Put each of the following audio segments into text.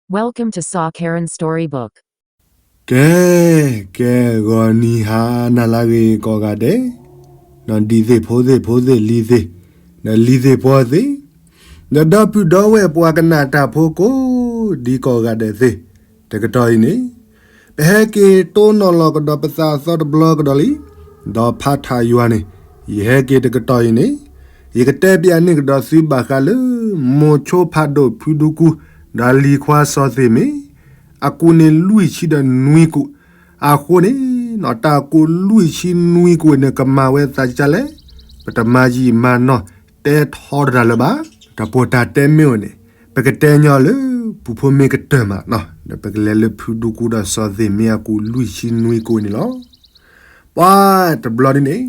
Welcome to Saw Karen Storybook. ကဲ, ကဲ, ဂီၤနံၤဟါနၤလၢအဂ့ၤကိးဂၤဒဲး, ဒီးဒံသ့ၣ်ဖိသ့ၣ်ဖိသ့ၣ်လံၤသ့ၣ်, ဒီးလံၤသ့ၣ်ဖိသ့ၣ်, ဒီးဒီပုၢ်ဒီဝဲၢ်ပှၤကနၣ်တၢ်ဖိကိးဒံကိးဂၤဒဲးသ့ၣ်, တကတီၢ်အံၤန့ၣ်, ပဟဲက့ၤတိၢ်နီၣ်လီၤကဒီးပသးအသီတဘျီကဒီးလံ, ဒီးဖးထးယွၤန့ၣ်, ယဟဲက့ၤတကတီၢ်အံၤန့ၣ်, ယကတဲပၠးန့ၢ်ကဒီးသုဘၣ်ဃးလၢ မိၤဆိဖးဒိၣ်ဖုဒူကူ, ဒီးလံၤခွါစီၤသ့ၣ်မ့ၢ် အကူးန့ၣ်လွံၢ်ဆံဒီးနွံကူး, အဃိန့ၣ်, တၢ်ကူးလွံၢ်ဆံနွံကူးန့ၣ် ကမၤဝဲသးဒ်လဲၣ်, ပတမၤယံာ်မၤနီၢ်တဲထီတတၢ်လၢၤဘၣ်. တၢ်ပီးတၢ်တဲမ့ၢ်အိၣ်န့ၣ်, ပကတဲညီလၢ ပူဖိမ့ၢ်ကတၢၢ်မး, ဒီးပကလဲၤလၢဖုဒူကူဒီးစီၤသ့ၣ်မ့ၢ်အကူးလွံၢ်ဆံနွံကူးန့ၣ်လီၤ. ပှၤတဘျီဒ်န့ၣ်,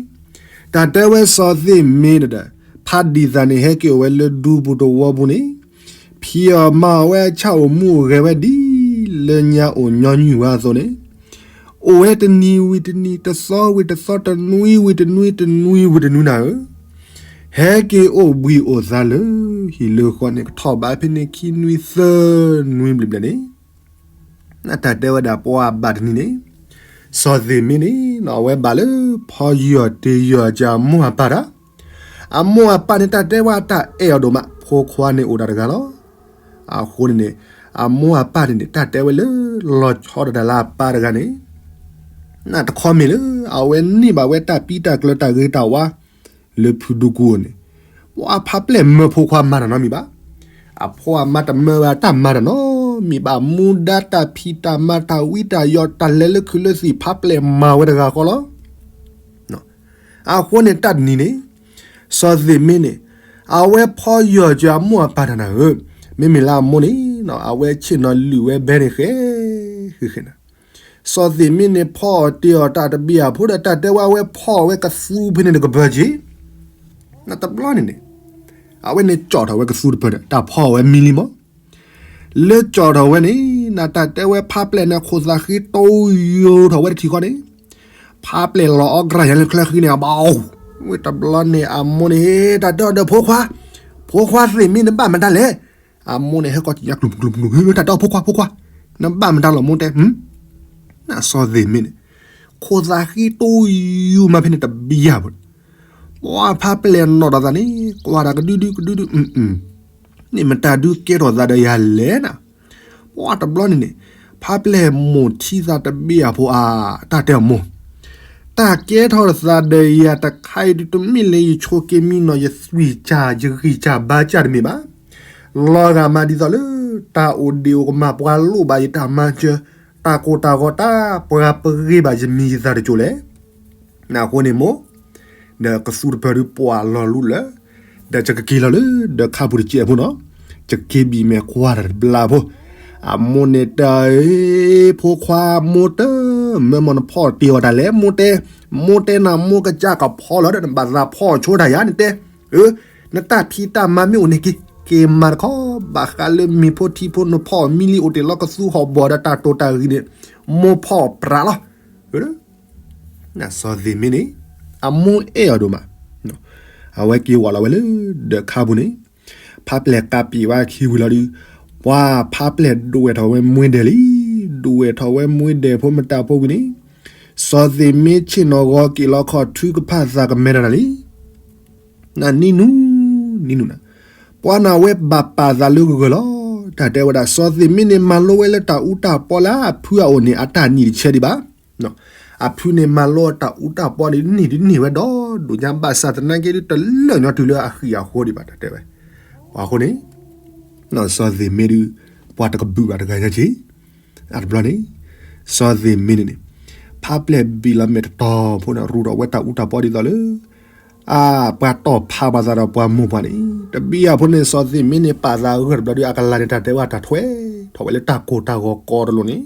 တၢ်တဲဝဲစီၤသ့ၣ်မ့ၢ်ဒီး, ဖးဒံးသးန့ၣ်ဟဲက့ၤအိၣ်ဝဲလၢဒူပူၤတဝီပူၤန့ၣ်, ဖံးအီၣ်မၤအီၣ်ဝဲအဆၣ်အိၣ်မူအိၣ်ဂဲၤဝဲဒ်လၢညါအိၣ်ညီနုၢ်ဝဲအသိးန့ၣ်, အိၣ်ဝဲတနံၤဝံၤတနံၤ, တသီဝံၤတသီ, တနွံဝံၤတနွံ, တနွံဝံၤတနွံနၤဧၢ, ဟဲက့ၤအိၣ်ဘှံးအိၣ်သါလၢ ဟံၣ်လၢဃီန့ၣ် ကထီၣ်ဘးဖဲန့ၣ်ခံနွံသၢနွံဘျဲၣ်ဘျဲၣ်န့ၣ်, တၢ်တဲဝဲဒၣ်ပှၤဘၣ်တနံၤန့ၣ်, စီၤသ့ၣ်မ့ၢ်န့ၣ် အဝဲဘၣ်လၢဖီယီၢ်တ့ယီၢ်က့ၤအမိၢ်အပၢ်တၢ်, အမိၢ်အပၢ်န့ၣ် တၢ်တဲဝဲအတၢ်အဲၣ်အီၤဒိၣ်မး, ဖိခွါန့ၣ်အိၣ်ဒၣ်တဂၤလီၤ. အဃိန့ၣ်န့ၣ်, အမိၢ်အပၢ်န့ၣ်န့ၣ် တၢ်တဲဝဲလၢလီၤဆီဒၣ်တၢ်လၢအပၢ်တဂၤန့ၣ်, နတခီမ့ၢ်လၢ အဝဲန့ၢ်ဘၣ်ဝဲတၢ်ပံတၢ်ကျၢၤတၢ်ဂ့ၤတၢ်ဝါ လၢဖုဒူကူန့ၣ်, ပှၤဖးပျဲၢ်မၢဖိခွါမၤတၢ်နီတမံၤဘၣ်. အဖိအမါတမၢဝဲတၢ်မၤတၢ်နီတမံၤဘၣ်. မူဒါတၢ်ဖံးတၢ်မၤတၢ်ဝံတၢ်ယိးတၢ်လဲၤလၢခုးလၢသံၣ် ဖးပျဲၢ်မၤဝဲတဂၤဃီလီၤ. အဃိန့ၣ်တၢ်တနံၤန့ၣ်, စီၤသ့ၣ်မ့ၢ်န့ၣ်, အဝဲဖီယီၢ်က့ၤအမိၢ်အပၢ်တၢ်နၤဧၢ, မ့မ့ၢ်လၢအမိၢ်န့ၣ်, အဝဲဆ့ၣ်နီၤလုၢ်ဝဲဘဲန့ၣ်ဃဲ, ဃဲဃဲနၤ စီၤသ့ၣ်မ့ၢ်န့ၣ်ဖီအီၣ်တ့အီၣ်တၢ်တဘ့ၣ်အဖိဒီး တၢ်တဲဝဲအဝဲဖီအီၣ်ဝဲကသူဖဲန့ၣ်တကပၤက့ၤ, နတဘျီန့ၣ်န့ၣ်, အဝဲန့ၣ်ကၠီၣ်ထီၣ်ဝဲကသူတဖၣ်ဒီး တၢ်ဖီအီၣ်ဝဲမံလံမး, လၢကၠီၣ်ထီၣ်ဝဲန့ၣ် နတၢ်တဲဝဲဖးပျဲၢ်န့ၣ် ခိၣ်သးဃ့တိယိၤထီၣ်ဝဲတထံၣ်ဃီန့ၣ်, ဖးပျဲၢ်လီၤအီၣ်ကြၢ်ယၤလၢချၢဃံန့ၣ် အဘၣ်အိၣ်, ဝဲတဘျီန့ၣ်အမိၢ်န့ၣ် တၢ်တဲအီၤဒီးဖိခွါ, ဖိခွါသ့ၣ်မ့ၢ်နဘၣ်မတၤလဲၣ် အမိၢ်န့ၣ်ဟဲကီၢ်ကံၣ်ညါကျူၤပူၤကျူၤပူၤ, တၢ်တဲအီၤဖိခွါဖိခွါ, နဘၣ်မတၤလီၤမိၢ်တဲ, နစီၤသ့ၣ်မ့ၢ်န့ၣ်, ခိၣ်သးဃ့တိယိၤမးဖဲန့ၣ်တဘ့ၣ်ယၤဘၣ်, ပှၤဖးပျဲၢ်နီၣ်ထီၣ်သးန့ၣ် ကွၢ်တၢ်ကဒုဒုကဒုဒု, န့ၣ်မတၤဒုကဲထီၣ်သးဒီးယၤလဲၣ်နၤ, ပှၤတဘျီန့ၣ်န့ၣ်, ဖးပျဲၢ်မိၢ်ထံသးတဘ့ၣ်အဖိအါ, တၢ်တဲအမိၢ် တၢ်ကဲထီၣ်သးဒီးယၤတခါအံၤဒုး တမ့ၢ်လၢယဆိးက့မံနီၤ ယသွံၣ်စၢ် ယဂံၢ်စၢ်ဘါစၢ်တမ့ၢ်ဘၣ်. လီၤဂာ်မးဒ်သိးလၢ တၢ်အိၣ်ဒံးအိၣ်ကမၣ် ပှၤလိၣ်ဘၣ်ယတၢ်မၤစၢၤ, တၢ်ကိၢ်တၢ်ဂီၤတၢ် ပှၤပဂ့ၤဘၣ်ယမံၤယသၣ်တစိၤလဲၣ်. အဃိန့ၣ်မိၢ်, ဒီးကသူတဖၣ်ဒုးပှၤလီၤလူလၢ ဒီးယကက့ၤလီၤလၢ ဒီးခါပူၤတစဲးဖိနီၤ, ယက့ၤဘံၣ်မဲာ်ကွၢ်တၢ်တဘျီဖိ, အမိၢ်န့ၣ်တၢ်အ့ၣ် ဖိခွါမိၢ်တၢ်, မ့ၢ်မနဖီၣ်တ့ၢ်အီၤတၢ်လဲၣ် မိၢ်တဲ, မိၢ်တဲနၤမိၢ်ကစၢ်ကဖီလီၤဒီး နဘၣ်သးဖီၣ်ဆိတၢ်ယၤန့ၣ်တဲ, အၢ, နတၢ်ဖံးတၢ်မၤမ့ၢ်အိၣ်န့ၣ်က့ၤ, က့ၤမၤတခီ, ဘၣ်ဃးလၢမံၤဖိထံဖိနဖီၣ်မံလံအိၣ်တ့ၢ်လီၤကသူဟီၣ်ဘီၣ်ဒီးတၢ်တိာ်တၢ်ဂံၤန့ၣ်, မိၢ်ဖီၣ်ပြးလီၤ. စီၤသ့ၣ်မ့ၢ်န့ၣ်, အမိၢ်အဲၣ်အီၤဒိၣ်မး, အဝဲက့ၤဝဲလီၤဝဲလၢ ဒီးခါပူၤန့ၣ်, ဖးပျဲၢ်ကးပံာ်ဝဲခံဝံၤလီၤဒုး, ပှၤဖးပျဲၢ်ဒွဲၣ်ထီၣ်ဝဲမှ့ဒဲးလံ, ဒွဲၣ်ထီၣ်ဝဲမှ့ဒဲးဖိမတၤဖိဝံၤန့ၣ်, စီၤသ့ၣ်မ့ၢ်ဆ့ၣ်နီၤဂီၤက့ၤလီၤခီၣ်ထုကဖၣ်သးကမဲထီၣ်နၤလံ နနံၤနူ, နံၤနူနၤ, ပှၤနၤဝဲဘၣ်ပာ်သးလၢဂၢၢ်ဂၢၢ်လီၤ. တၢ်တဲဝဲဒၣ် စီၤသ့ၣ်မ့ၢ်န့ၣ်မၤလိဝဲလၢတၢ်အူတၢ်ပီလၢအဖုအအိၣ်န့ၣ် အတၢ်နံၣ်တဆဲဒံးဘၣ်. အဖုန့ၣ်မၤလိတၢ်အူတၢ်ပီန့ၣ် နံၣ်ဒ်န့ၢ်ဝဲဒီးဒိၣ်ညါဘၣ်ဆၣ်သနာ်က့ဒုး တလၢာ်ညီတုၤလၢအဃံၣ်အဃိဒံးဘၣ် တၢ်တဲဝဲ. ပှၤအဃိန့ၣ် စီၤသ့ၣ်မ့ၢ်ဒုး ပှၤတကဘုၣ်ဘၣ်တဂၤညါက့ၤ အတဘျီန့ၣ် စီၤသ့ၣ်မ့ၢ်န့ၣ်န့ၣ် ဖးပျဲၢ်ဘံၣ်လီၤမဲာ်တတီၤဖိန့ၣ် ရူးထီၣ်ဝဲတၢ်အူတၢ်ပီဒ်သိးလၢ အပှၤတီၢ်ဖးဘၣ်သးဒီးပှၤမိၢ်ပှၢ်န့ၣ် တဘံၣ်အဖိန့ၣ် စီၤသ့ၣ်မ့ၢ်န့ၣ် ပာ်သးဂၢၢ်တဘျီဒုး အကလၤန့ၣ် တၢ်တဲဝဲတၢ်ထွဲထီၣ်ဝဲလၢတၢ်ကိၢ်တၢ်ဂီၤကိးတလိာ်န့ၣ်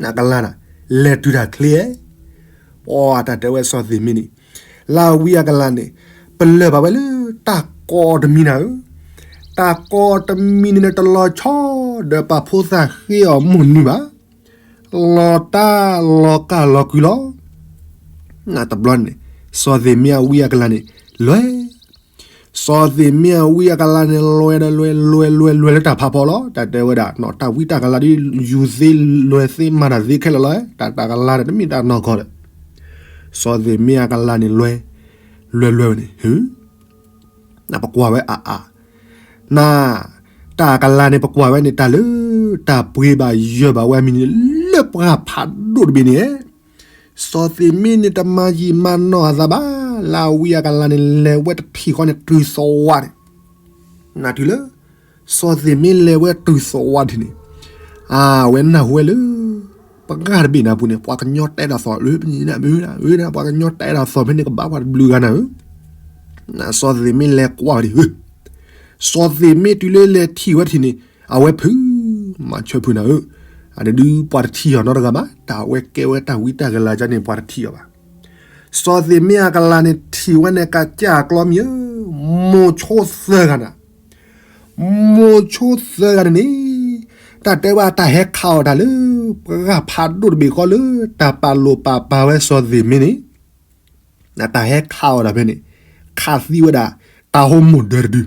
အကလၤန့ၣ် လဲၤတုၤတၢ်ချ့ ပှၤတၢ်တဲဝဲစီၤသ့ၣ်မ့ၢ်န့ၣ် လၢအဝံအကလၤန့ၣ် ပလၢၢ်ဘၣ်ဝဲလၢတၢ်ကိးတမံၤနၤဧၢ, တၢ်ကိးတမံၤန့ၣ် တလီၤဆီဒီးပာ်ဖိသၣ်ဃ့အီၤမိၢ်နုၢ်ဘၣ်, လီၤတၢ်လီၤကၢ်လီၤကုလီၤ. နတဘျီန့ၣ် စီၤသ့ၣ်မ့ၢ်အဝံအကလၤန့ၣ် လဲၤ စီၤသ့ၣ်မ့ၢ်အဝံအကလၤန့ၣ် လွဲဒီးလွဲ လွဲ လွဲ လွဲလၢတၢ်ဖးဖီလီၤ. တၢ်တဲဝဲဒၣ် တၢ်ဝံတၢ်ကလၤဒ်ယူၤသ့လွဲသ့မၤတၢ်သ့ခဲလၢာ်လီၤ. တၢ် တၢ်ကလၤဒီးတမ့ၢ်တၢ်နီၢ်ကီၢ်ဒီး စီၤသ့ၣ်မ့ၢ်အကလၤန့ၣ် လွဲ လွဲ လွဲဝဲန့ၣ် နပကွၢ်ဝဲအါအါ န တၢ်ကလၤန့ၣ် ပကွၢ်ဝဲန့ၣ် တၢ်လၢ တၢ်ပှ့ၤဘၣ်ယၢၤဘၣ်ဝဲအမံၤန့ၣ် လၢပှၢ်ဖးဒိၣ်တဘ့ၣ်န့ၣ် စီၤသ့ၣ်မ့ၢ်န့ၣ် တမၤယံာ်မၤနီၢ်အသးဘၣ်. လၢအဝံအကလၤန့ၣ် လဲၤဝဲတထံၣ်ဃီန့ၣ် တုၤသဝးန့ၣ် နတုၤလၢ စီၤသ့ၣ်မ့ၢ်လဲၤဝဲတုၤသဝးထံးန့ၣ် အဝဲနၢ်ဟူဝဲလၢ ပှၤဂၤတဘ့ၣ်န့ၣ်အပူၤန့ၣ် ပှၤကညီတဲတၢ်သီၣ် လၢပနံၤနၢ်မုၢ်နၢ်ဧၢ ပှၤကညီတဲတၢ်သီၣ်ဖဲန့ၣ် ကဘၣ်ပှၤတဘျုးဂၤနၢ်ဧၢ. စီၤသ့ၣ်မ့ၢ်လဲၤကွၢ်ဝဲဒၣ် စီၤသ့ၣ်မ့ၢ်တုၤလၢလဲၤထံၣ်ဝဲထံးန့ၣ် အဝဲဖုး မၤဆၢဖုးနၢ်ဧၢ, အဒုးပှၤတထံၣ်အီၤနီတဂၤဘၣ်, တၢ်အဝဲကဲဝဲတၢ်ဝံတၢ်ကလၤကန့ၣ် ပှၤတထံၣ်အီၤဘၣ်. စီၤသ့ၣ်မ့ၢ်အကလၤန့ၣ် ထံၣ်ဝဲန့ၣ် ကစၢ်အကျီမံၤဧၢ, မိၤဆိသၢဂၤနၤ, မိၤဆိသၢဂၤန့ၣ်န့ၣ် တၢ်တဲဝဲတၢ်ဟဲခးအီၣ်တၢ်လၢ ပှၤဂၤဖးဒိၣ်တဘ့ၣ်ဃီလၢ တၢ်ပာ်လိာ်ပာ်ပာ်ဝဲစီၤသ့ၣ်မ့ၢ်န့ၣ် တၢ်ဟဲခးအီၣ်တၢ်ဖဲန့ၣ် ခးသံဝဲဒၣ် တၢ်ဟိမိၢ်ဒၢတဒု,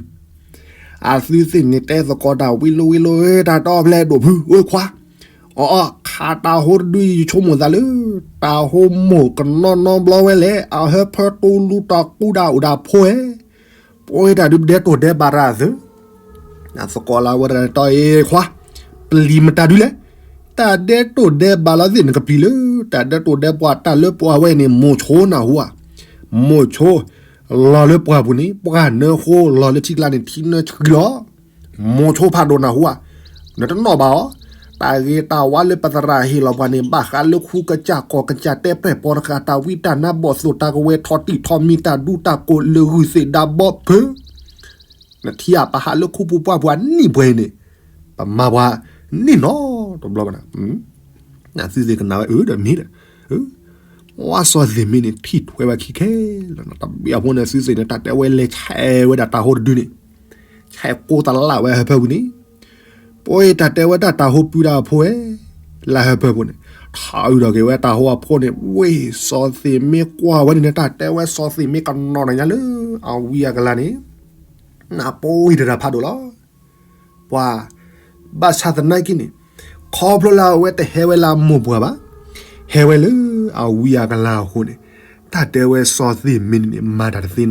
အသုသ့ၣ်န့ၣ်တဲသကိးတၢ်ဝံလိဝံလိ တၢ်တီဖျဲၣ်ဒိၣ်ဖု အိၣ်ခွါ, အီအီ ခးတၢ်ဟိတဒု ယဆိကမိၣ်သးလၢ တၢ်ဟိမိၢ်ကနီနီဘျီဝဲလဲၣ်, အဟၢဖၢတူလူတၢ်ကူတၢ်အိၣ်တၢ်ဖိဧဲ, ပဝဲတၢ်ဒုးပဒဲတိၢ်ဒဲးဘးတၢ်အသၢ သကိးလၢဝဲတၢ်တီအ့ခွါ, ပျံၤမတၤဒုလဲၣ်, တၢ်ဒဲတိၢ်ဒဲးဘးလီၤသ့ၣ်နကပျံၤလၢ တၢ်ဒဲတိၢ်ဒဲးပှၤတၢ်လၢပှၤဝဲန့ၣ် မိၤဆိနၢ်ဟူဧါ, မိၤဆိ လီၤလၢပှၢ်ပူၤန့ၣ် ပှၢ်နၢဃိ လီၤလၢထံကျါန့ၣ် ထံနၢဆှံလီၤ, မိၤဆိဖးဒိၣ်နၢ်ဟူဧါ, နတနီၣ်ဘၣ်အီၤ, တၢ်ဂ့ၤတၢ်ဝါလၢပသရၣ်ဟ့ၣ်လီၤပှၤန့ၣ် ဘၣ်ဃးလၢဃူကစၢ်ကီၢ်ကစၢ်တဲပြဲၢ်ပီတဃာ် တၢ်ဝံတၢ်နါဘီၣ်သိၣ်တၢ်ကဝဲၤထီၣ်တံၢ်ထီၣ်မံၤ တၢ်ဒူတၢ်ကိးလၢဂုၢ်သ့ၣ်ဒါဘီဖု နထံၣ်အပဟးလၢခူပူၤပှၢ်ပူၤအနံၣ်ပှဲၤအံၤန့ၣ် ပမၤပှၤန့ၣ်နီတဘျီဘၣ်နၤ, သုသ့ၣ်ကနၣ်ဝဲအၢဒီးမ့ၢ်ဒီး, ပှၤစီၤသ့ၣ်မ့ၢ်န့ၣ် ထံၣ်ထွဲဝဲခံခဲလၢာ်နီၤ, တဘျီအဖိန့ၣ် သုသ့ၣ်န့ၣ် တၢ်တဲဝဲလဲၤဆဲးဝဲဒၣ်တၢ်ဟိတဒုန့ၣ်, ဆဲးကိးတလးဝဲဟၢဖၢပူၤန့ၣ်, ပှၤတၢ်တဲဝဲတၢ်တၢ်ဟိပုၢ်တၢ်အဖိဧဲ, လၢဟၢဖၢပူၤန့ၣ်, ထီၣ်အုးဒီးက့ၤဝဲတၢ်ဟိအဖိန့ၣ်, ဝ့ၢ်စီၤသ့ၣ်မ့ၢ်ကွၢ်ဝဲန့ၣ်န့ၣ် တၢ်တဲဝဲစီၤသ့ၣ်မ့ၢ်ကနီၤဒီးညါလၢ အဝံအကလၤန့ၣ် နပှ့ၤတရၢ်ဖးဒိၣ်လီၤ. ပှၤ ဘၣ်ဆၣ်သနာ်က့န့ၣ် ခီဖျိလၢအဝဲတဟဲဝဲလၢအမိၢ်ပှၢ်ဘၣ်, ဟဲဝဲလၢအဝံအကလၤအဃိန့ၣ်, တၢ်တဲဝဲစီၤသ့ၣ်မ့ၢ်န့ၣ်န့ၣ် မၤတၢ်တသ့နီ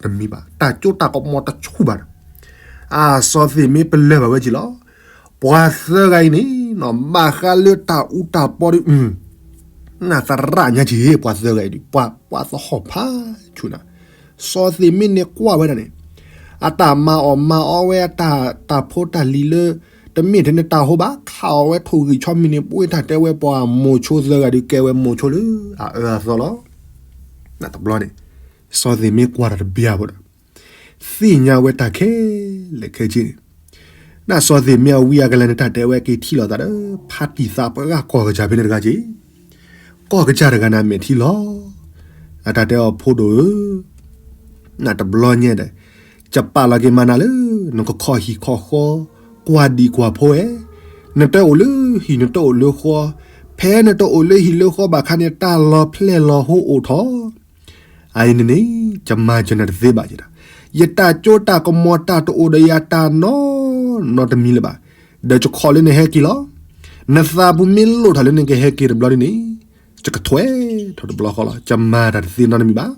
တမံၤဘၣ်, တၢ်ကၠိတၢ်ကမီၤတဆူၣ်ဘၣ်ဒီး, အစီၤသ့ၣ်မ့ၢ်ပလၢၢ်ဘၣ်ဝဲက့ၤလီၤ. ပှၤသၢဂၤအံၤန့ၣ် ဘၣ်ဃးလၢတၢ်အူတၢ်ပီဒီး နသရၣ်ညါက့ၤ ပှၤသၢဂၤအံၤဒီး ပှၤပှၤသဟီၣ်ဖးဆူၣ်နၤ, စီၤသ့ၣ်မ့ၢ်န့ၣ်ကွၢ်ဝဲဒၣ်န့ၣ်, အတၢ်မၤအီၣ်မၤအီဝဲအတၢ်တၢ်ဖိတၢ်လံၤလၢ တမ့ၢ်ထဲန့ၣ်တၢ်ဟိဘၣ် ခးအီၣ်ဝဲထိၣ်ဂံၢ်ဆီမံၤန့ၣ် ပဝဲတၢ်တဲဝဲပှၤမိၤဆိသၢဂၤဒီး ကဲဝဲမိၤဆိလၢအအၢအသီလီၤ. နတဘျီန့ၣ် စီၤသ့ၣ်မ့ၢ်ကွၢ်တၢ်တဘျီဖိဒီး သ့ၣ်ညါဝဲတၢ်ခဲလၢာ်ခဲဆ့န့ၣ်, နစီၤသ့ၣ်မ့ၢ်အဝံအကလၤန့ၣ် တၢ်တဲဝဲက့ၤထံၣ်လိာ်သးဒီး ဖါတံၢ်သးပှၢ်ဂၤကီၢ်ကစၢ်ဖဲန့ၣ်တဂၤက့ၤ, ကီၢ်ကစၢ်တဂၤန့ၣ်မဲာ်ထံလီၤ. အတၢ်တဲအီၤဖိဒိၣ်ဧၢ, နတဘျီညါဒီး ယပာ်လီၤက့ၤမၤနၤလၢ နကခီၣ်ဟံၣ်ခီၣ်ဃီ, ကွၢ်ဒံၣ်ကွၢ်ဖိဝဲ, နတအိၣ်လၢဟံၣ်နတအိၣ်လၢဃီ, ဖဲနတအိၣ်လၢဟံၣ်လၢဃီဘၣ်ခါန့ၣ် တၢ်လီၤဖျဲၣ်လီၤဟိအိၣ်ထီၣ် အအံၤန့ၣ်န့ၣ် ယမၤစၢၤနၤတသ့ဘၣ်ယဲဒၣ်, ယတၢ်ကၠိတၢ်ကမီၤတၢ်တအိၣ်ဒီးယၤတၢ်နီၢ်နီတမံၤလၢၤဘၣ်, ဒီးယခီၣ်လၢနဟဲက့ၤလီၤ. နသးပူၤမ့ၢ်လိၣ်ထီၣ်လၢနကဟဲက့ၤတဘျီဒ်န့ၣ်, ယကထွဲထီၣ်တဘျီဃီလီၤ. ယမၤတၢ်တသ့နီတမံၤဘၣ်.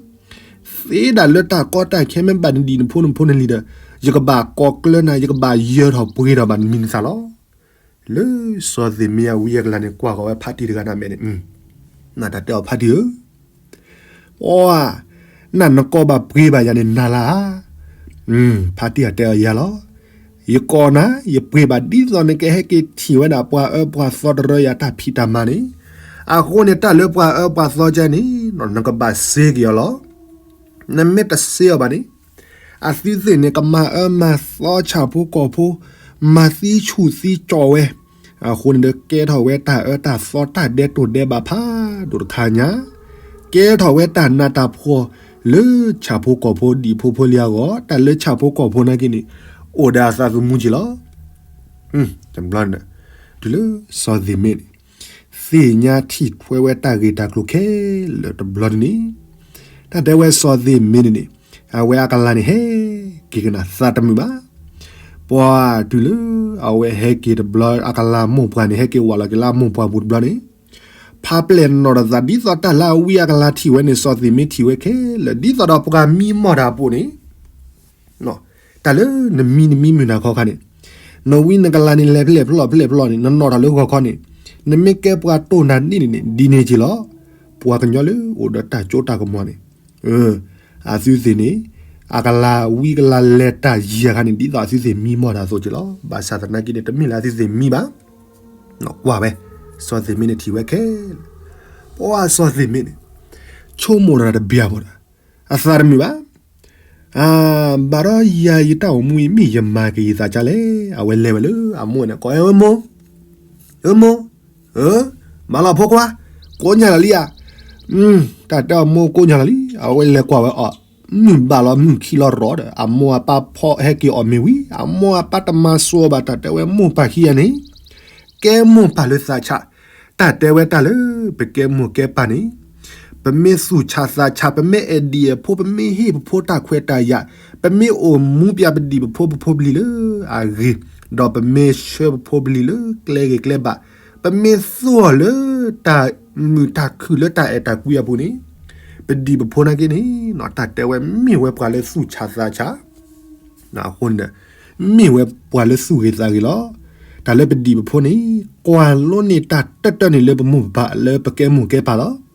သ့ဒၣ်လၢတၢ်ကီတၢ်ခဲမ့ၢ်ဘၣ်နဒံးနဖိနဖိနလံၤဒီး ယကဘၣ်ကိးကျၢၤနၤ ယကဘၣ်ယၢၤထီၣ်ပှ့ၤထီၣ်ဘၣ်နမံၤနသၣ်လီၤ. လၢစီၤသ့ၣ်မ့ၢ်အဝံအကလၤန့ၣ် ကွၢ်ဃီၤဝဲဖါတံၢ်တဂၤန့ၣ်အမဲာ်န့ၣ်, နတၢ်တဲအီၤဖါတံၢ်ဧၢ, အီ, နနကီၢ်ဘၣ်ပှ့ၤဘၣ်ယၤန့ၣ်နၤလၢဧါ. ဖါတံၢ်အတဲအီၤယၤလီၤ. ယကီၢ်နၤ ယပှ့ၤဘၣ်ဒ်သိးနကဟဲက့ၤထံၣ်ဝဲဒၣ်ပှၤအၢပှၤသီတရၢယၤတၢ်ဖံးတၢ်မၤန့ၣ်, အဃိန့ၣ်တၢ်လၢပှၤအၢပှၤသီကဲန့ၣ် နကဘၣ်စ့က့ၤအီၤလီၤ. နမ့ၢ်တစ့အီၤဘၣ်န့ၣ်, အသုသ့ၣ်န့ၣ် ကမၤအၢမၤသီဆၣ်ဖိကီၢ်ဖိ, မၤသံဆူၣ်သံကၠီၣ်ဝဲ, အဃိန့ၣ်ဒီး ကဲထီၣ်ဝဲတၢ်အၢတၢ်သီတၢ်ဒဲတိၢ်ဒဲးဘးဖးဒိၣ်တခါညါ, ကဲထီၣ်ဝဲတၢ်နးတၢ်ဖှီၣ်လၢဆၣ်ဖိကီၢ်ဖိဒံးဖိဖိလံအဂီၢ်, တၢ်လၢဆၣ်ဖိကီၢ်ဖိနာ်က့န့ၣ် အိၣ်ဒီးအသးသမူက့ၤလီၤ. တုၤလၢစီၤသ့ၣ်မ့ၢ်န့ၣ် သ့ၣ်ညါထံၣ်ထွဲဝဲတၢ်ဂ့ၢ်တၢ်ကျိၤခဲလၢာ်တဘျီန့ၣ်, တၢ်တဲဝဲစီၤသ့ၣ်မ့ၢ်န့ၣ်န့ၣ်, အဝဲအကလၤန့ၣ်ဟဲ က့ၤကနၣ်သးတမုာ်ဘၣ်. ပှၤတုၤလၢ အဝဲဟဲက့ၤတဘျီ အကလၤမိၢ်ပှၢ်န့ၣ် ဟဲက့ၤဝးလီၤက့ၤလၢအမိၢ်ပှၢ်ပူၤတဘျီန့ၣ် ဖးပျဲၢ်နီၣ်တၢ်သး ဒ်သိးတၢ်လၢအဝံအကလၤထံၣ်ဝဲန့ၣ် စီၤသ့ၣ်မ့ထံၣ်ဝဲခဲလၢာ် ဒ်သိးဒီးပှၤမံမီၢ်တၢ်အပူၤန့ၣ် တၢ်လၢနမံနမံမုၢ်နၤခီခါန့ၣ် နဝံနကလၤန့ၣ် လဲၤဖျဲၣ်ဖျီၣ်ဖျဲၣ်ဖျီၣ်န့ၣ် နနီၣ်တၢ်လၢဂီၤခီန့ၣ် နမ့ၢ်ကဲပှၤတိၢ်နၤဒ်န့ၣ်န့ၣ် ဒ်န့ၣ်က့ၤလီၤ. ပှၤကညီလၢအိၣ်ဒီးတၢ်စိတၢ်ကမီၤန့ၣ် အသုသ့ၣ်န့ၣ် အကလၤဝံကလၤလဲၤတၢ်ယံၤအခါန့ၣ် ဒ်သိးအသုသ့ၣ်မံမီၢ်တၢ်အသိးက့ၤလီၤ. ဘၣ်ဆၣ်သနာ်က့န့ၣ် တမ့ၢ်လၢအသုသ့ၣ်မံဘၣ်. ကွၢ်ဝဲ စီၤသ့ၣ်မ့န့ၣ်ထံၣ်ဝဲခဲလၢာ် ပှၤစီၤသ့ၣ်မ့န့ၣ် ဆိကမိၣ်တၢ်တဘျီဖိဒၣ် အသးတမုာ်ဘၣ်. အၢ ဘၣ်ဒီးယၤယတၢ်အိၣ်မူအံၤ မ့ၢ်ယမၤက့ၤယသးဒ်လဲၣ်. အဝဲလဲၤဝဲလၢအမိၢ်န့ၣ် ကိးဝဲ မိၢ်, မိၢ်, မၤလီၤဖိခွါ, ကိးညါလီၤလံဧါ. တၢ်တဲအီၤမိၢ်ကိးညါလီၤလံ. အဝဲလဲၤကွၢ်ဝဲအီၤ မုၢ်ဘၣ်လီၤမုၢ်ခံလီၤရီၤဒီး အမိၢ်အပၢ်ဖီၣ်ဟဲက့ၤအီၣ်မ့ၤဝံၤ အမိၢ်အပၢ်တမၤစိၤဘၣ် တၢ်တဲဝဲမိၢ်ပၢ်ခံဂၤန့ၣ် ကဲမိၢ်ပၢ်လၢသးဆး, တၢ်တဲဝဲတၢ်လၢ ပကဲမိၢ်ကဲပၢ်န့ၣ် ပမ့ၢ်သူၣ်ဆးသးဆး ပမ့ၢ်အဲၣ်ဒံၣ်အဖိ ပမ့ၢ်ဟ့ၣ်ပဖိတၢ်ခွဲးတၢ်ယာ်, ပမ့ၢ်အိၣ်မူပျဲပဒံၣ်ပဖိပဖိပလံၤလၢအဂ့ၤ, ဒီးပမ့ၢ်ဆှၢပဖိပလံၤလၢကျဲဂ့ၤကျဲဘၣ်, ပမ့ၢ်သူၣ်အီၤလၢတၢ်မုာ်တၢ်ခုၣ်လၢတၢ်အဲၣ်တၢ်ကွံအပူၤန့ၣ်, ပဒံၣ်ပဖိနာ်က့န့ၣ် တၢ်တဲဝဲမ့ၢ်ဝဲပှၤလၢသူၣ်ဆးသးဆး အဃိန့ၣ်ဒီး မ့ၢ်ဝဲပှၤလၢသူၣ်ဂ့ၤသးဂ့ၤလီၤ. တၢ်လၢပဒံၣ်ပဖိန့ၣ် ကွၢ်လိန့ၢ်တၢ်တၢၢ်တၢၢ်န့ၣ်လၢပမိၢ်ပၢ်လၢပကဲမိၢ်ကဲပၢ်လီၤ.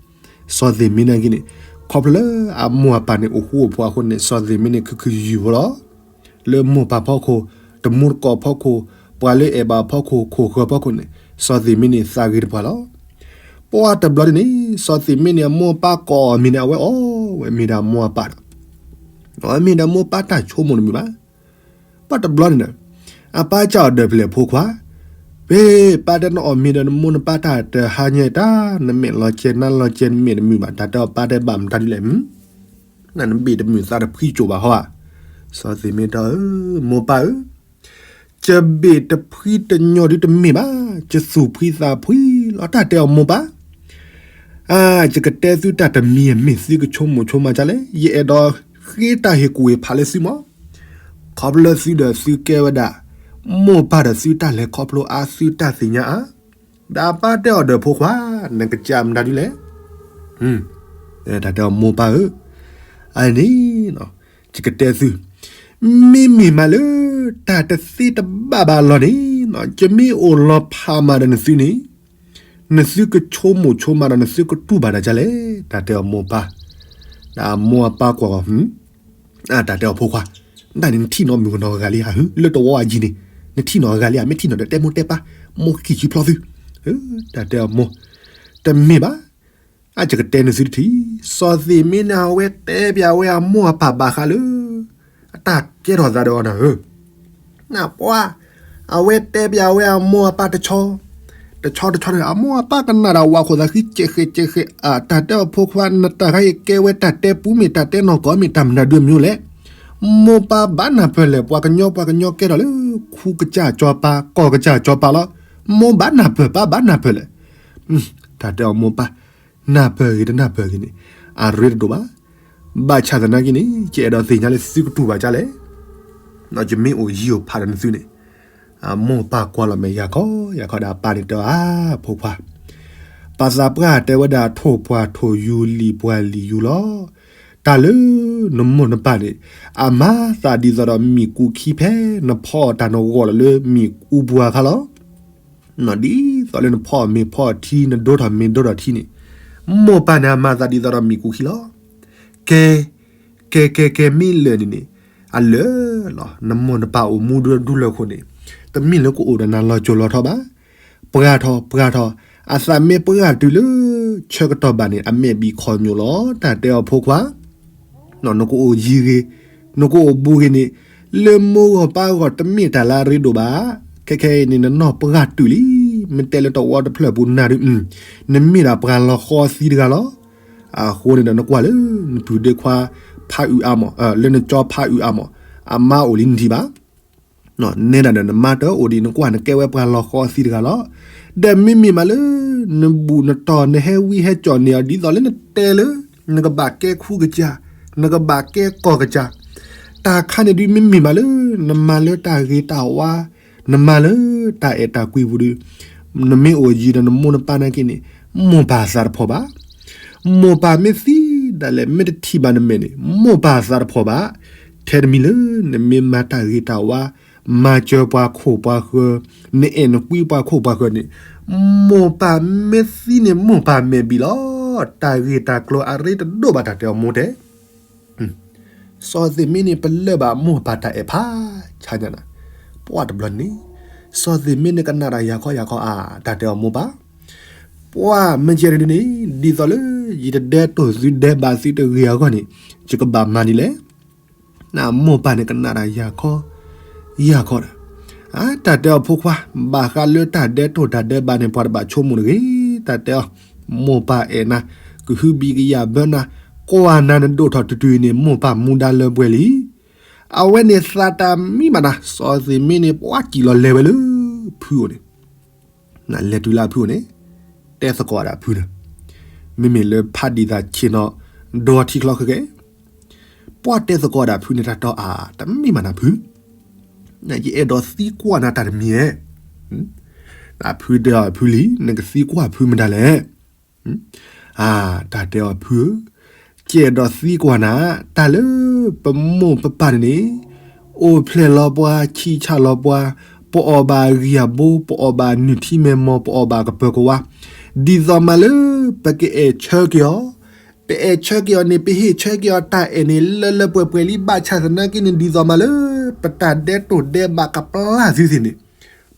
စီၤသ့ၣ်မ့နာ်က့န့ၣ် ခီဖျိလၢအမိၢ်အပၢ်န့ၣ်အိၣ်ဃူအိၣ်ဖိးအဃိန့ၣ် စီၤသ့ၣ်မ့န့ၣ်ခုခုယုၢ်ဖိလီၤ. လၢမိၢ်ပၢ်ဖီခိၣ်, တမူတကိးဖီခိၣ်, ပှၤလၢအဲၣ်ဘၣ်ဖီခိၣ် ခိၣ်ဃၢၤဖီခိၣ်န့ၣ် စီၤသ့ၣ်မ့န့ၣ်သးဂ့ၤတပှၤလီၤ. ပှၤတဘျီန့ၣ်န့ၣ် စီၤသ့ၣ်မ့န့ၣ် အမိၢ်အပၢ်ကိးအီၤမ့ၤန့ၣ် အဝဲအီၣ်ဝဲမ့ၤဒီးအမိၢ်အပၢ်ဒီး အီၣ်မ့ၤဒီးမိၢ်ပၢ်တၢ်ဆိကမိၣ်တမုာ်ဘၣ်. ပှၤတဘျီန့ၣ်ဒီး အပၢ်စံးအီၤဒီး ဖဲလဲၣ်ဖိခွါ, ဖဲပၢ်တဲနအီၣ်မ့ၤဒီးနမိၢ်နပၢ်တၢ်တဟါညါတၢ် နမဲာ်လီၤကဲနါလီၤကဲ နမဲာ်တမုာ်ဘၣ် တၢ်တဲအီၤပၢ်တဲဘၣ်မတၤဒ်လဲၣ် နဘ့ၣ်တမုာ်သးတဖှံကိၣ်ဘၣ်ဟီဧါ. စီၤသ့ၣ်မ့တဲအီၤ မိၢ်ပၢ်ဧၢ ယဘ့ၣ်တဖှံတညီဒုတမ့ၢ်ဘၣ်, ယသူၣ်ဖှံသးဖှံလီၤ တၢ်တဲအီၤမိၢ်ပၢ် ယကတဲသုတၢ်တမံၤအမ့ၢ်သုကဆိကမိၣ်ဆိကမးဒ်လဲၣ်, ယအဲၣ်ဒိးဃ့တၢ်ဟ့ၣ်ကူၣ်ဟ့ၣ်ဖးလၢသုမး. ခီဖျိသုဒီးသုကဲဝဲဒၣ် မိၢ်ပၢ်ဒီးသုတၢ်လဲၤခီဖျိအါ သုတၢ်သ့ၣ်ညါအါ, ဒီးအပၢ်တဲအီၤဒီးဖိခွါ, နကစၢ်မတၤဒ်လဲၣ်. တၢ်တဲအီၤမိၢ်ပၢ်ဧၢ, အန့ၣ် ယကတဲသု, မ့မ့ၢ်မးလၢ တၢ်တသ့တဘၣ်ဘၣ်အလီၢ်န့ၣ် ယမ့ၢ်အိၣ်လီၤဖးမးဒီးနသုန့ၣ်, နသုကဆိကမိၣ်ဆိကမးဒီးနသုကတူၢ်ဘၣ်တၢ်ဒ်လဲၣ်, တၢ်တဲအီၤမိၢ်ပၢ်, ဒီးအမိၢ်အပၢ်ကွၢ်အီၤ တၢ်တဲအီၤဖိခွါ, နတၢ်န့ၣ်နထံၣ်နီၢ်မုၣ်ကနီၤဂၤလံဧါ, လၢတဝီအယံၤန့ၣ် နထံၣ်နီၢ်ဂၤလံဧါ, မ့ၢ်ထံၣ်နီၢ်ဒီးတဲမိၢ်တဲပၢ်, မိၢ်က့ၤဆံဖျီသု, တၢ်တဲအီၤမိၢ်, တမ့ၢ်ဘၣ်, အကတဲနသုတထံၣ်, စီၤသ့ၣ်မ့န့ၣ် အဝဲတဲပျးဝဲအမိၢ်အပၢ်ဘၣ်ဃးလၢ အတၢ်ကဲထီၣ်သးဒီးအီၤနၤဧၢ နပှၤ, အဝဲတဲပျးဝဲအမိၢ်အပၢ်တဆီ, တဆီတဆီန့ၣ် အမိၢ်အပၢ်ကနၣ်ဒီးဝးခိၣ်သးဃံကဲးဃဲးကဲးဃဲး, အတၢ်တဲအီၤဖိခွါ နတၢ်ခါအံၤကဲဝဲတၢ်တဲပူၤမ့ၢ်တၢ်တဲနီၢ်ကီၢ်မ့ၢ်တၢ်မနုၤဒုးမ့ၢ်လဲၣ်, မိၢ်ပၢ်ဘၣ်နၢ်ပၢၢ်လဲၣ်, ပှၤကညီပှၤကညီကဲထီၣ်လၢ ခူကစၢ်စီၤပၤ ကီၢ်ကစၢ်စီၤပၤလီၤ, မိၢ်ဘၣ်နၢ်ပၢၢ်ပၢ်ဘၣ်နၢ်ပၢၢ်လဲၣ်, တၢ်တဲအီၤမိၢ်ပၢ်, နၢ်ပၢၢ်ဂ့ၤတနၢ်ပၢၢ်ဂ့ၤန့ၣ် အရ့တဒိၣ်ဘၣ်, ဘၣ်ဆၣ်သနာ်က့န့ၣ် ယအဲၣ်ဒိးသ့ၣ်ညါလၢသုကတူၢ်ဘၣ်ဒ်လဲၣ်, ယမ့ၢ်အိၣ်ယံၤအိၣ်ဖးဒီးနသုန့ၣ်, အမိၢ်ပၢ်ကွၢ်လီၤမဲာ်ယၤခီယၤခီဒီးအပၢ်န့ၣ်တဲအီၤ ဖိခွါ, ပှၤသးပှၢ်တဲဝဲဒၣ်ထိၣ်ပှၢ်ထိၣ်ယူၤလံာ်ပှၢ်လံာ်ယူၤလီၤ, တၢ်လၢ နမိၢ်နပၢ်န့ၣ် အမၤသးဒ်သိးဒီးမ့ၣ်ကူခံဖဲ နဖီအီၣ်တၢ်နဂီၢ်လီၤလၢမ့ၣ်အူပူၤအခါလီၤ. ဒ်သိးလၢနဖီအီၣ်မ့ၤဖီအီၣ်ထံ နဒိထီၣ်မ့ၤဒိထီၣ်ထံန့ၣ်, မိၢ်ပၢ်န့ၣ် အမၤသးဒ်သိးဒီးမ့ၣ်ကူခံလီၤ. ကဲ, ကဲ ကဲ ကဲ မ့ၢ်လၢာ်န့ၣ်န့ၣ်, အလၢာ်လီၤ. နမိၢ်နပၢ်အိၣ်မူဒူဒူလၢအဃိန့ၣ်, တမ့ၢ်လၢကအိၣ်ဒီးနၤလီၤစိၤလီၤထီဘၣ်. ပှၢ်ထီၣ် ပှၢ်ထီၣ်, အသးမ့ၢ်ပှၢ်တုၤလၢ ဆၢကတီၢ်ဘၣ်န့ၣ် အမဲာ်ဘံၣ်ခီၣ်ညိၣ်လီၤ. တၢ်တဲအီၤဖိခွါ နကအိၣ်ယံၤဂ့ၤ, နကအိၣ်ဘူးဂ့ၤန့ၣ်, လၢမိၢ်ဂီၢ်ပၢ်ဂီၢ်တမ့ၢ်တၢ်လၢအရ့ဒိၣ်ဘၣ်. ခဲခဲအံၤန့ၣ် နနီၢ်ပှၢ်တုၤလံ, မ့ၢ်တဲလၢတဝီတဖျၢၣ်ပူၤနၤဒုး, နမ့ၢ်ဒၣ်ပှၤလီၤဃီသံတဂၤလီၤ. အဃိန့ၣ်ဒီးနကွၢ်လၢ နပုၢ်ဒ့ခွါဖးအုးအါမး, လၢနကၠီဖးအုးအါမး, အမါအိၣ်လံနထံၣ်ဘၣ် နဲဒၣ်ဒီးနမါတအိၣ်ဒံး နကွၢ်နကဲဝဲပှၤလီၤဃီသံတဂၤလီၤ. ဒီးမ့မ့ၢ်မးလၢ နဘူၣ်နတီၢ် နဟဲဝံဟဲကၠီၣ်န့ၢ်အီၤ ဒ်သိးလၢနတဲလၢ နကဘၣ်ကဲခူကစၢ်, နကဘၣ်ကဲကီၢ်ကစၢ်, တၢ်ခါန့ၣ်ဒုးမ့မ့ၢ်မးလၢ နမၤလၢတၢ်ဂ့ၤတၢ်ဝါ, နမၤလၢတၢ်အဲၣ်တၢ်ကွံပူၤဒီး, နမ့ၢ်အိၣ်ယံၤဒီးနမိၢ်နပၢ်နာ်က့န့ၣ်, မိၢ်ပၢ်သးတဖီၣ်ဘၣ်. မိၢ်ပၢ်မ့ၢ်သံဒၣ်လဲာ် မ့ၢ်တထံၣ်ဘၣ်နမဲာ်န့ၣ်, မိၢ်ပၢ်သးတဖီၣ်ဘၣ်. ထဲတမံၤလၢ နမ့ၢ်မၤတၢ်ဂ့ၤတၢ်ဝါ, မၤစၢၤပှၤခိၣ်ပှၤဃၢၤ, နအဲၣ်နကွံပှၤခိၣ်ပှၤဃၢၤန့ၣ်, မိၢ်ပၢ်မ့ၢ်သံန့ၣ် မိၢ်ပၢ်မဲာ်ဘံၣ်လီၤ. တၢ်ဂ့ၢ်တၢ်ကျိၤအရ့တဒိၣ်ဘၣ် တၢ်တဲအီၤမိၢ်တဲ စီၤသ့ၣ်မ့ၢ်န့ၣ် ပလၢၢ်ဘၣ်မိၢ်ပၢ်တၢ်အဲၣ်ဖးဆါညါနၤ, ပှၢ်တဘျီန့ၣ်, စီၤသ့ၣ်မ့ၢ်န့ၣ်ကနၣ်တၢ်ယၤခီယၤခီအါ, တၢ်တဲအီၤမိၢ်ပၢ်, ပှၢ်မ့ၢ်ကဲန့ၣ်ဒ်န့ၣ်, ဒ်သိးလၢ ယတဒဲတိၢ်သုဒဲဘးသုတဂ့ၤအဂီၢ်န့ၣ်, ယကဘၣ်မၤဒ်လဲၣ်. နမိၢ်ပၢ်န့ၣ်ကနၣ်တၢ်ယၤခီ, ယၤခီဒီး, အါ တၢ်တဲအီၤဖိခွါ, ဘၣ်ဃးလၢတၢ်ဒဲတိၢ်တၢ်ဒဲဘးန့ၣ် ပှၤတဘၣ်ဆိကမိၣ်တဂ့ၤ, တၢ်တဲအီၤ, မိၢ်ပၢ်အဲၣ်နၤ, ကဟုဘံၣ်ကယာ်ဘၢနၤ, ကွၢ်နၤနဒိၣ်ထီၣ်တုၤတုၤအံၤန့ၣ် မိၢ်ပၢ်မူဒါလၢပှဲၤလံ. အဝဲန့ၣ်သးတမံမးနၤ, စီၤသ့ၣ်မ့ၢ်န့ၣ် ပှၢ်စံၣ်လီၤလဲၤဝဲလၢ ဖုအိၣ်န့ၣ် နလဲၤတုၤလၢအဖုအိၣ်န့ၣ်, တဲသကိးဒၣ်ဖုန့ၣ်, မ့မ့ၢ်လၢဖးဒံးသးဆ့ၣ်နီၤ, ဒိးထံချီဃဲဃဲ, ပှၢ်တဲသကိးဒၣ်ဖုန့ၣ် တၢ်တီအါ တမ့ၢ်မးနၤဖု, ယအဲၣ်ဒိးသံကွၢ်နၤတၢ်တမံၤဧဲ, ဖုတဲအီၤဖုလံ, နကသံကွၢ်ဖုမတၤလဲၣ်. အါ တၢ်တဲအီၤဖုဧၢ, ကအဲၣ်ဒိးသံကွၢ်နၤ, တၢ်လၢ ပမိၢ်ပပၢ်န့ၣ်န့ၣ်, အိၣ်ဖျဲၣ်လီၤပှၤ, ဆံးဆါလီၤပှၤ, ပအီၣ်ဘၣ်အဂံၢ်အဘိ, ပအီၣ်ဘၣ်နုၢ်ထံမဲာ်မီၢ်, ပအီၣ်ဘၣ်ကပၢၤကဝါ, ဒ်သိးမးလၢ ပကအဲၣ်ဆၢက့ၤအီၤ, ပအဲၣ်ဆၢက့ၤအီၤန့ၣ် ပဟ့ၣ်ဆၢက့ၤအီၤတၢ်အဲၣ်န့ၣ် လၢလၢပှဲၤပှဲၤလံ ဘၣ်ဆၣ်သနာ်က့န့ၣ် ဒ်သိးမးလၢ ပတၢ်ဒဲတိၢ်ဒဲဘးကပျၢ်သုသ့ၣ်န့ၣ်,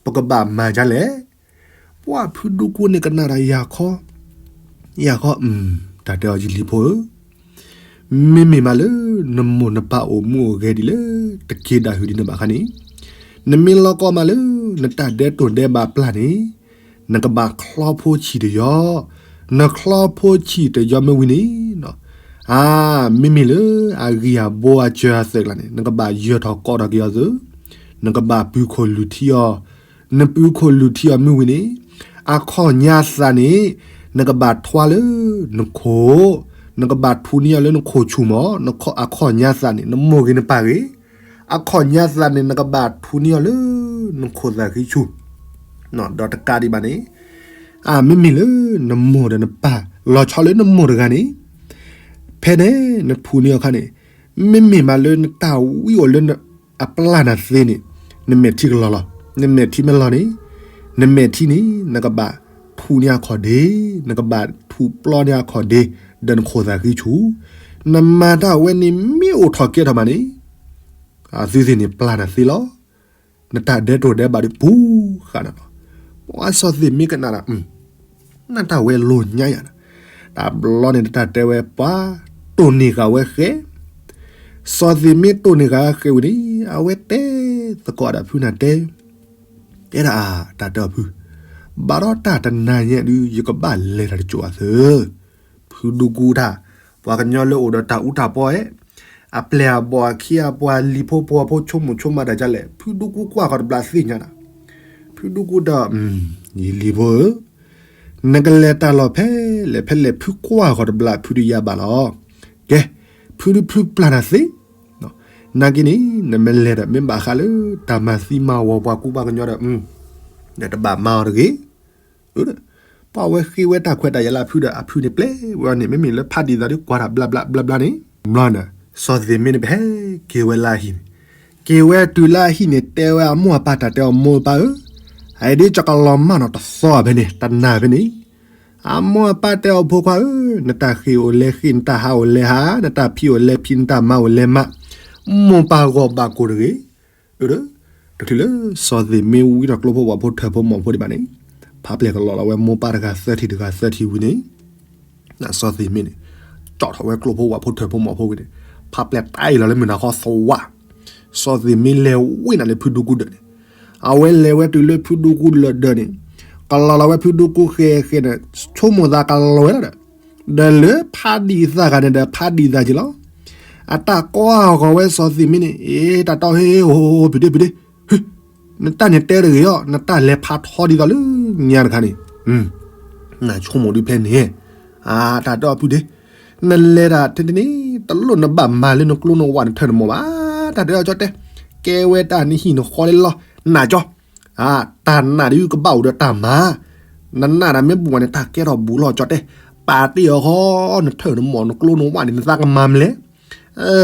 ပကဘၣ်မၤဒ်လဲၣ်. ပှၢ်ဖုဒူကူန့ၣ်ကနၣ်တၢ်ယၤခီ, ယၤခီ, တၢ်တဲအီၤယလံၤဖိဧၢ, မ့မ့ၢ်မးလၢ နမိၢ်နပၢ်အိၣ်မူအိၣ်ဂဲၤဒ်လၢ တက့ၤဒၣ်ဟုၣ်ဒ်န့ၣ်ဘၣ်ခါန့ၣ်, နမ့ၢ်လီၤကီမးလၢ နတၢ်ဒဲတိၢ်ဒဲဘးပျၢ်န့ၣ်, နကဘၣ်ချီဖိဆံၣ်တယီၤ, နချီဖိဆံၣ်တယီၤမ့ၢ်ဝံၤန့ၣ်, အါ မ့မ့ၢ်လၢအဂံၢ်အဘိအစၢၤအသွဲၣ်ကျါန့ၣ် နကဘၣ်ယၢၤထီၣ်ကီးထီၣ်က့ၤအီၤသု, နကဘၣ်ပုခိၣ်လုၢ်ထံအီၤ, နပုခိၣ်လုၢ်ထံအီၤမ့ၢ်ဝံၤန့ၣ်, အခီၣ်ညါသးန့ၣ် နကဘၣ်ထွါလၢနခိၣ်, နကဘၣ်ထူးန့ၢ်အီၤလၢနခိၣ်ဆူၣ်မီၢ်, အခီၣ်ညါသးန့ၣ် နမိၢ်ဂ့ၤနပၢ်ဂ့ၤ, အခီၣ်ညါသးန့ၣ် နကဘၣ်ထူးန့ၢ်အီၤလၢနခိၣ်သးဃံဆူၣ်, ဒီးတကးဒံးဘၣ်န့ၣ်, အါ မ့မ့ၢ်လၢနမိၢ်ဒီးနပၢ် လီၤဆီလၢနမိၢ်တဂၤန့ၣ်, ဖဲန့ၣ် နထူးန့ၢ်အီၤခါန့ၣ်, မ့မ့ၢ်မးလၢနတၢ်ဝံအိၣ်လၢအပျၢ်နၤသ့န့ၣ်, နမဲာ်ထံကလီၤလီၤ, နမဲာ်ထံမ့ၢ်လီၤန့ၣ်, နမဲာ်ထံန့ၣ် နကဘၣ်ထူးန့ၢ်အခီၣ်ဒ့, နကဘၣ်ထူးပျီန့ၢ်အခီၣ်ဒ့, ဒီးနခိၣ်သးဃံဆူၣ်, နမၤတၢ်ဝဲန့ၣ်မ့ၢ်အိၣ်ထီၣ်ကဲထီၣ်မးန့ၣ်, အသုသ့ၣ်န့ၣ်ပျၢ်နၤသ့လီၤ. နတၢ်ဒဲတိၢ်ဒဲဘးဒုးပူၤဃာ်နၤလီၤ. ပှၤစီၤသ့ၣ်မ့ၢ်ကနၣ်ဒီး, နတၢ်ဝဲလိာ်ညါယၤနၤ, တဘျီန့ၣ်နတၢ်တဲဝဲပှၤ, တိၢ်န့ၢ်ဃာ်ဝဲဃဲ, စီၤသ့ၣ်မ့ၢ်တိၢ်န့ၢ်ဃာ်ဃဲဝံၤန့ၣ် အဝဲတဲသကိးဒၣ်ဖုနၤတဲ, တဲဒၣ်အါ, တၢ်တဲအီၤဖု, ဘၣ်ဒီးတၢ်တနၤညါဒုး ယကဘၣ်လဲၤတၢ်တစိၢ်အသၢ ဖုဒူကူတၢ်, ပှၤကညီလၢအိၣ်ဒီးတၢ်အူတၢ်ပီအဲ, အပျဲၢ်အဘီၣ်အခ့အပှၤလံၤဖိပှီၤဖိဆိကမိၣ်ဆိကမးတၢ်ဒ်လဲၣ်, ဖုဒူကူကွၢ်ဃီၤတဘျီသ့ၣ်ညါနၤ, ဖုဒူကူဒီး, ယလံၤဖိဧၢ, နကလဲၤတၢ်လီၢ်ဖဲလဲၣ်ဖဲလဲၣ် ဖုကွၢ်ဃီၤတဘျီဖုဒုးယါဘၣ်လီၤ. ကဲ, ဖုဒုးဖုပျၢ်နၤသ့, နာ်က့န့ၣ် နမ့ၢ်လဲၤဒီး မ့ၢ်ဘၣ်ဃးလၢတၢ်မၤသံမၤဝီၤပှၤကူပှၤကညီဒီး, ဒီးတဘၣ်မၤအီၤတဂ့ၤ ပှၤဝဲဃ့ဝဲတၢ်ခွဲးတၢ်ယာ်လၢအဖုဒီး အဖုန့ၣ်ပျဲဝဲအီၤန့ၣ် မ့မ့ၢ်လၢဖးဒံးသးဒ်ကွၢ်တၢ်ဘျါဘျါဘျါဘျါန့ၣ်, ဘျီန့ၣ် စီၤသ့ၣ်မ့ၢ်န့ၣ်ပဟဲက့ၤဝဲလၢအဟံၣ်န့ၣ်, က့ၤဝဲတုၤလၢအဟံၣ်န့ၣ် တဲဝဲအမိၢ်အပၢ်တၢ်တဲအီၤမိၢ်အပၢ်ဧၢ, အအံၤဒ်ကကလီၤမၢ်နီၢ်တသီဖဲန့ၣ် တနၤဖဲန့ၣ်, အမိၢ်အပၢ်တဲအီၤဖိခွါဧၢ, နတၢ်ဃ့ၢ်အိၣ်လဲၤဃ့ၢ် နတၢ်ဟးအိၣ်လဲၤဟး နတၢ်ဖံးအိၣ်လဲၤဖံး နတၢ်မၤအိၣ်လဲၤမၤ, မိၢ်ပၢ်ဂီၢ်ဘၣ်ကိၢ်တဂ့ၤ တချုးလၢစီၤသ့ၣ်မ့ၢ်ဝံထီၣ်ကျိဖိဝၣ်ဖိထၢၣ်ဖိမီၤဖိဒံးဘၣ်န့ၣ်, ဖးပျဲၢ်ကလီၤလီၤဝဲမိၢ်ပၢ်တဂၤသၢထံၣ်တဂၤသၢထံၣ်ဝံၤန့ၣ်, စီၤသ့ၣ်မ့ၢ်န့ၣ်, ကၠီၣ်ထီၣ်ဝဲကျိဖိဝၣ်ဖိထၢၣ်ဖိမီၤဖိဝံၤန့ၣ်, ဖးပျဲၢ်တၢ်အံၤလီၤလၢမုၢ်နၤခီသဝၣ်, စီၤသ့ၣ်မ့ၢ်လဲၤဝံနၤလၢဖုဒူကူဒၢးန့ၣ်, အဝဲလဲၤဝဲတုၤလၢဖုဒူကူလၢဒၢးန့ၣ်, ကလီၤလီၤဝဲဖုဒူကူဃဲဃဲန့ၣ်, ဆိကမိၣ်သးကလီၤဝဲလီၤဒီး ဒီးလၢဖးဒံးသးဂၤန့ၣ်ဒီးဖးဒံးသးက့ၤလီၤ. အတၢ်ကွၢ်ဃီၤဝဲစီၤသ့ၣ်မ့ၢ်န့ၣ်, အ့ တၢ်တီဟ့ဟ့ဟ့ဟ့ ဖုဒ့ဖုဒ့, နတၢ်န့ၣ်တဲတဂ့ၤအီၤ, နတၢ်လဲၤဖးထီဒ်သိးလၢညါတခါန့ၣ်, နဆိကမိၣ်ဒုးဖဲန့ၣ်, အတၢ်တီဖုဒ့, နလဲၤတၢ်ထဲန့ၣ် တလိၣ်နဘၣ်မၤလၢနကျိနဝၣ်နထၢၣ်နမီၤဘၣ် တၢ်တဲအီၤကၠီတဲ, ကဲဝဲတၢ်နဟံၣ်နဃီလၢလီၢ် နးကၠီ, တၢ်နာ်ဒုးကဘၣ်အိၣ်ဒီးတၢ်မၤ, နနာ်ဒီးမ့ၢ်ဘူးဘၣ်န့ၣ် တၢ်ကဲထီၣ်ဘူးလီၤကၠီတဲ, ပာ်တ့ၢ်အီၤဃီ, နထၢၣ်နမီၢ်နကျိနဝၣ်န့ၣ် နသးကမၤမလဲၣ်,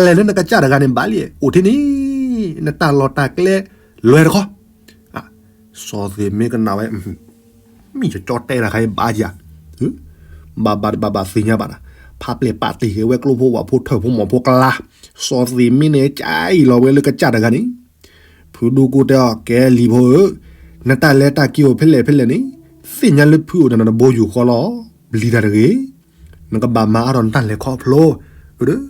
လဲၤလၢနကစၢ်တဂၤန့ၣ်ဘၣ်လံ, အိၣ်ထဲန့ၣ် နတၢ်လီၢ်တၢ်ကျဲလွဲတခီ စီၤသ့ၣ်မ့ၢ်ကနၣ်ဝဲ, မ့ၢ်ယကၠီတဲတၢ်ခါအံၤဘၣ်ယၤ, ဘၣ်ဘၣ်တဘၣ်ဘၣ်သ့ၣ်ညါဘၣ်ဒီး, ဖးပျဲၢ်ပာ်တ့ၢ်က့ၤဝဲကျိဖိဝၣ်ဖိထၢၣ်ဖိမီၢ်ဖိကလါ, စီၤသ့ၣ်မ့ၢ်န့ၣ် ကအံၣ်လီၤဝဲလၢကစၢ်တဂၤန့ၣ်, ဖုဒိၣ်ကိတဲအီၤ ကဲလံၤဖိဧၢ, နတၢ်လဲၤတၢ်က့ၤအိၣ်ဖဲလဲၣ်ဖဲလဲၣ်န့ၣ်, သ့ၣ်ညါလၢဖုအိၣ်ဒီးနတဘိယူၢ်ဃီလီၤ, ပျံၤတၢ်တဂ့ၤ နကဘၣ်မၤအါထီၣ်နတၢ်လဲၤခီဖျိ, ဒီး,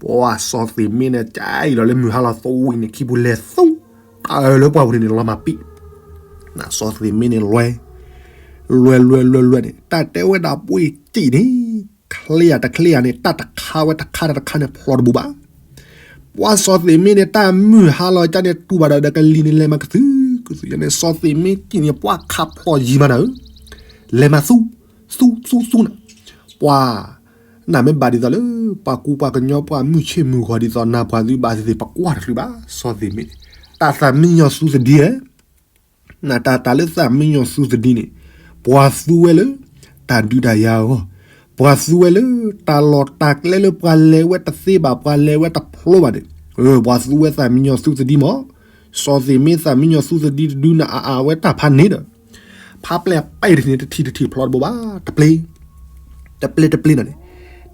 ပှၤစီၤသ့ၣ်မ့ၢ်န့ၣ် ကအံၣ်လီၤလၢမုၢ်ဟါလီၤသဝံးန့ၣ် ခံပူၤလဲၤသူ, တၢ်အၢလၢပှၢ်ပူၤန့ၣ်န့ၣ် လီၤမၢ်ပံး, နစီၤသ့ၣ်မ့ၢ်န့ၣ်လွဲ, လွဲလွဲလွဲလွဲန့ၣ် တၢ်တဲဝဲဒၣ်ပှ့ၤစံၣ်န့ၣ်, ချ့ယၤတချ့ယၤန့ၣ် တၢ်တခါဝဲတခါတခါန့ၣ် ဖျိတဘူးဘၣ် ပှၤစီၤသ့ၣ်မ့ၢ်န့ၣ် တၢ်မုၢ်ဟါလီၤကၠါန့ၣ် တူၢ်ဘၣ်ဒီးဒီးကလံၤန့ၣ် လဲၤမၤကသုၣ်ကသုၣ်ယၤန့ၣ် စီၤသ့ၣ်မ့ၢ်စံၣ်န့ၣ် ပှၤခးဖျိယံၤမးနၤဧၢ, လဲၤမၤသူ, သူသူသူနၤ, ပှၤ, နမ့ၢ်ဘၣ်ဒ်သိးလၢ ပှၤကူပှၤကညီပှၤမုၢ်ဆ့ၣ်မုၢ်ဂီၤဒ်သိးနၤပှၤသုဘၣ်သ့ၣ်သ့ၣ် ပကွၢ်တချုးဘၣ် စီၤသ့ၣ်မ့ၢ်န့ၣ်, တၢ်သးမံညီၤသူသဒံဧၢ နတၢ်တၢ်လၢသးမံညီၤသူသဒံန့ၣ်, ပှၤသူဝဲလၢ တၢ်ဒုးတၢ်ယၤအဂီၢ်, ပှၤသူဝဲလၢ တၢ်လီၢ်တၢ်ကျဲလၢပှၤလဲၤဝဲတသ့ဘၣ် ပှၤလဲၤဝဲတဖျိဘၣ်န့ၣ်, ပှၤသူဝဲသးမံညီၤသူသဒံမး, စီၤသ့ၣ်မ့ၢ်သးမံညီၤသူသဒံတဒုနအါအါဝဲတၢ်ဖးန့ၣ်ဒီး, ဖးပျဲၢ်ပဲာ်တန့ၣ် တထံၣ်တထံၣ်ဖျိတဘိဘၣ် တပျ့ၤ, တပျ့ၤတပျ့ၤန့ၣ်,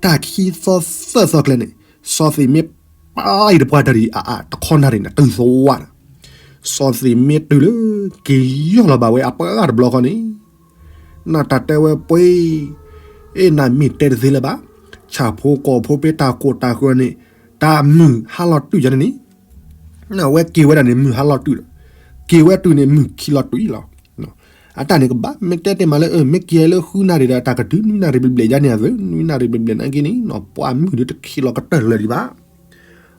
တၢ်ခံသီသၢသီကျဲန့ၣ်, စီၤသ့ၣ်မ့ၢ်ပျဲတပှၢ်တၢ်ရံၣ်အါအါ တခီနၣ်ရံၣ်န့ၣ် တုၤသဝၢ်န့ၣ်, စီၤသ့ၣ်မ့ၢ်တုၤလၢ က့ၤယီၢ်လီၤဘၣ်ဝဲအပှၤတဘျီဃီန့ၣ်, နတၢ်တဲဝဲပှ့ၤ, အ့ၣ် နမ့ၢ်တဲတသ့လၢၤဘၣ်, ဆၣ်ဖိကီၢ်ဖိပ့တၢ်ကိၢ်တၢ်ဂီၤန့ၣ်, တၢ်မုၢ်ဟါလီၤတုၤယၤန့ၣ်န့ၣ်, နဝဲက့ၤဝဲဒၣ်န့ၣ် မုၢ်ဟါလီၤတုၤဒီး, က့ၤဝဲတုၤန့ၣ် မုၢ်ခံလီၤတုၤလီၤ အတၢ်န့ၣ်ကဘၣ် မ့ၢ်တဲတ့ၢ်မးလၢ မ့ၢ်က့ၤလၢဃုနၣ်ရံၣ်ဒီး တၢ်ကတုၤနွံနၣ်ရံၣ်ဘျဲၣ်ဘျဲၣ်ယါန့ၣ် အသု နွံနၣ်ရံၣ်ဘျဲၣ်ဘျဲၣ်နာ်က့န့ၣ် ပှၤမုၢ်ဒုးတခံးလီၤကတၢၢ်လၢာ်ဒံးဘၣ်.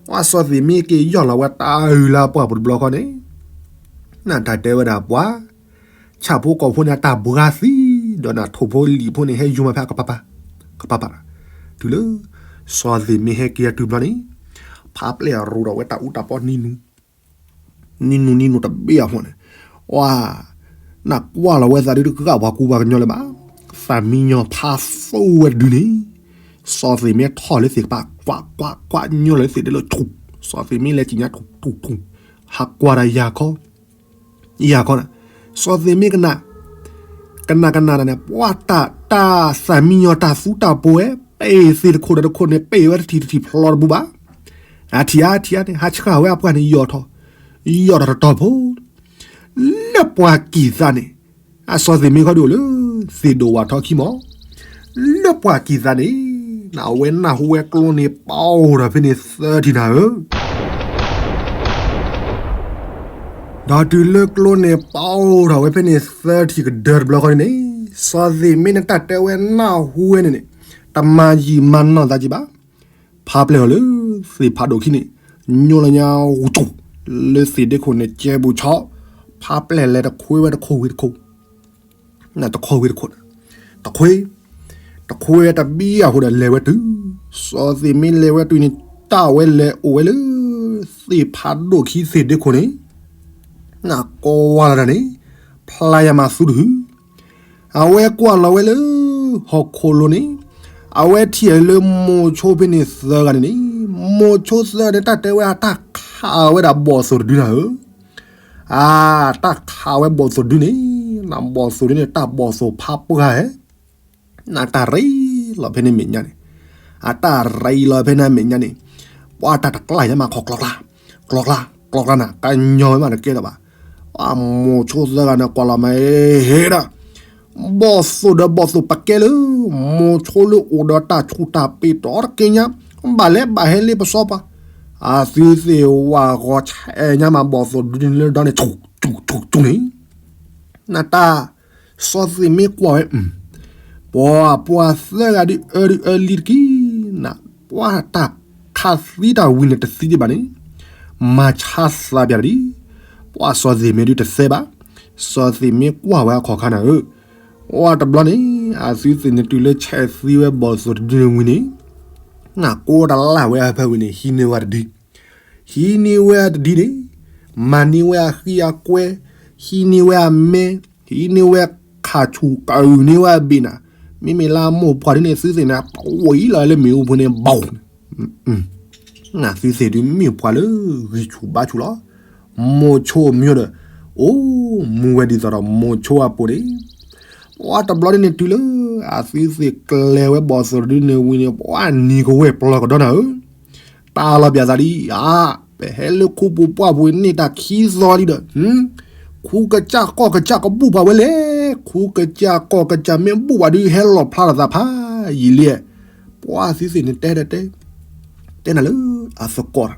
ပှၤစီၤသ့ၣ်မ့ၢ်က့ၤယီၢ်လီၤဝဲတၢ်အုၣ်လၢပှၢ်ပူၤတဘျီဃီန့ၣ်, နတၢ်တဲဝဲဒၣ်ပှၤ, ဆၣ်ဖိကီၢ်ဖိန့ၣ် အတၢ်ဘှါသံ, ဒီးနထိၣ်ဖိလံာ်ဖိန့ၣ် ဟဲယူၤမၤဖဲအကပၤပၤ, ကပၤပၤ, တုၤလၢ စီၤသ့ၣ်မ့ၢ်ဟဲက့ၤအတုၤဘျီန့ၣ်, ဖးပျဲၢ်ရိၤဒီးဝဲတၢ်အူတၢ်ပီနံၤနူ နံၤနူနံၤနူတဘ့ၣ်အဃိန့ၣ်, ဝဲ, နကွၢ်လီၤဝဲသးဒုးတကဂၣ်ပှၤကူပှၤကညီလၢၤဘၣ်, သးမံညီၤဖးသူဝဲတဒုန့ၣ်, စီၤသ့ၣ်မ့ၢ်ထီၣ်လၢသ့ၣ်ကပၤ ကွၢ်ကွၢ်ကွၢ်ညီလီၤလၢသ့ၣ်ဒၢလၢထူၣ်, စီၤသ့ၣ်မ့ၢ်လဲၤကံၣ်ညါထူၣ်ထူၣ်ထူၣ်, ဟးကွၢ်ဒီးယၤခီ, ယၤခီန့ၣ်, စီၤသ့ၣ်မ့ၢ်ကနၣ် ကနၣ်ကနၣ်န့ၣ် ပှၤတၢ်တၢ်သးမံညီၤတၢ်သူတၢ်ပှ့ၤဝဲ ပ့ၢ်သ့ၣ်တခိၣ်ဒီးတခိၣ်န့ၣ် ပ့ၢ်ဝဲတထံၣ်တထံၣ်ဖျိတဘူးဘၣ်. အထံၣ်ဧါထံၣ်ဧါန့ၣ် ဟးဆှၣ်ဝဲအပှၢ်န့ၣ် ယီၢ်ထီၣ်, ယီၢ်ထီၣ်တတီၤဖိ, လၢပှၤကံၢ်သးန့ၣ်, အစီၤသ့ၣ်မ့ၢ်ခီဒုးအိၣ်လၢ သ့ၣ်ဒိၣ်ဝၣ်ထီခံမီၢ်, လၢပှၤကံၢ်သးန့ၣ်, အဝဲနၢ်ဟူဝဲကျိန့ၣ်ပအိၣ်ထီၣ်ဖဲန့ၣ်သၢထံၣ်နၤဧၢ ဒီးတုၤလၢကျိန့ၣ်ပအိၣ်ထီၣ်ဝဲဖဲန့ၣ်သၢထံၣ်ကဒၢတဘျီဃီန့ၣ်န့ၣ်, စီၤသ့ၣ်မ့ၢ်န့ၣ်တၢ်တဲဝဲနၢ်ဟူဝဲန့ၣ်န့ၣ်, တမၤယံာ်မၤနီၢ်သးက့ဘၣ်. ဖးပျဲၢ်အီၤလၢ သ့ၣ်ဖးဒိၣ်ခံန့ၣ်, ညိလၢညါဝူၤကၠူၣ်, လၢသ့ၣ်ဒ့ခိၣ်န့ၣ်ကဲဘူးဆီ, ဖးပျဲၢ်လဲၤတခွ့ဝဲတခိၣ်ဝံၤတခိၣ် နတခီဝံၤတခိၣ်, တခွ့, တခွ့ဝဲတဘံအဃိဒီးလဲၤဝဲတုၤ, စီၤသ့ၣ်မ့ၢ်လဲၤဝဲတုၤန့ၣ် တၢ်ဝဲလဲၤအိၣ်ဝဲလၢ သ့ၣ်ဖးဒိၣ်ခံသ့ၣ်ဒ့ခိၣ်န့ၣ်, နကွၢ်လီၤတၢ်န့ၣ်, ဖျါယၤမးသူတဟု, အဝဲကွၢ်လီၤဝဲလၢ ဟီၣ်ခိၣ်လိၤန့ၣ်, အဝဲထံၣ်လၢမိၤဆိဖဲန့ၣ်သၢဂၤန့ၣ်န့ၣ်, မိၤဆိသၢဂၤန့ၣ် တၢ်တဲဝဲအတၢ်ခးဝဲဒၣ်ဘီၣ်သိၣ်တဒုနၤဧၢ အတၢ်ခးဝဲဘီၣ်သိၣ်ဒုန့ၣ်, နဘီၣ်သိၣ်ဒုန့ၣ် တၢ်ဘီၣ်သိၣ်ဖးပှၢ်ဧဲ, နတၢ်ရ့လီၤဖဲန့ၣ်မဲာ်ညါန့ၣ်, အတၢ်ရ့လီၤဖဲန့ၣ်မဲာ်ညါန့ၣ်, ပှၤတၢ်တကျါယါမးခီကျီကျါ, ကျီကျါ, ကျီကျါနၤ ကညီဝဲမးတကဲလၢၤဘၣ်, အမိၤဆိသၢဂၤန့ၣ်ကွၢ်လီၤမးဟ့ၣ်ဒီး ဘီၣ်သိၣ်ဒီးဘီၣ်သိၣ်ပကဲလၢ မိၤဆိလၢအိၣ်ဒီးတၢ်ဆူၣ်တၢ်ပ့းတီတက့ညါ, ဘၣ်လဲၤဘၣ်ဟဲလ့ပစီပှၤ, အသုသ့ၣ်ဝၣ်ဂီၤဆဲးညါမး ဘီၣ်သိၣ်ဒုန့ၣ်လၢဒီန့ၣ် ဆူၣ်ဆူၣ်ဆူၣ်ဆူၣ်န့ၣ်, နတၢ်, စီၤသ့ၣ်မ့ၢ်ကွၢ်ဝဲ, ပှၤပှၤသၢဂၤဒုးအၢဒုးအၢလံတက့ၢ်နၤ, ပှၤတၢ်ခးသံတၢ်ဝံၤန့ၣ်တသံဒံးဘၣ်န့ၣ်, မၤဆါသးပၠးတဒံး, ပှၤစီၤသ့ၣ်မ့ၢ်ဒုးတသဲဘၣ်, စီၤသ့ၣ်မ့ၢ်ကွၢ်ဝဲအခီၣ်ခါနၤဧၢ, ဝဲတဘျီန့ၣ်, အသုသ့ၣ်န့ၣ်တုၤလၢဆဲးသံဝဲဘီၣ်သိၣ်တဒုန့ၣ်ဝံၤန့ၣ်, နကိးတလၢ်ဝဲအဖၢဝံၤန့ၣ် ဟံးန့ၢ်ဝဲတဒု ဟံးန့ၢ်ဝဲအတဒံန့ၣ်, မၤန့ၢ်ဝဲအဃံအကွဲ, ဟံးန့ၢ်ဝဲအမဲ, ဟံးန့ၢ်ဝဲခးဆူၣ်ကဂုာ်န့ၢ်ဝဲအဘ့ၣ်နၤ, မ့မ့ၢ်လၢမိၢ်ပှၢ်ဒ်န့ၣ် သုသ့ၣ်န့ၣ် ပဝဲအံၤလီၤလၢမ့ၣ်အူဖိန့ၣ် ဘၣ် သုသ့ၣ်ဒုးမ့ၢ်ပှၤလၢဂံၢ်ဆူၣ်ဘါဆူၣ်လီၤ. မိၤဆိအမံၤဒီး အိၣ်မူဝဲဒ်သိးဒီးမိၤဆိအပူၤန့ၣ်, ပှၤတဘျီန့ၣ်န့ၣ်တုၤလၢ အသုသ့ၣ်ကျဲၤဝဲဘီၣ်သိၣ်တဒုန့ၣ်ဝံၤန့ၣ် ပှၤနံၤကဝဲၢ်ပျီၤကဒီနၤဧၢ, တၢ်လီၤပျၢၤသးဒ်အံၤ, ပဟဲလၢခူပူၤပှၢ်ပူၤန့ၣ်တၢ်ခံသီလံဒီး ခူကစၢ်ကီၢ်ကစၢ်ကဘူၣ်ပှၤဝဲလဲၣ်, ခူကစၢ်ကီၢ်ကစၢ်မ့ၢ်ဘူၣ်ပှၤဒုး ဟဲလီၤဖျါထီၣ်သးဖးယံာ်လံ. ပှၤသုသ့ၣ်န့ၣ်တဲတဲတဲ, တဲနၤလၢအသကိး,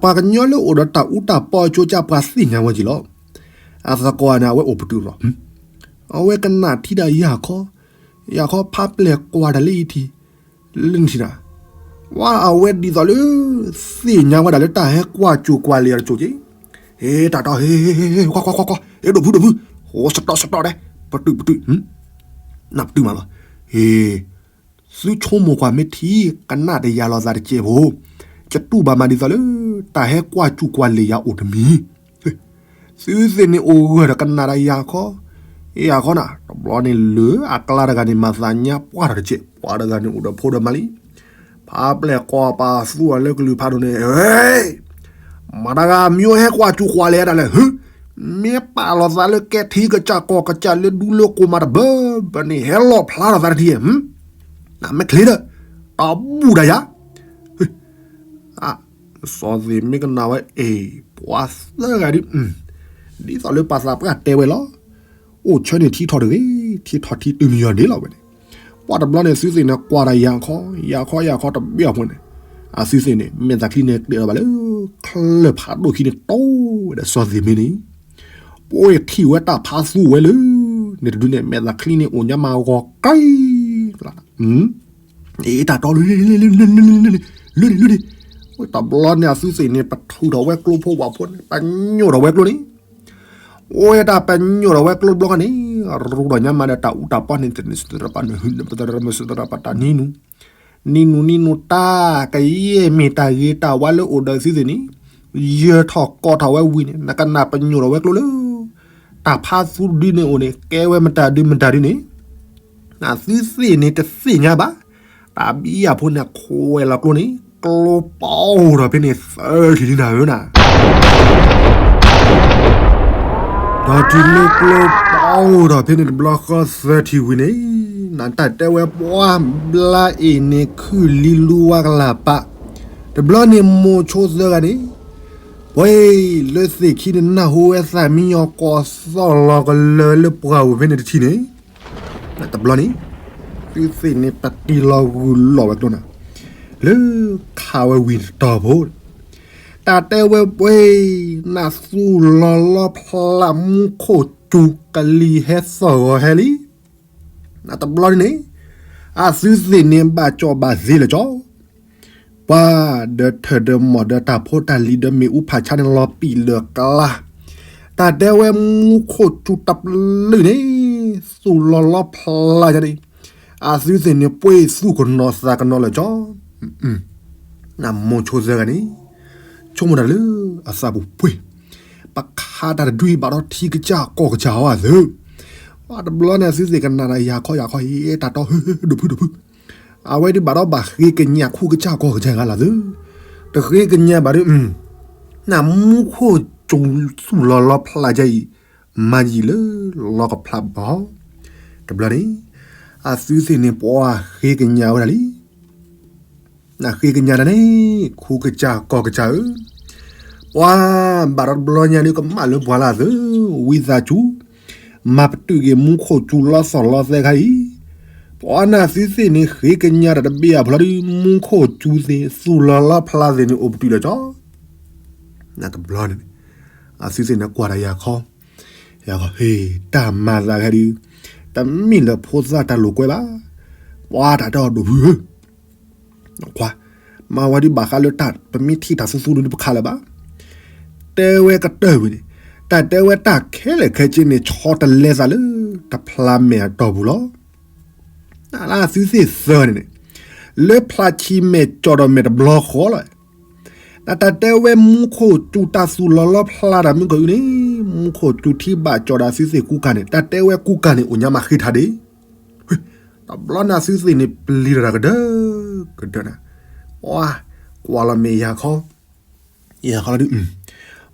ပှၤကညီလၢအိၣ်ဒီးတၢ်အူတၢ်ပီအကၠိကၢ် ပှၤသ့ၣ်ညါဝဲက့ၤလီၤ. အသကိးန့ၣ် အဝဲအိၣ်ပတုာ်လီၤ. အဝဲကနၣ်ထံဒီးယၤခီ, ယၤခီဖးပျဲၢ်ကွၢ်တၢ်လၢအံၤထံး, လၢနထံးနၤ, ပှၤအဝဲဒ်သိးလၢ သ့ၣ်ညါဝဲဒၣ်လၢတၢ်ဟဲကွၢ်စူၢ်ကွၢ်လ့ၤအီၤတစိၤက့ၤ, ဟ့ တၢ်တီ ဟ့ ဟ့ ကွၢ်ကွၢ်ကွၢ်ကွၢ် ဟ့ ဒိၣ်ဖုဒိၣ်ဖု, ဟိ စတီၣ်စတီၣ်ဒဲး, ပတုာ်ပတုာ်, နပတုာ်မးလီၤ, ဟ့ သုဆိကမိၣ်ကွၢ်မ့ၢ်ထံ ကနၣ်တယၤလိာ်သးတစဲးဖိ, ယတူၢ်ဘၣ်မးဒ်သိးလၢ တၢ်ဟဲကွၢ်စူၢ်ကွၢ်လ့ၤယၤအိၣ်တမံၤ, သုသ့ၣ်န့ၣ်အိၣ်ဂၢၢ်ဒီးကနၣ်ဒီးယၤခီ, ယၤခီနၤ, တဘျီန့ၣ်လၢအကျါတဂၤန့ၣ် မၤသးညါပှၢ်ထီၣ်တစဲး, ပှၤတဂၤန့ၣ်အိၣ်ဒီးဖိဒီးမါလံ, ဖးပျဲၢ်ကွၢ်ပာ်သူၣ်အီၤလၢကလုၢ်ဖးဒိၣ်န့ၣ်, မတၤတဂၤမ့ၢ်ဟဲကွၢ်စူၢ်ကွၢ်လ့ၤဒၣ်လဲာ်, မ့ၢ်ပာ်လီၤသးလၢကဲထံကစၢ်ကီၢ်ကစၢ်လၢဒူလၢကိၢ်မးတဘၢဘၢန့ၣ် ဟဲလီၤဖျါထီၣ်သးတထံၣ်, နမ့ၢ်ချ့ဒီး တဘူၣ်ဒၣ်ယၤ စီၤသ့ၣ်မ့ၢ်ကနၣ်ဝဲအံၤ, ပှၤသၢဂၤဒ်, ဒ်သိးလၢပှၤသးပှၢ်တဲဝဲလီၤ. အိၣ်ဆၢန့ၣ်ထံထီၣ်တဂ့ၤ, ထံထီၣ်ထံတုၤမံၤယီၤန့ၣ်လီၤဝဲန့ၣ်. ပှၤတဘျီန့ၣ် သုသ့ၣ်န့ၣ်ကွၢ်ဒီးယၤခီ, ယၤခီယၤခီတဘ့ၣ်အဖီန့ၣ်, အသုသ့ၣ်န့ၣ် မဲာ်သးချံန့ၣ်ကျဲးအီၤဘၣ်လၢ ချၢၣ်ဖးဒိၣ်ခံန့ၣ် တိဝဲဒီးစီၤသ့ၣ်မ့ၢ်န့ၣ်, ပှၤထံၣ်ဝဲတၢ်ဖးသူဝဲလၢ န့ၣ်တဒုန့ၣ် မဲာ်သးချံန့ၣ်အိၣ်ညါမးဂီၤကဲ အ့ တၢ်တီလၢ လၢန့ၣ်လၢန့ၣ်, တဘျီန့ၣ် အသုသ့ၣ်န့ၣ် ပထုးထီၣ်ဝဲကျိဖိဝၣ်ဖိန့ၣ် ပညိၣ်ထီၣ်ဝဲကျိန့ၣ်, အိၣ်တၢ်ပညိၣ်ထီၣ်ဝဲကျိဘျီန့ၣ်, ရူဒီးညါမးဒီးတၢ်အူတၢ်ပီန့ၣ် တနံၤစတရပၤနဟံနပတရမစတရပၤတၢ်နံနူ, နံနူနံနူတၢ် ကယဲၢ်မ့ၢ်တၢ်ဂ့ၤတၢ်ဝါလၢအိၣ်ဒီးသုသ့ၣ်န့ၣ်, ယၢၤထီၣ်ကိးထီၣ်ဝဲဝံၤန့ၣ် နကနၣ်ပညိၣ်ထီၣ်ဝဲကျိလၢ တၢ်ဖးသူဒုန့ၣ်အိၣ်န့ၣ် ကဲဝဲမတၤဒုမတၤဒုန့ၣ် အသုသ့ၣ်န့ၣ်တသ့ၣ်ညါဘၣ်. တၢ်ဘံယၤဖိန့ၣ်ခွဲးလီၤကျိန့ၣ် ကျိပီအိၣ်ထီၣ်ဖဲန့ၣ်သၢထံၣ်လံနၤဧၢနၤ. ဒီးတုၤလၢကျိပီအိၣ်ထီၣ်ဖဲန့ၣ်တဘျီဃီသၢထံၣ်ဝံၤန့ၣ်, နတၢ်တဲဝဲပှၤဘျါအ့ၣ်န့ၣ်ခုၣ်လံလူဝါကလၤပာ်, တဘျီန့ၣ်မိၤဆိသၢဂၤန့ၣ် ပှၤလၢသ့ၣ်ခံန့ၣ်နၢ်ဟူဝဲသးမံယီၤကိးသီၣ်လီၤကလၢာ်လၢပှၢ်ဝဲဖဲန့ၣ်တထံၣ်န့ၣ်, တဘျီန့ၣ် သုသ့ၣ်န့ၣ်ပတံၢ်လီၤဂုၢ်လီၤဝဲကျိနၤ, လၢခးဝဲဝံၤတတီၤဖိ တၢ်တဲဝဲပှၤ နသူၣ်လီၤလီဖျးမူခိၣ်စူၤကလံၤဟဲသီၣ်ဂီၤဟဲလံ. တဘျီန့ၣ်န့ၣ် အသုသ့ၣ်န့ၣ်ဘၣ်ကၠီဘၣ်သ့လၢာ်ကၠီ, ပှၤဒီးထၢၣ်ဒီးမီၢ်ဒီးတၢ်ဖိတၢ်လံၤဒီးမ့ၣ်အူဖးဆါန့ၣ်လီၤပံာ်လၢာ်ကျါ, တၢ်တဲဝဲမူခိၣ်စူၤတပျုာ်န့ၣ် သူၣ်လီၤလီဖျးယၤန့ၣ်, အသုသ့ၣ်န့ၣ်ပှ့ၤသူၣ်ကနီၤသးကနီၤလၢာ်ကၠီ နမိၤဆိသၢဂၤန့ၣ် ဆိကမိၣ်တၢ်လၢအသးပူၤပှ့ၤ, ပခးတၢ်တဒုအံၤဘၣ်ဒီးထံကစၢ်ကီၢ်ကစၢ်အီၤအသု, ပှၤတဘျီန့ၣ် အသုသ့ၣ်ကနၣ်ဒီးယၤခီယၤခီ ဟ့ တၢ်တီ ဒိၣ်ဖုဒိၣ်ဖု, အဝဲဒုးဘၣ်ဒီးဘၣ်ဃ့ကညးခူကစၢ်ကီၢ်ကစၢ်ဂၤလၢသု, တဃ့ကညးဘၣ်ဒီး နမူခိၣ်စူၤသူၣ်လီၤလီဖျးယၤအံၤ မၤယံာ်လၢလီကဖျးဘၣ်, တဘျီန့ၣ် အသုသ့ၣ်န့ၣ်ပှၤဃ့ကညးဝဲဒၣ်လံ. နဃ့ကညးတၢ်န့ၣ် ခူကစၢ်ကီၢ်ကစၢ်ဧၢ, ပှၤဘၣ်ဒီးတဘျီညါဒုးကမၣ်လၢပှၤလၢအသု, ဝံသးစူၤ မၤပတုာ်က့ၤမူခိၣ်စူၤလီသီၣ်လီသဲခါအံၤ, ပှၤနသုသ့ၣ်န့ၣ်ဃ့ကညးတၢ်တဘ့ၣ်အဖီလာ်ဒီး မူခိၣ်စူၤသ့ၣ် သူၣ်လီၤလီဖျးသ့ၣ်န့ၣ် အိၣ်ပတုာ်လၢာ်ကၠီ နတဘျီန့ၣ် အသုသ့ၣ်န့ၣ်ကွၢ်ဒီးယၤခီ, ယၤခီ ဟ့ တၢ်မၤသးခဲဒုး တမ့ၢ်လၢဖိသၣ်တၢ်လိာ်ကွဲဘၣ်, ပှၤတၢ်တဲအီၤဒိၣ်ဖုဧၢ, ခွါ, မၤဝဲဒုးဘၣ်ဃးလၢတၢ် ပမ့ၢ်ထံၣ်တၢ်သူသူဒုးပခးလၢၤဘၣ်, တဲဝဲကတၢၢ်ဝံၤန့ၣ်, တၢ်တဲဝဲတၢ်ခဲလၢာ်ခဲဆ့န့ၣ် ဆီတလဲသးလၢ တဖျးမဲာ်အတီၢ်ပူၤလီၤ. နလၢသုသ့ၣ်သၢဂၤန့ၣ်န့ၣ်, လၢဖျးဆံမဲာ်ကၠီၣ်ဒီးမဲာ်တဘျီဃီလီၤ. တၢ်တဲဝဲမူခိၣ်စူၤတၢ်သူၣ်လီၤလီဖျါတၢ်မုၢ်ကီၢ်အုန့ၣ်, မူခိၣ်စူၤထံဘၣ်ကၠီၣ်ဒီးအသုသ့ၣ်ကူကၤန့ၣ်, တၢ်တဲဝဲကူကၤန့ၣ် အိၣ်ညါမၤဃ့ထါဒ့ၣ်. တဘျီန့ၣ်အသုသ့ၣ်န့ၣ်ပျံၤတၢ်ကဒၢကဒၢနၤ, ကွၢ်လီၤမ့ၢ်ယၤခီ, ယၤခီလီၤဒုး,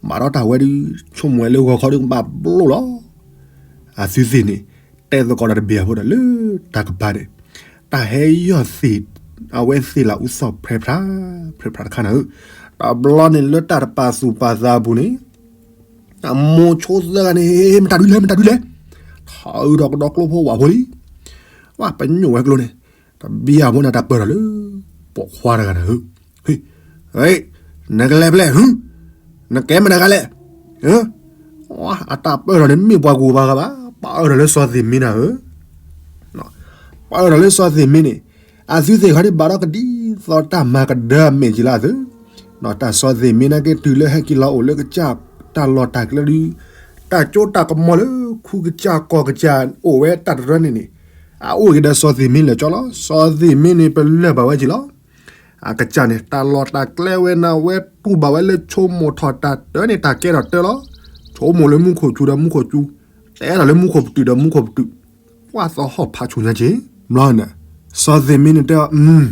ဘၣ်ဒီးတၢ်ဝဲဒုး, ဆိကမိၣ်ဝဲလၢဂီၤခီဒုးကဘၣ်ဘျိလီၤ. အသုသ့ၣ်န့ၣ်, တဲသကိးဒီးတဘ့ၣ်အဖိဒီးလၢတၢ်ကပၤန့ၣ်, တၢ်ဟဲယီၢ်သ့ၣ်, အဝဲသ့ၣ်လၢအူသီၣ်ဖျဲးဖျါ, ဖျဲးဖျါတခါနၤဧၢ, တဘျီန့ၣ်လၢတၢ်တပာ်သူၣ်ပာ်သးအပူၤန့ၣ်, အမိၢ်ဆိသၢဂၤန့ၣ်, မတၤဒုလဲၣ် မတၤဒုလဲၣ်, ထီၣ်အုးဒီးကဒီးကျိဖိဝးဖိလံ, ပညိၣ်ဝဲကျိန့ၣ်, တဘံၣ်အဖိန့ၣ်တၢ်ပၢၢ်ထီၣ်လၢ, ပိာ်ခွါတဂၤနၤဧၢ, နကလဲၤဖဲလဲၣ်, နကဲမတၤတဂၤလဲၣ်, အတၢ်ပၢၢ်ထီၣ်န့ၣ်မ့ၢ်ပှၤဂိၢ်ဘၣ်ဂၤဘၣ်, ပာ်အၢထီၣ်လၢစီၤသ့ၣ်မ့နၤဧၢ, ပာ်အၢထီၣ်လၢစီၤသ့ၣ်မ့န့ၣ်, အသုသ့ၣ်ခီဒုးဘၣ်ဒီးကဒ်သိးတၢ်မၤကဒၢအမဲာ်ကံလၢအသု, တၢ်စီၤသ့ၣ်မ့နာ်က့တုၤလၢဟဲက့ၤလီၤအိၣ်လၢကစၢ်တၢ်လီၢ်တၢ်ကျဲဒုး, တၢ်ကၠိတၢ်ကမီၤလၢခူကစၢ်ကီၢ်ကစၢ်အိၣ်ဝဲတၢ်တရၢန့ၣ်န့ၣ်, အအိၣ်က့ၤဒီးစီၤသ့ၣ်မ့လၢာ်ကၠီလီၤ. စီၤသ့ၣ်မ့န့ၣ်ပလၢၢ်ဘၣ်ဝဲက့ၤလီၤ. အကစၢ်န့ၣ် တၢ်လီၢ်တၢ်ကျဲဝဲန့ၣ် ဝဲတူၢ်ဘၣ်ဝဲလၢဆိကမိၣ်ထီၣ်တၢ်တၢန့ၣ် တၢ်ကဲထီၣ်တၢလီၤ. ဆိကမိၣ်လၢမူခိၣ်စူၤဒီးမူခိၣ်စူၤ, တဲထီၣ်လၢမူခိၣ်ပတုာ်ဒီးမူခိၣ်ပတုာ်, ပှၤသီဟီၣ်ဖးဆူညါက့ၤ, ဘျီန့ၣ်, စီၤသ့ၣ်မ့န့ၣ်တဲအီၤ,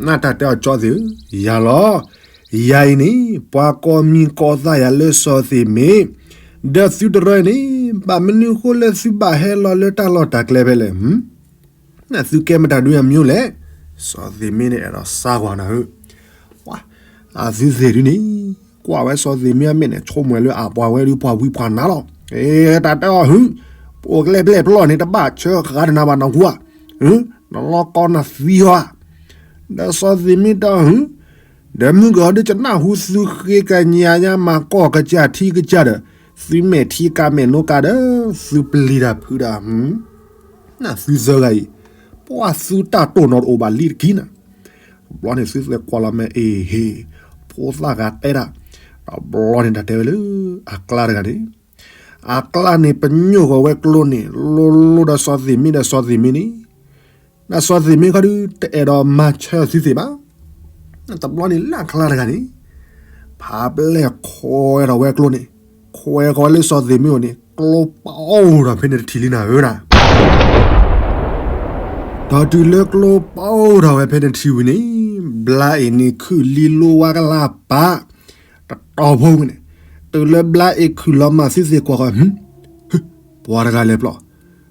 နတၢ်တဲအီၤကၠီသ့ၣ်ဧၢ, ယၤလီၤ. ယၤအံၤန့ၣ် ပှၤကိးမံၤကိးသးယၤလၢစီၤသ့ၣ်မ့, ဒီးသုတရၢန့ၣ် ဘၣ်မနုၤဃိလၢသုဘၣ်ဟဲလီၤလၢတၢ်လီၢ်တၢ်ကျဲဖဲလဲၣ်. နသုကဲမတၤဒုအမံၤလဲၣ်. စီၤသ့ၣ်မ့န့ၣ်အဲၣ်ဒိးစါကွၢ်နၤဧၢ, အသုသ့ၣ်ဒုန့ၣ်, ကွၢ်ဝဲစီၤသ့ၣ်မ့အမဲာ်န့ၣ် ဆိကမိၣ်လၢအပှၤဝဲဒုးပှၤဝံပှၤနါလီၤ. တၢ်တဲအီၤဟု, ပအိၣ်ကျဲဘျဲၣ်ပျီၢ်န့ၣ် တဘၣ်ဆၢဃာ်နၤဘၣ်နဃူဧါ, နလီၤကီနသံဧါ. ဒီးစီၤသ့ၣ်မ့တဲအီၤဟု, ဒီးမုၢ်ကီၢ်ဒုးကနၢ်ဟူသုဃ့ကညးညါမၤကီၢ်ကစၢ်ထံကစၢ်ဒီး, သုမဲာ်ထံကၤမဲာ်နိကၤဒီး, သုပျံၤတၢ်ဖုးတၢ် နသုသၢဂၤအံၤ, ပှၤသုတၢ်တိၢ်နီၣ်တအိၣ်ဘၣ်လံတက့ၢ်နၤ. တဘျီန့ၣ်သုသ့ၣ်ကွၢ်လီၤမဲာ်အ့ၣ်ဟ့ၣ်, ဖိသၣ်ဂၤတဲဒၣ်, တဘျီန့ၣ်တၢ်တဲဝဲလၢ, အကျါတဂၤန့ၣ်, အကျါန့ၣ်ပညိၣ်ဃီၤဝဲကျိန့ၣ် လိၤလိၤဒီးစီၤသ့ၣ်မ့ဒီးစီၤသ့ၣ်မ့န့ၣ်, နစီၤသ့ၣ်မ့ခီဒုးတအဲၣ်ဒိးမၤဆၢသုသ့ၣ်ဘၣ်. တဘျီန့ၣ်လၢအကျါတဂၤန့ၣ်, ဖးပျဲၢ်ခွဲးထီၣ်ဝဲကျိန့ၣ်, ခွဲးဃီၤလၢစီၤသ့ၣ်မ့အိၣ်န့ၣ် ကျိပအိၣ်ထီၣ်ဖဲန့ၣ်တထံၣ်လံနၤဧၢနၤ. ဒီးတုၤလၢကျိပအိၣ်ထီၣ်ဝဲဖဲန့ၣ်တထံၣ်ဝံၤန့ၣ်, ဘျါအ့ၣ်န့ၣ်ခုၣ်လံလိဝါကလါပာ်, တတီၤဖိဝံၤန့ၣ်, တုၤလၢဘျါအ့ၣ်ခုၣ်လီၤမၢ်သုသ့ၣ်ကွၢ်ဃီၤ, ပှၤတဂၤလဲၤပျီၢ်,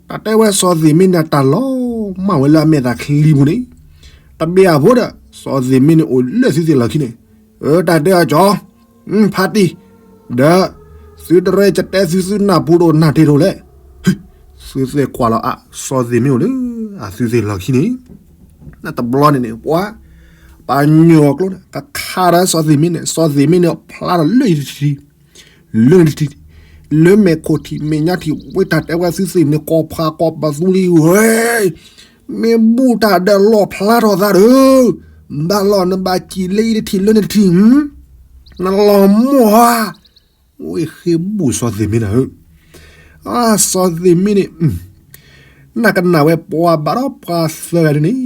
တၢ်တဲဝဲစီၤသ့ၣ်မ့န့ၣ်တၢ်လီၤမၢ်ဝဲလၢအမဲာ်သးချံပူၤန့ၣ်, တဘ့ၣ်အဖိဒီး စီၤသ့ၣ်မ့န့ၣ်အိၣ်လၢသုသ့ၣ်လီၢ်ခံန့ၣ်, အၢတၢ်တဲအီၤကၠီ ဖါတံၢ်, ဒီး, သုတရၢကတဲသုသုနၢ်ပူၤတအိၣ်နၢ်တ့ၢ်တအိၣ်လဲၣ်. သုသ့ၣ်ကွၢ်လီၤအါ, စီၤသ့ၣ်မ့အိၣ်လၢအသုသ့ၣ်လီၢ်ခံန့ၣ်, တဘျီန့ၣ်န့ၣ် ပှၤ, ပာ်ညိၣ်အကျိန့ၣ် ကခးဒီးစီၤသ့ၣ်မ့န့ၣ် စီၤသ့ၣ်မ့န့ၣ်ဖျါထီၣ်လၢယတထံၣ် လၢနတထံၣ်, လၢမဲာ်ခိၣ်ထံးမဲာ်ညါထံး ဝဲတၢ်တဲဝဲသုသ့ၣ်န့ၣ် ကိးဖးကိးပသူလံဝဲ, မ့ၢ်ဘူၣ်တၢ်ဒီးလီၣ်ဖျါထီၣ်သးဒီး, ဘၣ်လီၤနဘၣ်စံၣ်လၢယတထံၣ်လၢနတထံၣ်, နလီၤမိၢ်ဧါ, ဝဲဃ့ဘူၣ်စီၤသ့ၣ်မ့နၤဧၢ, စီၤသ့ၣ်မ့န့ၣ် နကနၣ်ဝဲပှၤဘၣ်ဒီးပှၤသၢဂၤဒ်န့ၣ်,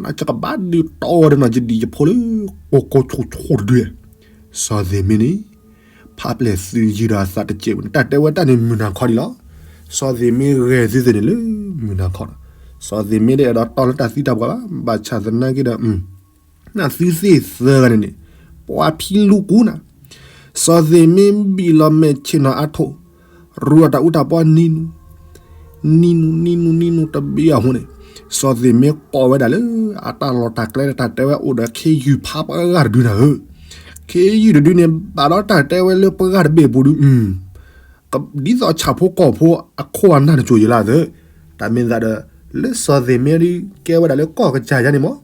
နကဘၣ်ဒုးတီဒီးနီၢ်ယဒံၣ်ယဖိလၢ ကိကိဆိဆိတဒု, စီၤသ့ၣ်မ့န့ၣ်, ဖးပျဲၢ်သုယုၢ်ဒီးအသးတစဲးဝဲန့ၣ် တၢ်တဲဝဲတၢ်န့ၣ်မုၢ်နၤခီဒံးလီၤ. စီၤသ့ၣ်မ့ဂဲၤသုသ့ၣ်န့ၣ်လၢမုၢ်နၤခီဒီး, စီၤသ့ၣ်မ့တအဲၣ်ဒိးတီလၢတၢ်သံတၢ်ပှၢ်ဘၣ်, ဘၣ်ဆၣ်သနာ်က့ဒီး နသုသ့ၣ်သၢဂၤန့ၣ်န့ၣ်, ပှၤဖံလူကူနၤ, စီၤသ့ၣ်မ့ဘံၣ်လီၤမဲာ်ဆ့ၣ်နီၤအါထိၣ်, ရူအတၢ်အူတၢ်ပီနံၤနူ, နံၤနူနံၤနူနံၤနူတဘ့ၣ်အဃိန့ၣ်, စီၤသ့ၣ်မ့ကိးဝဲဒၣ်လၢအတၢ်လီၢ်တၢ်ကျဲတၢ်တဲဝဲအိၣ်ဒီးခ့ယုၢ်ဖးပှၤဂၤတဒုနၤဧၢ, ခ့ယုၢ်တဒုန့ၣ် ဘၣ်ဒီးတၢ်တဲဝဲလၢပှၤဂၤတဘ့ၣ်အပူၤဒု ဒ်သိးဆၣ်ဖိကီၢ်ဖိအခိၣ်အနၢ်တစိၤယံၤလၢအသၢ, တၢ်မ့ၢ်သးဒီး, လၢစီၤသ့ၣ်မ့ဒုးကဲဝဲဒၣ်လၢကီၢ်ကစၢ်ယါန့ၣ်မး,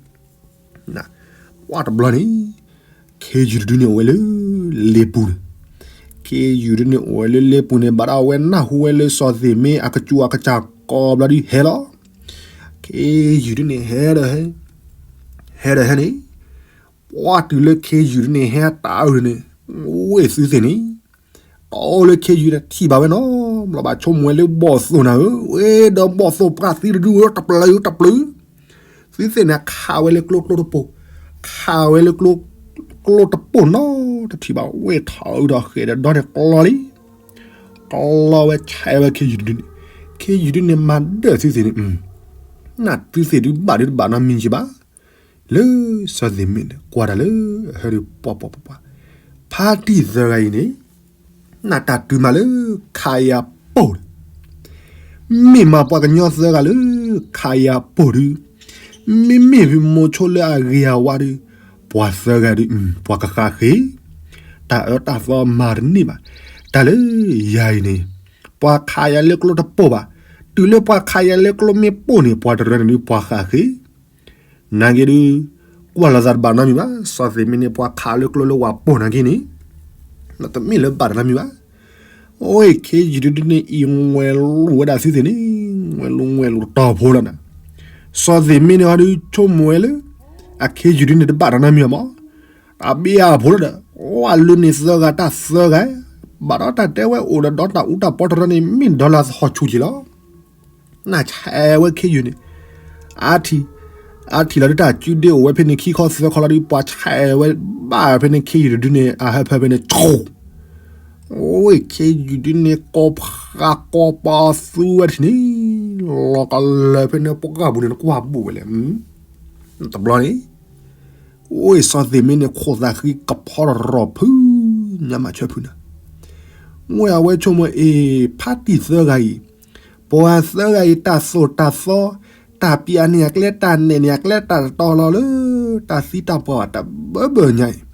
ပှၤတဘျီန့ၣ်, ခ့ယုၢ်တဒုန့ၣ်အိၣ်ဝဲလၢ, လ့ပူၤန့ၣ်, ခ့ယုၢ်တဒုန့ၣ်အိၣ်ဝဲလၢလ့ပူၤန့ၣ် ဘၣ်ဒီးအဝဲနၢ်ဟူဝဲလၢစီၤသ့ၣ်မ့အကစူၢ်အကစၢ်ကိးဘျီဒုးဟဲလီၤ, ခ့ယုၢ်တဒုန့ၣ်ဟဲဒီးဟဲ, ဟဲဒီးဟဲန့ၣ်, ပှၤတုၤလၢခ့ယုၢ်တဒုန့ၣ်ဟဲတၢ်အုၣ်န့ၣ်, ဝ့ၢ်သုသ့ၣ်န့ၣ် တအိၣ်လၢခ့ယုၢ်တထံၣ်ဘၣ်ဝဲနီၤ, ဘျီဘၣ်ဆိကမိၣ်ဝဲလၢဘီၣ်သိၣ်နၤဧၢ, ဝဲဒီးဘီၣ်သိၣ်ပှၢ်သံတဒုဧၢ တပျုာ်တပျုာ်, သုသ့ၣ်န့ၣ်ခးဝဲလၢကျိကျိတပိၤ, ခးဝဲလၢကျိ, ကျိတပိၢ်နီတထံၣ်ဘၣ် ဝ့ၢ်ထီၣ်အုးဒီးဃဲးဒီးဒီန့ၣ်ကျီလံ. ကျီဝဲဆဲးဝဲခ့ယုၢ်တဒုန့ၣ်, ခ့ယုၢ်တဒုန့ၣ်မၤဒၢၣ်သုသ့ၣ်န့ၣ်, နသုသ့ၣ်ဒုးဘၣ်ဒုးတဘၣ်နီတမံၤက့ဘၣ်. လၢစီၤသ့ၣ်မ့ၢ်န့ၣ် ကွၢ်တၢ်လၢ ဟဲဒုးပှၤပှၤပှၤပှၤ, ဖါတံၢ်သၢဂၤအံၤန့ၣ် နတၢ်တုၤမးလၢခးယၤပိၢ်ဒီး မ့ၢ်မးပှၤကညီသၢဂၤလၢခးယၤပိၢ်ဒုး, မ့မ့ၢ်မိၤဆိလၢအဂ့ၤအဝါဒုး, ပှၤသၢဂၤဒုး ပှၤကဃၣ်ဃ့ၢ်, တၢ်အၢတၢ်သီမၤတန့ၢ်ဘၣ်. တၢ်လၢယၤအံၤန့ၣ် ပှၤခးယၤလၢကျိတပိၢ်ဘၣ်. တုၤလၢပှၤခးယၤလၢကျိမ့ၢ်ပိၢ်န့ၣ် ပှၤတရၢန့ၣ်ဒုး ပှၤဃၣ်ဃ့ၢ် နာ်က့ဒုး ကွၢ်လီၤသးတဘၣ်နီတမံၤဘၣ်. စီၤသ့ၣ်မ့ၢ်န့ၣ် ပှၤခးလၢကျိလၢဝၤပိၢ်နာ်က့န့ၣ် တမ့ၢ်လၢဘၣ်တနီတမံၤဘၣ်. အိၣ်ခ့ယုၢ်ဒုန့ၣ်အံၤ ငွဲၤလိာ်ဝဲဒၣ်သုသ့ၣ်န့ၣ် ငွဲၤလိာ်ငွဲၤလိာ်တီၤဖိလီၤနၤ. စီၤသ့ၣ်မ့ၢ်န့ၣ်ဟီဒုး ဆိကမိၣ်ဝဲလၢ အခ့ယုၢ်ဒုန့ၣ်တဘၣ်တနီတမံၤဘၣ်မး. တၢ်ဘံၣ်အဖိလီၤဒီး ဝဲလၢန့ၣ်သၢဂၤတၢ်သၢဂၤ, ဘၣ်ဒီးတၢ်တဲဝဲအိၣ်ဒီးဒီးတၢ်အူတၢ်ပီတရၢန့ၣ် မ့ၢ်ဒီလၣ်ဟီၣ်ဆူၣ်က့ၤလီၤ. နဆဲးဝဲခ့ယုၢ်န့ၣ် အါထံၣ်, အါထံၣ်လီၤဒုး တၢ်စုဒ့အိၣ်ဝဲဖဲန့ၣ် ခံခီသၢခီလီၤဒုး ပှၤဆဲးဝဲဘၣ်ဖဲန့ၣ် ခ့ယုၢ်တဒုန့ၣ် အဟၢဖၢဖဲန့ၣ် ဆိၣ်, အိၣ်ခ့ယုၢ်ဒုန့ၣ် ကိးဖးကိးပသူဝဲတထံၣ်န့ၣ် လီၤကလၢာ်ဖဲန့ၣ် ပှၢ်ပူၤန့ၣ် နကွၢ်ဘူးဝဲလဲၣ်. တဘျီန့ၣ် အိၣ်စီၤသ့ၣ်မ့ၢ်န့ၣ် ခိၣ်သးဃံကဖီတရီၢ်ဖု ညါမးဆၢဖုနၤ ဝဲအဝဲဆိကမိၣ်အ့ၣ် ဖါတံၢ်သၢဂၤအံၤ, ပှၤသၢဂၤအံၤ တၢ်သိၣ်တၢ်သီ, တၢ်ပျၢ်န့ၢ်အကျဲ တၢ်နဲၣ်န့ၢ်အကျဲ တၢ်တတီၤလီၤလၢ တၢ်သံတၢ်ပှၢ်တဘၢဘၢညါအံၤ,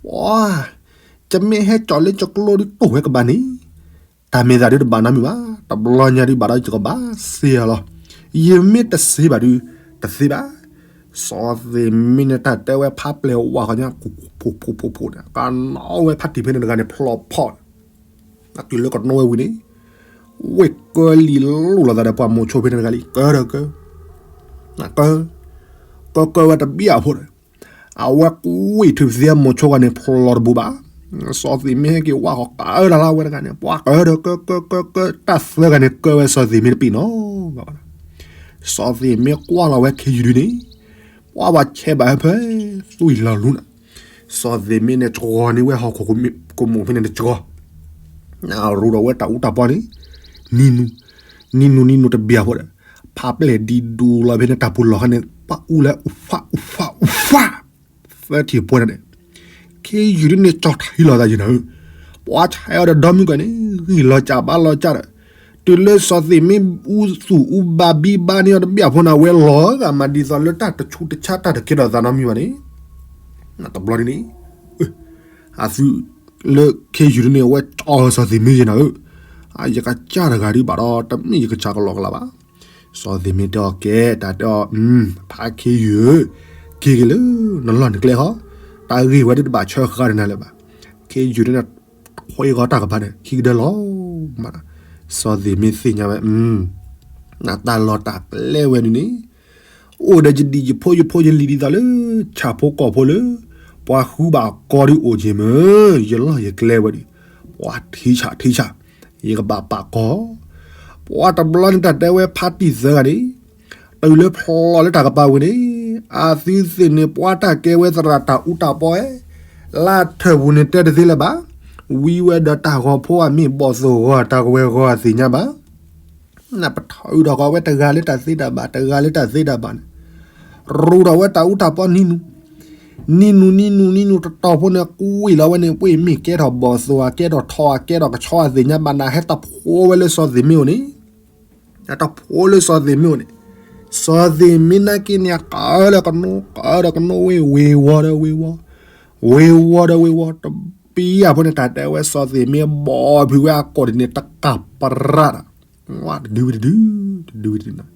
ပှၤ ကမ့ၢ်ဟဲကၠီၣ်လၢကကျိဒုးတိၢ်ဝဲကဘၣ်န့ၣ်, တၢ်မ့ၢ်သးဒုးတဘၣ်နီတမံၤဘၣ်. တဘျီညါဒုးဘၣ်ဒီးယကဘၣ်စ့အီၤလီၤ. ယမ့ၢ်တစ့ဘၣ်ဒုး တသ့ဘၣ်. စီၤသ့ၣ်မ့ၢ်န့ၣ် တၢ်တဲဝဲဖးပျဲၢ်ဝးဃီညါ ကိၢ်ဖိးဖိးဖိးဖိးန့ၣ် ကနီၣ်ဝဲဖါတံၢ်ဖဲန့ၣ်တဂၤန့ၣ် ဖျိးဖီၣ်န့ၣ်, တုၤလၢကနီၣ်ဝဲဝံၤန့ၣ် ဝ့ၢ်ကၢလံာ်လိၣ်လီၤသးဒီးပှၤမိၤဆိဖဲန့ၣ်တဂၤလံ ကၢဒီးကၢ, ကၢ, ကၢကၢဝဲတဘံၣ်အဖိဒီး အဝဲကွံာ်ထုးသ့မိၤဆိဂၤန့ၣ် ဖျိးတဘူးဘၣ်. စီၤသ့ၣ်မ့ၢ်ဟဲက့ၤဝးဃီၤကၢတၢ်လၢအဝဲတဂၤန့ၣ် ပှၤကၢဒီးကၢကၢကၢကၢ တၢ်သၢဂၤန့ၣ် ကၢဝဲစီၤသ့ၣ်မ့ၢ်တပ့ၢ်နီၤဘၣ်. စီၤသ့ၣ်မ့ၢ်ကွၢ်လီၤဝဲခ့ယုၢ်ဒုန့ၣ် ပှၤဘၣ်ဆဲးဘၣ်ဟၢဖၢ သွံၣ်လီၤလူနၤ. စီၤသ့ၣ်မ့ၢ်န့ၣ် စှီၤန့ၢ်ဝဲဟီၣ်ခိၣ်ကမူၣ်ဖဲန့ၣ်တစှီၤ နရူဒီးဝဲတၢ်အူတၢ်ပီန့ၣ် နံၤနူၤ, နံၤနူၤနံၤနူၤတဘျီဖိဒီး ဖးပျဲၢ်ဒံးဒူလီၤဖဲန့ၣ် တၢ်ပူၤလီၢ်ခါန့ၣ် ပှၤအူလၢအူဖးအူဖးအူဖး သၢထံၣ်ပှဲၤန့ၣ် ခ့ယုၢ်ဒုန့ၣ် ကၠီထံလီၤသးယံၤနၤဧၢ, ပှၤဆဲးအီၤဒီးဒီမုၢ်ကီၢ်န့ၣ် ဂံၢ်လီၤကၢ်ဘါလီၤကၢ်ဒီး တုၤလၢစီၤသ့ၣ်မ့ၢ်အူသူၣ်အူဘါဘံဘါန့ၢ်အီၤတဘျီဖိန့ၣ် အဝဲလီၤဂာ်မးဒ်သိးလၢတၢ်တဆူးတဆါတၢ်တကဲထီၣ်သးနီတမံၤဘၣ်န့ၣ် တဘျီန့ၣ်န့ၣ် အသုလၢခ့ယုၢ်ဒုန့ၣ် အဝဲကၠီစီၤသ့ၣ်မ့ၢ်ယံၤနၤဧၢ, ယကစၢ်တဂၤဒုးဘၣ်ဒီး တမ့ၢ်ယကစၢ်ကလီကလီဘၣ်. စီၤသ့ၣ်မ့ၢ်တဲအီၤကဲ တၢ်တဲအီၤ ဖါခ့ယုၢ်ဧၢ, က့ၤက့ၤလၢနလီၢ်နကျဲဃီ, တၢ်ဂ့ၢ်ဝဲဒၣ်တဘၣ်ဆၢဃာ်ဒီးနၤလၢၤဘၣ်. ခ့ယုၢ်ဒုန့ၣ် ခွံဂီၤတၢ်ကပၤဒီး ခံကဒၢလီၤမး, စီၤသ့ၣ်မ့ၢ်သ့ၣ်ညါဝဲ နတၢ်လီၢ်တၢ်ကျဲဝဲဒုန့ၣ် အိၣ်ဒီးယဒံၣ်ယဖိယဖိယလံၤဒ်သိးလၢ ဆၣ်ဖိကီၢ်ဖိလၢ ပှၤဃုဘၣ်ကီဒုးအိၣ်က့ၤမ့ၢ် ယလီၢ်ယကျဲဝဲဒုး ပှၤထံဆၣ်ထံဆၣ် ယကဘၣ်ပာ်ကီ, ပှၤတဘျီန့ၣ်တၢ်တဲဝဲဖါတံၢ်သၢဂၤန့ၣ် တုၤလၢဖျိးလၢတၢ်ကပၤဝံၤန့ၣ် အသုသ့ၣ်န့ၣ် ပှၤတၢ်ကဲဝဲသရၣ်တၢ်အူတၢ်ပီအဲ လၢထၢၣ်ပူၤန့ၣ်တဲတသ့လၢၤဘၣ်, ဝံဝဲဒီးတၢ်ဂီၤဖိအမ့ၢ်ဘီၣ်သိၣ်ဂီၤတၢ်ကဝဲၤဂီၤအသ့ၣ်ညါဘၣ်. နပထီၣ်အုးထီၣ်ဃီဝဲတဂၤလၢတၢ်သ့တၢ်ဘၣ် တဂၤလၢတၢ်သ့တၢ်ဘၣ်န့ၣ် ရူထီၣ်ဝဲတၢ်အူတၢ်ပီနံၤနူၤ, နံၤနူၤ နံၤနူၤ နံၤနူၤ တတီၤဖိန့ၣ် ကွံာ်လီၤဝဲန့ၣ် ပှ့ၤမ့ၢ်ကဲထီၣ်ဘီၣ်သိၣ် အကဲထီၣ်ထီ အကဲထီၣ်ကဆီအသ့ၣ်ညါဘၣ် နဟဲတၢ်ဖိဝဲလၢစီၤသ့ၣ်မ့ၢ်အိၣ်န့ၣ်, နတၢ်ဖိလၢစီၤသ့ၣ်မ့ၢ်အိၣ်န့ၣ်, စီၤသ့ၣ်မ့ၢ်နာ်က့န့ၣ် အကၢဒီးကနိ ကၢဒီးကနိဝ့ၢ် ဝ့ၢ်ဝီၤဒီးဝ့ၢ်ဝီၤ, ဝ့ၢ်ဝီၤဒီးဝ့ၢ်ဝီၤ တပံၤအဖိန့ၣ် တၢ်တဲဝဲစီၤသ့ၣ်မ့ၢ်ဘီၣ်ဖုးဝဲအကိာ်ဒ်န့ၣ် တကးပရၣ်ဒီး ဝါတဒုဝံၤတဒု, တဒုဝံၤတဒုနီၤ,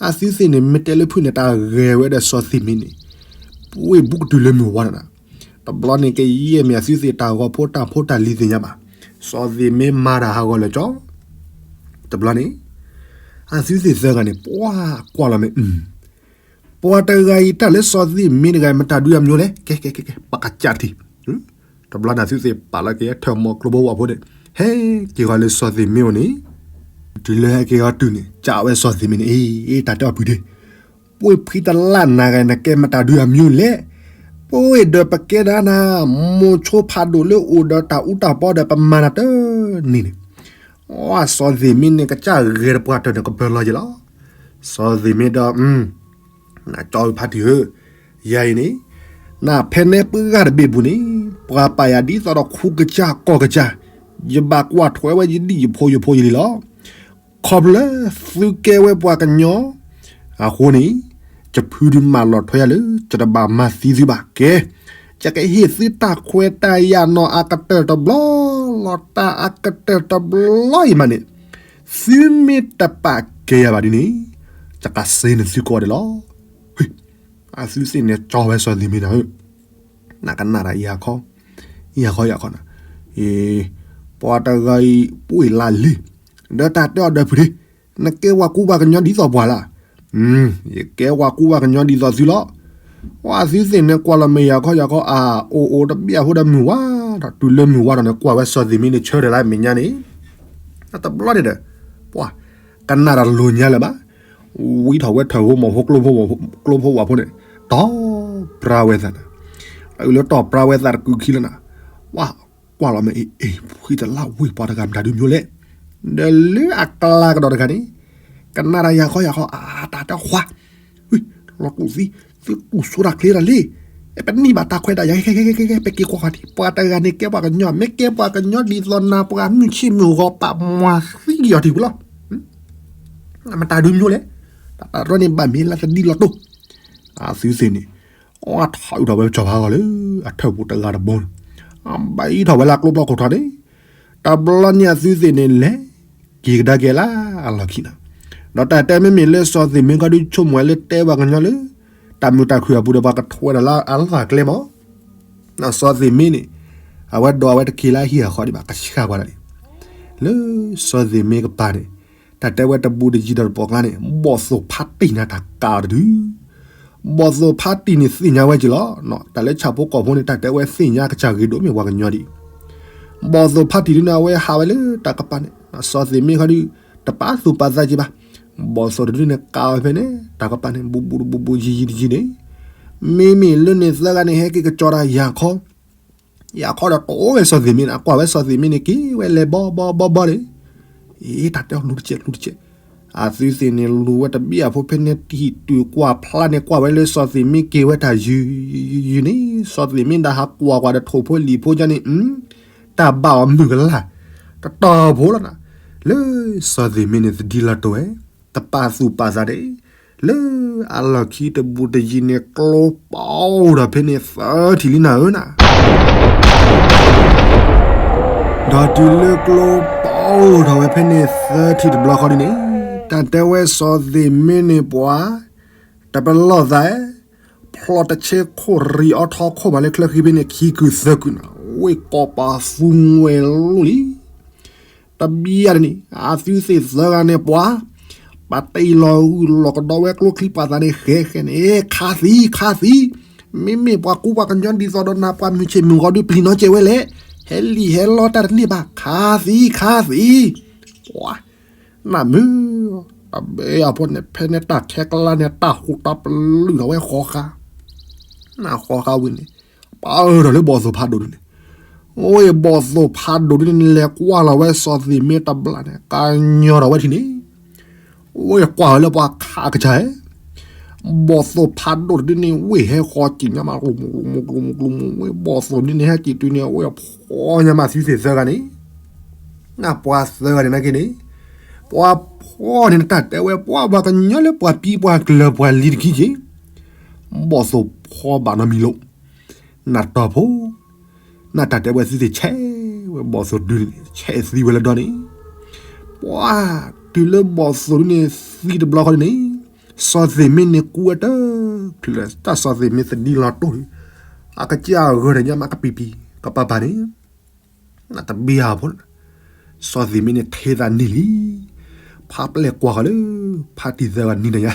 အသုသ့ၣ်န့ၣ် မ့ၢ်တဲလၢဖုၣ်န့ၣ် တၢ်ဂဲၤဝဲဒီးစီၤသ့ၣ်မ့ၢ်န့ၣ် ပှ့ၤဘူးကတုၤလၢမုၢ်ဝါနီၤ, တဘျီန့ၣ်ကယဲၢ်မ့ၢ်အသုသ့ၣ်တၢ်ဂီၤဖိတၢ်ဖိတၢ်လံၤသ့ၣ်ညါဘၣ်, စီၤသ့ၣ်မ့ၢ်မၤတၢ်ဟးဂီၤလၢာ်ကၠီ, တဘျီန့ၣ် အသုသ့ၣ်သၢဂၤန့ၣ် ပှၤကွၢ်လီၤမ့ၢ် ပှၤတဂၤအံၤတၢ်လၢစီၤသ့ၣ်မ့ၢ်တဂၤအံၤ မတၤဒုးအမျိုးလဲၣ်, ကဲကဲကဲကဲ ပကစၢ်ထံၣ်, တဘျီန့ၣ်သုသ့ၣ်ပာ်လီၤက့ၤထၢၣ်မီၤကျိဘိဝၣ်ဖိန့ၣ် ဟဲက့ၤဃီၤလၢစီၤသ့ၣ်မ့ၢ်အိၣ်န့ၣ်, တုၤလၢဟဲက့ၤဃီၤတုၤန့ၣ် ကးဝဲစီၤသ့ၣ်မ့ၢ်န့ၣ် အ့ တၢ်တဲအီၤပုၢ်ဒ့, ပှ့ၤဖှံတလၢ်နၤဂၤ နကဲမတၤဒုးအမျိုးလဲၣ်, ပအိၣ်ဒီးပကဲဒၣ်နၤ မိၤဆိဖးဒိၣ်လၢအိၣ်ဒီးတၢ်အူတၢ်ပီဒီးပမၤနၤတန့ၢ်န့ၣ်, အစီၤသ့ၣ်မ့န့ၣ် ကစၢ်ဂဲၤတပှၢ်တၢၢ်န့ၣ် ကပၢၤလီၤယဲလီၤ. စီၤသ့ၣ်မ့ဒီး နကၠီဖါတံၢ်ဧၢ, ယၤအံၤန့ၣ် နဖဲနဲပှၤဂၤတဘ့ၣ်ပူၤန့ၣ် ပှၤပာ်ယၤဒ်သိးဒီးခူကစၢ်ကီၢ်ကစၢ်, ယဘၣ်ကွၢ်ထွဲဝဲယဒံၣ်ယဖိယဖိယလံၤလီၤ. ခီဖျိလၢသုကဲဝဲပှၤကညီအဃိန့ၣ်, ယဖုဒုးမၤလီၤထွဲယၤလၢ ယတဘၣ်မၤသံသုဘၣ်ကဲ, ယကဟ့ၣ်သုတၢ်ခွဲးတၢ်ယာ်နီၢ်အကတၢၢ်တဘျီလီၤ. တၢ်အကတၢၢ်တဘျီအံၤမးန့ၣ် သုမ့ၢ်တပာ်ကဲယၤဘၣ်ဒ်န့ၣ်, ယကစ့န့ၢ်သုကိးဂၤဒဲးလီၤ. အသုသ့ၣ်န့ၣ်ကၠီဝဲစီၤသ့ၣ်မ့နၤဧၢ, နကနၣ်တၢ်ယၤခီ, ယၤခီယၤခီနၤ, ပှၤတဂၤအံၤပှ့ၤလၢလံ, ဒီးတၢ်တဲအီၤဒီးဖုဒ့, နကဲပှၤကူပှၤကညီဒ်သိးပှၤလၢ်, ယကဲပှၤကူပှၤကညီဒ်သိးသုလီၤ. ပှၤသုသ့ၣ်န့ၣ်ကွၢ်လီၤမ့ၢ်ယၤခီယၤခီ အအိၣ်အိၣ်တဘျီဖိဒီးမုၢ်ဝါဒီး တုၤလၢမုၢ်ဝါဒီးန့ၣ် ကွၢ်ဝဲစီၤသ့ၣ်မ့န့ၣ် ဆၢထၢၣ်လၢမဲာ်ညါန့ၣ်, တဘျီန့ၣ်ဒီး ပှၤကနၣ်တၢ်လိၤညါလၢၤဘၣ်, ဝံထီၣ်ဝဲထၢၣ်ဧိၤမီၢ်ဖိကျိဖိဝၤဖိန့ၣ်, တီၢ်ပြါဝဲသးနၤ, အအုၣ်လၢတီၢ်ပြါဝဲသးတကုာ်ခံလၢနၤ, ပှၤကွၢ်လီၤမ့ၢ်အ့ၣ်အ့ၣ် ဖှံတလၢ်ဝ့ၢ်ပှၤတဂၤမတၤဒုးမ့ၢ်လဲၣ်, ဒီးလၢအကျါကဒီးတဂၤန့ၣ်, ကနၣ်တၢ်ယၤခီယၤခီ အတၢ်တဲခွါ လီၤတူာ်သံ, သုတူၢ်စိတၢ်ချ့တၢ်လံ, ပနံၣ်ဘၣ်တၢ်ခွဲးတၢ်ယာ် ဟဲဟဲဟဲဟဲ ပက့ၤကွၢ်ဃီၤထံး ပှၤတဂၤန့ၣ် ကဲပှၤကညီ မ့ၢ်ကဲပှၤကညီဒ်သိးနၤ ပှၤမုၢ်ဆ့ၣ်မုၢ်ဂီၤ ပာ်မွၤသံက့ၤအီၤထံးပူၤလီၤ. မတၤဒုးမ့ၢ်လဲၣ်, တၢ်တရီန့ၣ် ဘၣ်မ့ၢ်လၢတဒ်လီၤတိၢ်, အသုသ့ၣ်န့ၣ် အထီၣ်အုၣ်ထီၣ်ဝဲကၠီၤဖးဂီၤလၢ အထၢၣ်ပူၤတဂၤတဘိန့ၣ်, အဘၣ်အံၤထီၣ်ဝဲလၢကျိပျီခိၣ်ထီန့ၣ်, တဘျီန့ၣ်အသုသ့ၣ်န့ၣ်လဲၤ က့ၤကဒါက့ၤလၢအလီၢ်ခံနၤ, ဒီးတၢ်တဲမ့မ့ၢ်လၢစီၤသ့ၣ်မ့ၢ်ခီဒုးဆိကမိၣ်ဝဲလၢတဲပှၤကညီလၢ တၢ်မုာ်တၢ်ခုၣ်အပူၤဒီး ပှၤကထွဲဒီးလၢအလီၢ်ကျဲမး, စီၤသ့ၣ်မ့န့ၣ် အဝဲဒိးအဝဲတက့ၤလၢအဟံၣ်အဃီဒံးဘၣ် ကဆှၢကွၢ်ဒၣ်န့ၣ်, လၢစီၤသ့ၣ်မ့ကပၤန့ၣ် တၢ်တဲဝဲတဘူးတယံၤဒီးတပိာ်ကျါန့ၣ် ဘီၣ်သိၣ်ဖါတံၢ်န့ၣ်တၢ်ကးအီၤတဒု ဘီၣ်သိၣ်ဖါတံၢ်န့ၣ်သ့ၣ်ညါဝဲက့ၤလီၤ. တၢ်လၢဆၣ်ဖိကီၢ်ဖိန့ၣ် တၢ်တဲဝဲသ့ၣ်ညါကစၢ်ဂ့ၤဒိၣ်မ့ၢ်ပှၤကညီဒံး, ဘီၣ်သိၣ်ဖါတံၢ်ဒုန့ၣ် အဝဲဟးဝဲလၢတၢ်ကပၤန့ၣ် စီၤသ့ၣ်မ့ခီဒု တပာ်သူၣ်ပာ်သးက့ၤဘၣ်. ဘီၣ်သိၣ်တဒုန့ၣ်ကးဝဲဖဲန့ၣ် တၢ်ကပၤန့ၣ် ဘူးဘူးတဘူးဘူးယံၤယံၤတယံၤန့ၣ်, မ့မ့ၢ်လၢန့ၣ်သၢဂၤန့ၣ် ဟဲက့ၤကကၠီၤတၢ်ယၤခီ ယၤခီဒီးတအိၣ်ဝဲစီၤသ့ၣ်မ့န့ၣ် အကွၢ်ဝဲစီၤသ့ၣ်မ့န့ၣ် က့ၤဝဲလဲၤဘီဘီဘီဘီန့ၣ်, အ့ တၢ်တဲအီၤလူၤတစဲးလူၤတစဲး, အသုသ့ၣ်န့ၣ်လူၤဝဲတဘ့ၣ်အဖိဖဲန့ၣ် တဟံၣ်တုၤကွၢ်ဖျါန့ၣ် ကွၢ်ဝဲလၢစီၤသ့ၣ်မ့က့ၤဝဲတၢ်ယုၢ်ယုၢ်န့ၣ် စီၤသ့ၣ်မ့ဒၣ်ဟးကွၢ်ကွၢ်ဒီးထိၣ်ဖိလံၣ်ဖိကန့ၣ် တၢ်ဘၣ်အီၤမုၢ်ကလၢ် တတီၤဖိလီၤနၤ, လၢစီၤသ့ၣ်မ့န့ၣ်သဒံလီၤတိၢ်ဝဲ တပာ်သူၣ်ပာ်သးဒၣ် လၢအလီၢ်ခံတဘူးတယံၤန့ၣ် ကျိပီထီၣ်ဖဲန့ၣ်သၢထံၣ်လံနၤဧၢနၤ, ဒီးတုၤလၢကျိပီထီၣ်ဝဲဖဲန့ၣ်သၢထံၣ်တဘျီဃီဒ်န့ၣ်, တၢ်တဲဝဲစီၤသ့ၣ်မ့န့ၣ်ပှၤ တပလီၢ်သး ဖျီတဆဲခိၣ်ရံၣ်အီထီခိၣ်မးလၢချၢဃံဖဲန့ၣ် ခံကုာ်သၢကုာ်နၤ, ဝ့ၢ်ကီၢ်ပၤသူငွဲၣ်လိလံ တဘံယၤတနံၤ အသုသ့ၣ်သၢဂၤန့ၣ်ပှၤ ပာ်တ့ၢ်လီၤဂုၢ်လီၤကဒီးဝဲကျိချံပာ်သးန့ၣ် ဃဲဃဲန့ၣ် ခးသံ ခးသံ, မ့မ့ၢ်ပှၤကူပှၤကညီဒ်သိးဒီးနၤ ပှၤမုၢ်ဆ့ၣ်မုၢ်ဂီၤဒုးပျံၤနီတစဲးဝဲလဲၣ်, ဟဲလံာ်ဟဲလီတၢ်တန့ၢ်ဘၣ် ခးသံ ခးသံ, ပှၤ နၢ်မုာ် တဘ့ၣ်အဖိန့ၣ် ဖဲန့ၣ်တၢ်ခဲကျါန့ၣ် တၢ်ဟူးတၢ်ပလုၢ်ထီၣ်ဝဲဃီဃါ, နၢ်ဃီဃါဝံၤန့ၣ် ပာ်အၢထီၣ်လၢဘီၣ်သိၣ်ဖးဒိၣ်ဒ်န့ၣ်, အိၣ်ဘီၣ်သိၣ်ဖးဒိၣ်ဒ်န့ၣ် လဲၤကွၢ်လီၤဝဲစီၤသ့ၣ်မ့တဘျီန့ၣ် ကညီထီၣ်ဝဲထံၣ်န့ၣ်, အိၣ်ကွၢ်ဝဲလၢပှၤခးကစၢ်ဧၢ ဘီၣ်သိၣ်ဖးဒိၣ်တဒုန့ၣ် ဝ့ၢ်ဟဲဃီက့ၤညါမး ကျိမူကျိမူကျိမူဝ့ၢ်ဘီၣ်သိၣ်ဒုန့ၣ် ဟဲက့ၤတုၤန့ၣ် အဝဲဖှီၣ်ညါမးသုသ့ၣ်သၢဂၤန့ၣ်, နၢ်ပှၤသၢဂၤန့ၣ်နာ်က့န့ၣ်, ပှၤဖှီၣ်န့ၣ် တၢ်တဲဝဲ ပှၤပှၤကညီလၢပှၤပံပှၤကျၢၤပှၤလံၤတကံက့ၤ, ဘီၣ်သိၣ်ဖှီၣ်ဘၣ်နီတမံၤလီၤ, နၢ်တီၢ်ဖိ နၢ်တၢ်တဲဝဲသုသ့ၣ်ဆဲးဝဲဘီၣ်သိၣ်ဒုန့ၣ် ဆဲးသံဝဲလၢဒီန့ၣ်, ပှၤတုၤလၢဘီၣ်သိၣ်ဒုန့ၣ်သံတဘျီဃီန့ၣ်, စီၤသ့ၣ်မ့န့ၣ်ကူဝဲတချုးလၢၤ တၢ်စီၤသ့ၣ်မ့သဒံလီၤတိၢ်ဒီး, အကစၢ်အဂၢၢ်တညါမးကပံာ်ပံာ်ကပၤပၤန့ၣ်, နတဘံယၤဖိ စီၤသ့ၣ်မ့န့ၣ်ထဲသးန့ၢ်လံ, ဖးပျဲၢ်ကွၢ်ဃီလၢ ဖါတံၢ်သၢဂၤန့ၣ်တညါ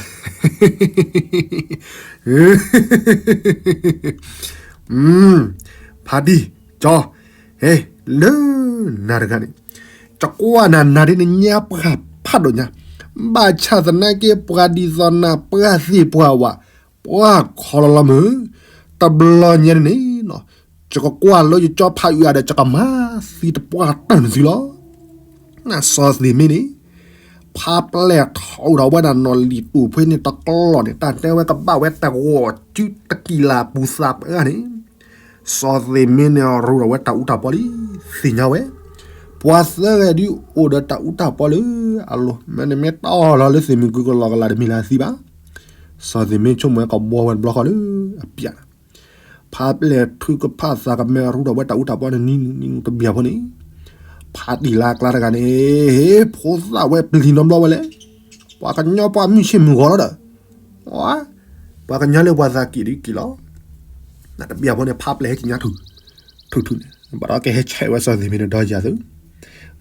ဖါတံၢ် ကၠီ ဟဲ လၢနၤတဂၤန့ၣ်, ကကွၢ်နၤနၤဒ်နညါပှၤဖးဒိၣ်ညါ, ဘၣ်ဆၣ်သနာ်က့ ပှၤဒ်သိးနၤ ပှၤသ့ၣ်ပှၤဝၣ် ပှၤခီလီၤလီၤမုၢ်, တဘျီညါန့ၣ်န့ၣ်, ယကကွၢ်လၢယကၠီဖးအုးအါဒီး ယကမၤသံတပှၢ်တၢၢ်နသုလီၤ. နစီၤသ့ၣ်မ့ၢ်န့ၣ် ဖးပျဲၢ်ထီၣ်ဒီးဝဲဒၣ်နီၣ်လံာ်တူာ်ဖဲန့ၣ်တကျီၢ်န့ၣ် တၢ်တဲဝဲကဘၣ်ဝဲတဂီၤစုတကံၢ်လၢ်ပူၤသးပှၢ်န့ၣ်, စီၤသ့ၣ်မ့ၢ်န့ၣ်ရူဒီးဝဲတၢ်အူတၢ်ပီလံ, သ့ၣ်ညါဝဲ, ပှၤသၢဂၤဒုးအိၣ်ဒီးတၢ်အူတၢ်ပီလၢအလိၤ, မ့ၢ်န့ၣ်မ့ၢ်တီၢ်လီၤလၢသ့ၣ်မုၢ်ကုကလီကလးတမံၤလၢအသံဘၣ်. စီၤသ့ၣ်မ့ၢ်ဆိကမိၣ်ဝဲကဘှီဝဲတဘျီဃီလၢအပျဲၣ်န့ၣ်, ဖးပျဲၢ်ထုကဖၣ်သးကမဲရူဒီးဝဲတၢ်အူတၢ်ပီန့ၣ် နံၤနံၤတဘျီဖိန့ၣ်, ဖးတံၢ်လၢအကျါတဂၤန့ၣ်, ဖိသၣ်ဝဲပျံၤနီတဘျီဝဲလဲၣ်, ပှၤကညီပှၤမုၢ်ဆ့ၣ်မုၢ်ဂီၤလီၤဒီး, ပှၤကညီလၢပှၤသးက့ၣ်ဒုးက့ၣ်လီၤ. နတဘျီဖိန့ၣ် ဖးပျဲၢ်ဟဲက့ၤညါထူၣ်, ထူၣ်ထူၣ်န့ၣ် ဘၣ်ဒီးကဟဲဆဲးဝဲစီၤသ့ၣ်မ့ၢ်န့ၣ်ဒီးယၤသု,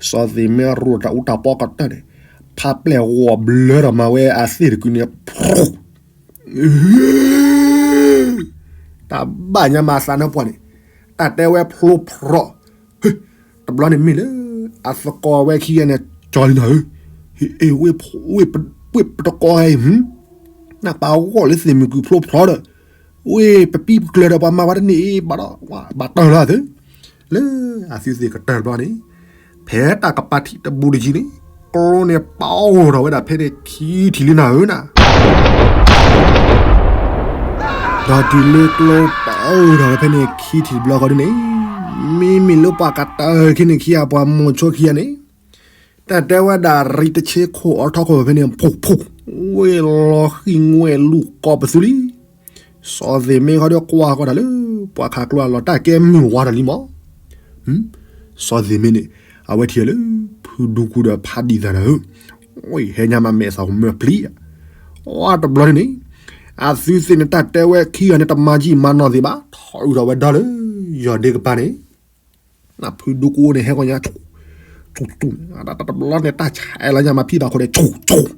စီၤသ့ၣ်မ့ၢ်ရူဒီးတၢ်အူတၢ်ပီကတၢၢ်န့ၣ်, ဖးပျဲၢ်ဂီၤဘျၢဒီးမၤဝဲအသ့ၣ်တကုန့ၣ် တၢ်ဘၣ်ညါမၤသးနၢပှၢ်န့ၣ်, တၢ်တဲဝဲဖျိဖျိ, တဘျီန့ၣ်မ့ၢ်လၢ အသကိးဝဲခံဂၤန့ၣ် ကၠီလံနၤဧၢ, ဟ့ၣ်, ဝ့ၢ်ပတကိးဂၤအံၤ, နပာ်ဂီၢ်လၢသ့ၣ်မုၢ်ကုဖျိဖျိဒီး, ဝ့ၢ်ပပံၢ်ပကျၢၤဒီးပှၤမၤဝဲတန့ၢ်အံၤဘၣ်ဒီး, ဘၣ်တၢၢ်လီၤသု, လၢအသုသ့ၣ်ကတၢၢ်တဘျီန့ၣ်, ဖဲတၢ်ကပၤထံးတဘူးတယံၤန့ၣ်, ကျိန့ၣ်ပာ်အိၣ်ထီၣ်ဝဲဒၣ်ဖဲန့ၣ်ခံထံၣ်လံနၤဧၢနၤ ဒီးတုၤလၢကျိပာ်အိၣ်ထီၣ်ဝဲဖဲန့ၣ်ခံထံၣ်တဘျီဃီဒ်န့ၣ်, မ့မ့ၢ်လၢပှၤကတၢၢ်ခံန့ၣ်ခံဂၤ ပှၤမိၤဆိခံဂၤန့ၣ်, တၢ်တဲဝဲဒၣ်ရံတဆ့ခိၣ်အီထီၣ်ခိၣ်ဖဲန့ၣ် ဖူးဖူး, ဝ့ၢ်လီၤဃံၢ်ငွဲၣ်လူၤကိးပသူလံ. စီၤသ့ၣ်မ့ၢ်ဃီဒီးကွၢ်ဃီတၢ်လၢ ပှၤခးကျိအလီၢ် တၢ်ကဲမုၢ်ဝါတၢ်လံမး စီၤသ့ၣ်မ့ၢ်န့ၣ်, အဝဲထံၣ်လၢ ဖုဒူကူဒီးဖးဒံးသးနၤဧၢ, ဟဲညါမးမဲာ်သးကမၢပျံၤ, အတဘျီန့ၣ်န့ၣ်, အသုသ့ၣ်န့ၣ် တၢ်တဲဝဲခံဂၤန့ၣ် တမၤကံၢ်မၤနီၢ်သ့ၣ်ဘၣ် ထီၣ်အုးထီၣ်ဝဲဒီလၢ ယီၢ်ဒ့ကပၤန့ၣ်, နဖုဒူကူန့ၣ် ဟဲကီၢ်ညါ ဆူၣ်ဆူၣ်, တဘျီန့ၣ် တၢ်ဆဲးလီၤညါမးဖံဘၣ်ခိၣ်န့ၣ် ဆူၣ်ဆူၣ်,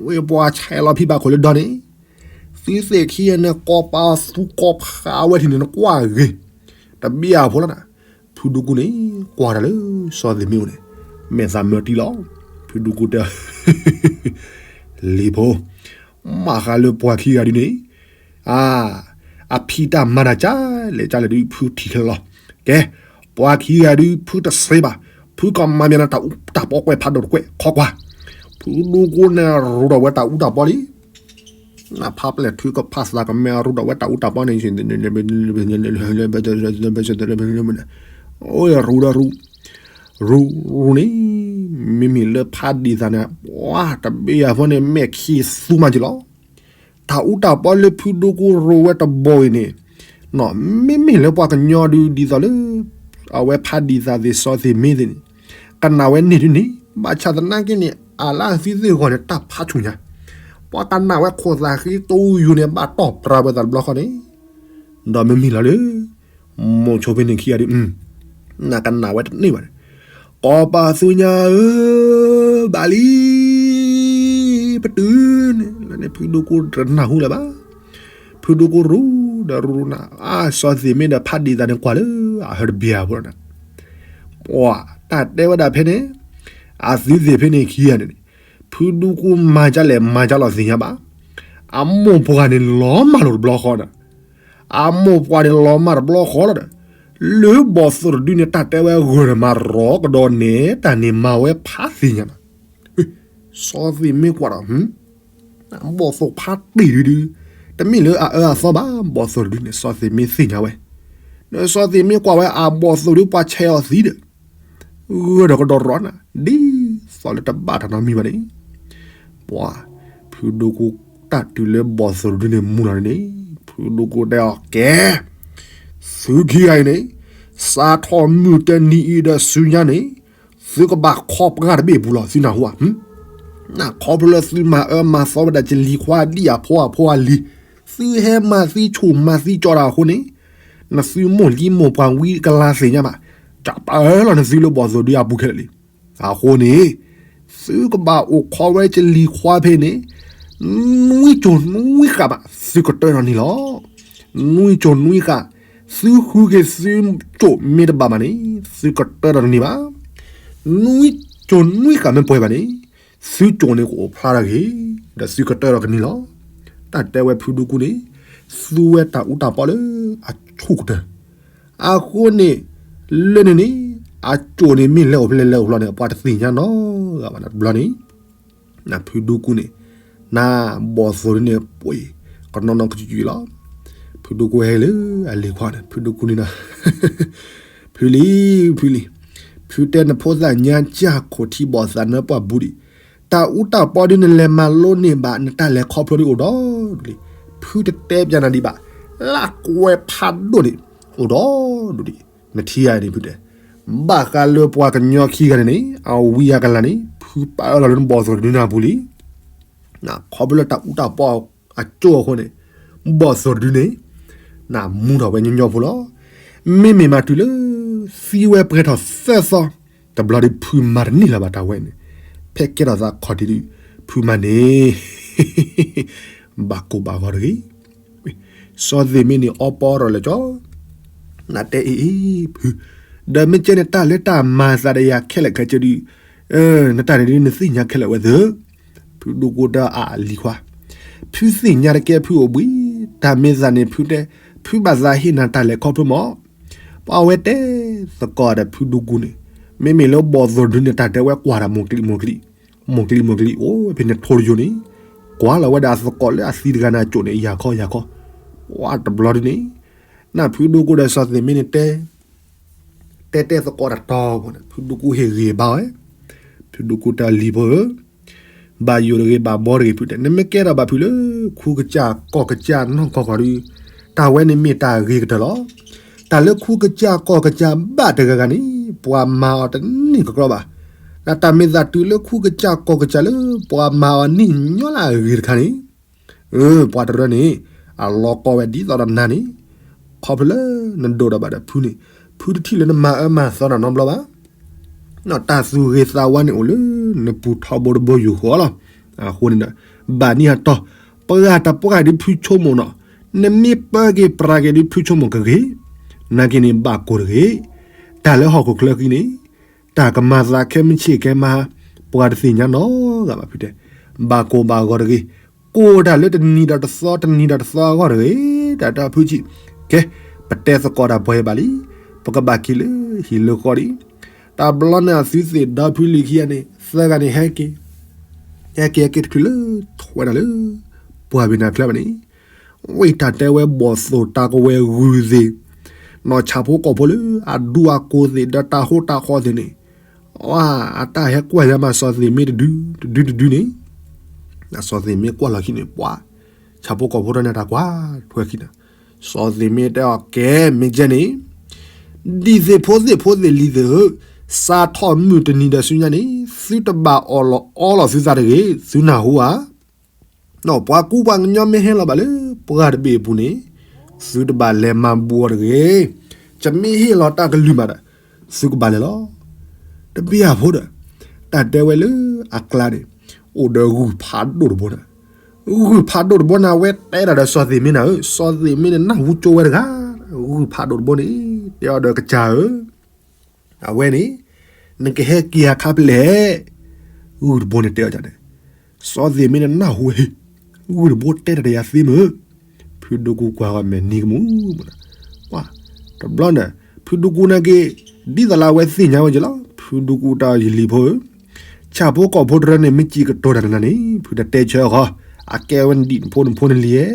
ဝ့ၢ်ပှၤဆဲးလီၤဖံဘၣ်ခိၣ်လၢဒီန့ၣ်, သုသ့ၣ်ခံဂၤန့ၣ် ကိးပသူကိးဖးဝဲထံၣ်န့ၣ် နကွၢ်ဂ့ၤ, တဘျီဖိလီၤနၤ, ဖုဒူကူန့ၣ် ကွၢ်တၢ်လၢ စီၤသ့ၣ်မ့ၢ်အိၣ်န့ၣ်, မဲာ်သးမၢတံၢ်လီၤ, ဖုဒူကူတဲ လံၤဖိ, မၤဃါလၢပှၤခံဂၤဒ်န့ၣ်, အ, အဖံတၢ်မၤနၤကၢ်လဲၣ်ကၢ်လဲၣ်ဒုး ဖုထံၣ်ခဲလၢာ်လီၤ. ကဲ, ပှၤခံဂၤဒုး ဖုတသ့ဘၣ်, ဖုကမၤမနၤတၢ်အူတၢ်ပီကွဲးဖးဒိၣ်တကွဲး ခီကွၢ်, ဖုဒူကူန့ၣ်ရူဒီးဝဲတၢ်အူတၢ်ပီလံ. နဖးပျဲၢ်ထုကဖၣ်သးကမဲရူဒီးဝဲတၢ်အူတၢ်ပီန့ၣ် အိၣ်ရူဒီးရူ ရူ ရူန့ၣ်, မ့မ့ၢ်လၢဖးဒံးသးန့ၣ် ပှၤတဘ့ၣ်အဖိန့ၣ် မဲာ်ခံးသူမးက့ၤလီၤ. တၢ်အူတၢ်ပီလၢဖုဒိၣ်ကိရိၤဝဲတဘီအံၤန့ၣ်, မ့မ့ၢ်လၢပှၤကညီဒုးဒ်သိးလၢ အဝဲဖးဒံးသးသ့ၣ် စီၤသ့ၣ်မ့ၢ်သ့ၣ်န့ၣ်, ကနၣ်ဝဲန့ၢ်ဒုးန့ၣ် ဘၣ်ဆၣ်သနာ်က့န့ၣ် အလၢအသံသ့ၣ်ဂီၢ်န့ၣ် တၢ်ဖးဆူၣ်ညါ, ပှၤကနၣ်ဝဲခိၣ်သးဃံတိယိာ်န့ၣ် ဘၣ်တီၢ်ပြၢဝဲသးတဘျီဃီန့ၣ်, ဒီးမ့မ့ၢ်လီၤလၢ မိၤဆိဖဲန့ၣ်ခံဂၤဒုး, နကနၣ်ဝဲတန့ၢ်ဘၣ်န့ၣ်, ကိးပသူညါဧၢ, ဘၣ်လံ, ပတုၤန့ၣ် လၢန့ၣ်ဖုဒိၣ်ကိတနၢ်ဟူလၢၤဘၣ်. ဖုဒိၣ်ကိရူဒီးရူရူနၤ, အါ စီၤသ့ၣ်မ့ၢ်ဒီးဖးဒံးသးန့ၣ်ကွၢ်လၢ အဟၢတဘ့ၣ်အဖိလီၤနၤ, ပှၤတၢ်တဲဝဲဒၣ်ဖဲန့ၣ်, အသုသ့ၣ်ဖဲန့ၣ်ခံဂၤန့ၣ်န့ၣ်, ဖုဒိၣ်ကိမၤကၢ်လဲၣ်မၤကၢ်လီၤသ့ၣ်ညါဘၣ်. အမိၢ်ပှၢ်န့ၣ်လီၤမၢ်လိာ်တဘျီဃီဒီး အမိၢ်ပှၢ်န့ၣ်လီၤမၢ်တဘျီဃီလီၤဒီး, လၢဘီၣ်သိၣ်တဒုန့ၣ် တၢ်တဲဝဲဂၢၢ်ဒီးမၤရီကဒီးနဲတၢ်န့ၣ် မၤဝဲဖးသ့ၣ်ညါနၤ. စီၤသ့ၣ်မ့ၢ်ကွၢ်ဒီး, ဘီၣ်သိၣ်ဖးတ့ၢ်ဒုဒု, တမ့ၢ်လၢအအၢအသီဘၣ်, ဘီၣ်သိၣ်တဒုန့ၣ် စီၤသ့ၣ်မ့ၢ်သ့ၣ်ညါဝဲ, ဒီးစီၤသ့ၣ်မ့ၢ်ကွၢ်ဝဲအဘီၣ်သိၣ်ဒုပှၤဆဲးအီၤသံဒီး ဂၢၢ်ဒီးကဒီးရီနၤ, ဒ်သိးလၢတဘၣ်တၢ်နီတမံၤဘၣ်န့ၣ်, ပှၤ, ဖုဒိၣ်ကိတၢ်တုၤလၢဘီၣ်သိၣ်တဒုန့ၣ်မူလီၤန့ၣ်, ဖုဒိၣ်ကိတဲအီၤကဲ, သုခံဂၤအံၤန့ၣ်, စးထီၣ်မုၢ်တနံၤအံၤဒီးဆူညါန့ၣ်, သုကဘၣ်ခီပှၢ်တဘ့ၣ်ပူၤလီၤ သုနၢ်ဟူဧါ. နခီဖျိလၢသုမၤအၢမၤသီဝဲဒၣ်ကလံၤခွါဒ်အဖိအဖိအလံၤ, သုဟဲမၤသံဆူၣ်မၤသံကၠီတၢ်အဃိန့ၣ်, နသုမိၢ်လံမိၢ်ပှၢ်ဝံကလါသ့ၣ်ညါဘၣ်, ကပာ်လီၤနသုလၢဘီၣ်သိၣ်ဒုအပူၤခဲလၢာ်လံ. အဃိန့ၣ်, သုကဘၣ်အိၣ်ခိးဝဲကလံၤခွါဖဲန့ၣ်, နွံကၠိၤနွံဃာ်ဘၣ် သုကတၢၢ်ဒီးန့ၣ်လီၤ. နွံကၠိၤနွံဃာ်, သုဃုက့ၤသုကၠိၤမ့ၢ်တဘၣ်ဘၣ်န့ၣ်, သုကတၢၢ်ဒီးတန့ၢ်ဘၣ်. နွံကၠိၤနွံဃာ်မ့ၢ်ပှဲၤဘၣ်န့ၣ်, သုကၠိၤန့ၣ်ကအိၣ်ဖျါထီၣ်က့ၤ, ဒီးသုကတၢၢ်ဒီးကန့ၢ်လီၤ. တၢ်တဲဝဲဖုဒိၣ်ကိန့ၣ်, သူဝဲတၢ်အူတၢ်ပီလၢအဆူၣ်ကတၢၢ်, အဃိန့ၣ် လၢန့ၣ်န့ၣ် အစိၣ်န့ၣ်မ့ၢ်လဲၤအိၣ်ဖဲလဲၣ်လဲၤအိၣ်ဖဲလဲၣ်န့ၣ် ပှၤတသ့ၣ်ညါနီတဂၤဘၣ်. တဘျီန့ၣ် ဖုဒူကူန့ၣ် နဘီၣ်သိၣ်ဒုန့ၣ် ပှ့ၤကနီၤနီၤကစံၣ်လီၤ. ဖုဒူကူဟဲလၢအလံၤခွါန့ၣ် ဖုဒူကူန့ၣ်ဒီး ဖုလံၤ ဖုလံၤ, ဖုတဲနဖိသၣ်ညါစၢ်ခိၣ်ထံဘီၣ်သးနၢပှၢ်ဘူးဒံး, တၢ်အူတၢ်ပီဒုနလဲၤမၤလိန့ၢ်ဘၣ် နတၢ်လဲၤခီဖျိဒုအိၣ်ဒီးဒူၣ်လံ. ဖုတတဲပျးနၤဒံးဘၣ်, လၢကွဲဖးဒိၣ်န့ၣ် အိၣ်ဒီးဒူၣ်လံ. နထံၣ်ဧါန့ၣ်ဖုတဲ, ဘၣ်ဃးလၢပှၤကညီခံဂၤန့ၣ်န့ၣ် အဝံအကလၤန့ၣ် ဖုပာ်အၢလီၤလၢနဘီၣ်သိၣ်တဒုနၢ်ပူၤလံ. ခီဖျိလၢတၢ်အူတၢ်ပီအကၠိအဃိန့ၣ် ဘီၣ်သိၣ်တဒုန့ၣ် နမူထီၣ်ဝဲညီညီဖိလီၤ. မ့မ့ၢ်မၤတုၤလၢ သံဝဲပှဲၤထီၣ်သၢသီ တဘျီဒုးဖုမၤတန့ၢ်လၢၤဘၣ်တၢ်ဝဲန့ၣ်, ဖဲကဲထီၣ်သးခီၣ်ထံးဒုး ဖုမၤန့ၣ် ဘၣ်ကိၢ်ဘၣ်ဂီၤတဂ့ၤ. စီၤသ့ၣ်မ့ၢ်န့ၣ်အီပီရီၣ်လၢကၠီ နတဲအ့ၣ်အ့ၣ်ဖု, ဒီးမ့ၢ်ကဲန့ၣ်တၢ်လၢတၢ်မၤသးဒီးယၤခဲလၢာ်ခဲဆ့ဒုး, နတၢ်န့ၣ်ဒုးနသ့ၣ်ညါခဲလၢာ်ဝဲသ့ၣ်, ဖုဒိၣ်ကိတၢ်အလံၤခွါ, ဖုသ့ၣ်ညါတကဲဖုအိၣ်ဘှံး, တၢ်မ့ၢ်သးန့ၣ်ဖုတဲ, ဖုဘၣ်သးဟ့ၣ်နၤတၢ်လဲၤခီဖျိမး, ပှၤဝဲတဲသကိးဒီးဖုဒိၣ်ကိန့ၣ်, မ့မ့ၢ်လၢဘီၣ်သိၣ်ဒုန့ၣ် တၢ်တဲဝဲကွၢ်တၢ်မိၢ်ကလံးမိၢ်ကလံး, မိၢ်ကလံးမိၢ်ကလံးအိၣ်ဖဲန့ၣ်ထိတယိာ်န့ၣ်, ကွၢ်လီၤဝဲဒၣ်သကိးလၢအသံတဂၤန့ၣ်အစိၣ်န့ၣ် ယၤခီယၤခီ, ဝါတဘျီဒုန့ၣ်, နဖုဒိၣ်ကိဒီးစီၤသ့ၣ်မ့ၢ်န့ၣ်တဲ တဲတဲသကိးတၢ်တီၤဖိန့ၣ် ဖုဒိၣ်ကိဟ့ၣ်ဂ့ၤဘၣ်ဝဲ, ဖုဒိၣ်ကိတၢ်လံၤဖိဧၢ, ဘၣ်ယိၣ်တဂ့ၤဘၣ်ဘီတဂ့ၤဖုတဲ, နမ့ၢ်ကဲထီၣ်ဘၣ်ဖုလၢ ခူကစၢ်ကီၢ်ကစၢ်နီၢ်ကီၢ်ကီၢ်ဒုး, တၢ်ဝဲန့ၣ်မ့ၢ်တၢ်ဂ့ၤကတၢၢ်လီၤ. တၢ်လၢခူကစၢ်ကီၢ်ကစၢ်ဘၣ်တဂၤဂၤန့ၣ် ပှၤမၤအီၤတန့ၢ်ကကြီဘၣ်. ဒီးတၢ်မ့ၢ်သးတုၤလၢခူကစၢ်ကီၢ်ကစၢ်လၢ ပှၤမၤအီၤန့ၢ်ညီလၢအဂ့ၤတခါန့ၣ် ပှၤတရၢန့ၣ် အလီၤကီဝဲဒ်သိးဒီးနၤန့ၣ်, ခီဖျိလၢနဒိၣ်ဒီးဘၣ်ဒီးဖုန့ၣ်, ဖုတထံၣ်လၢနမၤအၢမၤသီတၢ်နီတဘျီဘၣ်. တၢ်သူၣ်ဂ့ၤသးဝါန့ၣ်အိၣ်လၢနပူၤထီဘိတဘိယူၢ်ဃီလီၤ. အဃိန့ၣ်ဒီး ဘၣ်နံၤဟးတီၢ်, ပှၤတပှၢ်ဒုးဖုဆိကမိၣ်နီၤ, နမ့ၢ်ပၢက့ၤပြးက့ၤဒုးဖုဆိကမိၣ်ကဂ့ၤ, နာ်က့န့ၣ်ဘၣ်ကိၢ်တဂ့ၤ, တၢ်လၢဟီၣ်ခိၣ်ချၢဃံန့ၣ် တၢ်ကမၤသးခဲမုၢ်ဆ့ၣ်ကဲမး, ပှၤတသ့ၣ်ညါနီတဂၤဘၣ်ဖုတဲ, ဘၣ်ကိၢ်ဘၣ်ဂီၤတဂ့ၤ, ကိၢ်တၢ်လၢတနံၤဒီးတသီ တနံၤဒီးတသီအဂီၢ်တဂ့ၤ, တၢ်တၢ်ဖုဆံး, ကဲ, ပတဲသကိးတၢ်ပှဲၤဘၣ်လံ, ပကဘၣ်က့ၤလၢဟံၣ်လၢဃီလံ. တဘျီန့ၣ်အသုသ့ၣ်ဒီဖုလံၤခံဂၤန့ၣ် သၢဂၤန့ၣ်ဟဲက့ၤ, ဟဲက့ၤဟဲက့ၤတချုးလၢ ထီၣ်ဝဲဒၣ်လၢ ပှၢ်ဘ့ၣ်နၤချၢဘၣ်န့ၣ် ဝံၢ်တၢ်တဲဝဲဘီၣ်သိၣ်တၢ်ကဝဲၤဂုၢ်သ့ၣ်, နီၢ်ဆၣ်ဖိကီၢ်ဖိလၢအဒူအကိၢ်သ့ၣ်ဒီးတၢ်ဟိတၢ်ဃီသ့ၣ်န့ၣ်, ဝါ, အတၢ်ဟဲကွၢ်ယၤမးစီၤသ့ၣ်မ့ၢ်တဒု, တဒုတဒုန့ၣ်, စီၤသ့ၣ်မ့ၢ်ကွၢ်လီၤခံန့ၣ် ပှၤ, ဆၣ်ဖိကီၢ်ဖိတၢ်န့ၣ်တၢ်ကွၢ်ထွဲခံန့ၣ်, စီၤသ့ၣ်မ့ၢ်တဲအီၤကဲမ့ၢ်ကဲန့ၣ် ဒ်သ့ၣ်ဖိသ့ၣ်ဖိသ့ၣ်လံၤသ့ၣ်ဧၢ, စးထီၣ်မုၢ်တနံၤဒီးဆူညါန့ၣ် သုတဘၣ်အီၣ်လီၤအီလီၤသုသးတဂ့ၤ, သုနၢ်ဟူဧါ. ပှၤကူပှၤကညီမ့ၢ်ဟဲလီၤဘၣ်လၢပှၢ်တဘ့ၣ်အပူၤန့ၣ်, သုတဘၣ်လဲၤမၤဘူးအီၤတဂ့ၤ. ယမ့ၢ်ဟ့ၣ်လီၤတၢ်ကလုၢ်မးဒီး, သုကဘၣ်လဲၤလီၤ. တဘျီဖိဒီး, တၢ်တဲဝဲလၢအကျါန့ၣ်, အိၣ်ဒီးဂုၢ်ဖးဒိၣ်တဘိန့ၣ်, ဂုၢ်ဖးဒိၣ်တဘိန့ၣ်ဝဲတဲဒၣ်ဒီးစီၤသ့ၣ်မ့ၢ်နၤဧၢ, စီၤသ့ၣ်မ့ၢ်န့ၣ်နၢ်ဟူကၠိဝဲတဂၤ, ဂုၢ်ဖးဒိၣ်တဘိန့ၣ် တဲအီၤဒီးကစၢ်ဧၢ အဝဲန့ၣ်, နကဟဲက့ၤအခါဖဲလဲၣ်. ဂုၢ်တဘိန့ၣ်တဲအီၤန့ၣ်, စီၤသ့ၣ်မ့ၢ်န့ၣ်နၢ်ဟူဝဲ, ဂုၢ်တဘိတဲတၢ်ဒီးယၤသ့မ့ၢ်, ဖုဒိၣ်ကူကွၢ်ဂီၤမဲာ်နံၤကမူၣ်, တဘျီန့ၣ်, ဖုဒိၣ်ကူနာ်က့ၤ, ဒ်သိးလၢအဝဲသ့ၣ်ညါဝဲက့ၤလီၤ, ဖုဒိၣ်ကူတၢ်ယလံၤဖိဧၢ, ဆၣ်ဖိကီၢ်ဖိတရၢန့ၣ် မ့ၢ်စံးကတိၤတၢ်ဒီးနၤန့ၣ် ဖုတတဲဆၢဃီ, အကဲဝဲနဒံၣ်နဖိနဖိနလံၤဧၢ,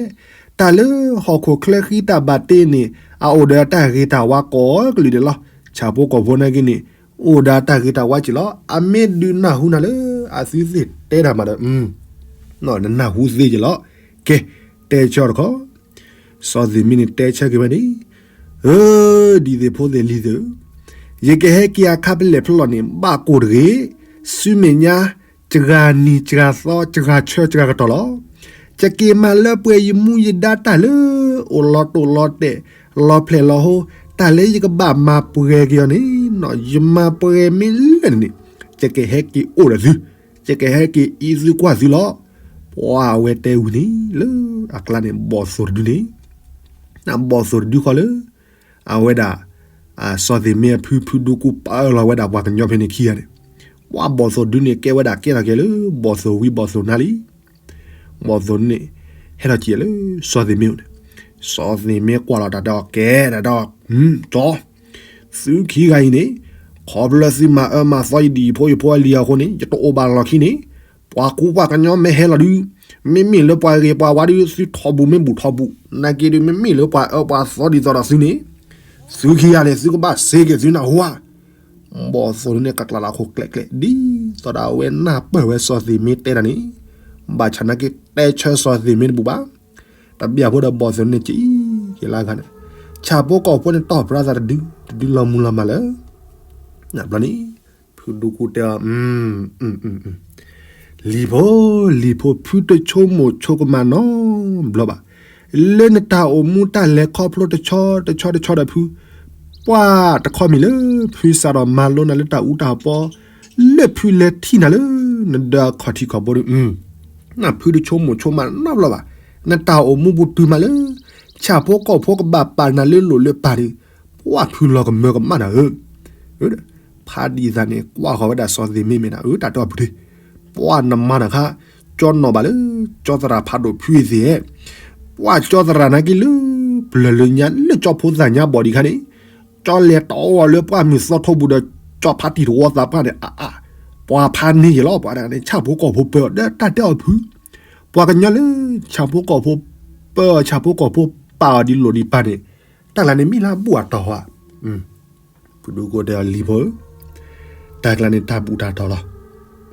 တၢ်လၢဟီၣ်ခိၣ်ချၢဃံတၢ်ဘၣ်တ့န့ၣ် အအိၣ်ဒီးတၢ်ဂ့ၤတၢ်ဝါကိးကလုာ်ဒဲးလီၤ. ဆၣ်ဖိကီၢ်ဖိနာ်က့ၤန့ၣ်, အိၣ်ဒီးတၢ်ဂ့ၤတၢ်ဝါက့ၤလီၤ. အမ့ၢ်ဒုးနၢ်ဟူနၤလၢအသုသ့ၣ်တဲတၢ်မးဒီး, နနၢ်ဟူသ့က့ၤလီၤ. ကဲ, တဲဆၢတခီ, စီၤသ့ၣ်မ့ၢ်န့ၣ်တဲဆၢက့ၤဝဲန့ၣ်, ဧၢ, ဒ်သ့ၣ်ဖိသ့ၣ်လံၤသ့ၣ်ဧၢ, ယကဟဲက့ၤအခါဖဲလဲၣ်ဖဲလဲၣ်န့ၣ် ဘၣ်ကိၢ်တဂ့ၤ, ဆူမဲာ်ညါ စှၤနံၤစှၤသီ စှၤဆၢစှၤကတီၢ်လီၤ. ယက့ၤမၤလၢပှဲၤယမူယဒါတၢ်လၢ အိၣ်လီၤတိၢ်လီၤတဲာ် လီၤဖျဲၣ်လီၤဟိ, တၢ်လၢယကဘၣ်မၤပှဲၤက့ၤအီၤန့ၣ်, ယမၤပှဲၤမ့ၢ်လၢာ်န့ၣ်, ယကဟဲက့ၤအိၣ်ဒီးသု, ယကဟဲက့ၤအံးသုကွၢ်သုလီၤ. ပှၤအဝဲတဲဝံၤန့ၣ် လၢအကျါန့ၣ် ဘီၣ်သိၣ်တဒုန့ၣ်, ဘီၣ်သိၣ်တဒုဃီလၢ အဝဲဒၣ် စီၤသ့ၣ်မ့ၢ်အဖု ဖုဒိၣ်ကူပာ်အၢၣ်လီၤဝဲဒၣ်ပှၤကညီဖဲန့ၣ်ခံဂၤန့ၣ်, ပှၤဘီၣ်သိၣ်တဒုန့ၣ် ကဲဝဲဒၣ်ကဲထီၣ်က့ၤလၢ ဘီၣ်သိၣ်ဝံၤဘီၣ်သိၣ်နါလံ. ဘီၣ်သိၣ်န့ၣ် ဟဲထီၣ်က့ၤလၢ စီၤသ့ၣ်မ့ၢ်အိၣ်န့ၣ်, စီၤသ့ၣ်မ့ၢ်ကွၢ်လီၤတၢ်တဲအီၤကဲတၢ်ဒီး, ကၠီ, သုခံဂၤအံၤန့ၣ်, ခီဖျိလၢသုမၤအၢမၤသီယဒံၣ်ဖိယဖိအလံၤအဃိန့ၣ် ယတအိၣ်ဘၣ်လီၢ်ခံန့ၣ်, ပှၤကူပှၤကညီမ့ၢ်ဟဲလီၤဒုး, မ့မ့ၢ်လၢပှၤဂ့ၤပှၤဝါဒုး သုထီၣ်ဘူၣ်မ့ၢ်ဘူၣ်ထီၣ်ဘူၣ်, နာ်က့ဒုး မ့မ့ၢ်လၢပှၤအၢပှၤသီဒ်သိးဒီးသုန့ၣ်, သုခံဂၤန့ၣ် သုကဘၣ်စ့က့ၤသုနၢ်ဟူဧါ. ဘီၣ်သိၣ်န့ၣ် ကကျးလၢအခိၣ်ကျဲးကျဲး ဒ်သိးဒီးအဝဲနၢ်ပၢၢ်ဝဲစီၤသ့ၣ်မ့ၢ်တဲတၢ်န့ၣ်, ဘၣ်ဆၣ်နာ်က့တဲဆၢစီၤသ့ၣ်မ့ၢ်တဘူၣ်ဘၣ်. တဘျီဖိဒီးဘီၣ်သိၣ်န့ၣ်က့ၤက့ၤလၢဂၤန့ၣ်, ဆၣ်ဖိကီၢ်ဖိန့ၣ်တီၢ်ပြၢသးတဒု, တဒုလီၤမူလီၤမၢ်လၢ ဘျီန့ၣ်, ဖုဒူကူတဲအီၤ, လံၤဖိ, လံၤဖိ ဖုတဆိကမိၣ်ဆိကမးနီတဘျီဘၣ်. လၢနတၢ်အိၣ်မူတၢ်လဲၤခီဖျိတဆီတဆီတဆီဒီးဖု, ပှၢ်တခီမံၤလၢဖုစးထီၣ်မၤလိနၤလၢတၢ်အူတၢ်ပီ, လၢဖုလဲၤထံၣ်နၤလၢ နဒၢအခီၣ်ထံးခီၣ်ဘိဒုး, နဖုတဆိကမိၣ်ဆိကမးနီတဘျီဘၣ်. နတၢ်အိၣ်မူပူၤတုၤမးလၢ ဆၣ်ဖိကီၢ်ဖိကဘၣ်ပာ်နၤလၢလိၣ်လၢပၢ်ဒီး, ပှၢ်ဖုလီၤကမၢကမၣ်နၤဧၢ. ဖးဒံးသးန့ၣ် ကွၢ်ဃီၤဝဲဒၣ်စီၤသ့ၣ်မ့ၢ်မ့ၢ်နၤဧၢ တၢ်တဲအီၤဖုဒ့, ပှၢ်နမါတခါ, ကၠီနီၣ်ဘၣ်လၢ ကၠီသရၣ်ဖးဒိၣ်ဖုအသ့ၣ်ဧၢ, ပှၢ်ကၠီသရၣ်နာ်က့လၢ ပျၢၤလၢညါလၢကၠီဖိသၣ်ညါဘီၣ်ဒံးခါန့ၣ်, ကၠီလဲၤတီအီၤလၢပှၢ်မုၢ်သီထိပူၤဒီး ကၠီဖးတံၢ်တဝီသးပှၢ်န့ၣ် အါအါ, ပှၤဖးန့ၢ်ယဲၢ်လီၤ ပှၤတဂၤန့ၣ် ဆၣ်ဖိကီၢ်ဖိပၢအီၤ ဒီးတၢ်တဲအီၤဖု, ပှၤကညီလၢ ဆၣ်ဖိကီၢ်ဖိပၢအီၤ ဆၣ်ဖိကီၢ်ဖိပာ်အီၤဒ်လိၣ်ဒံးပၢ်န့ၣ်, တၢ်ကျါန့ၣ်မ့ၢ်လၢအဘူၣ်အတီၢ်ဧါ. ဖုဒူကူတဲအီၤလံၤဖိဧၢ, တၢ်ကျါန့ၣ်တၢ်ဘူၣ်တၢ်တီၢ်လီၤ.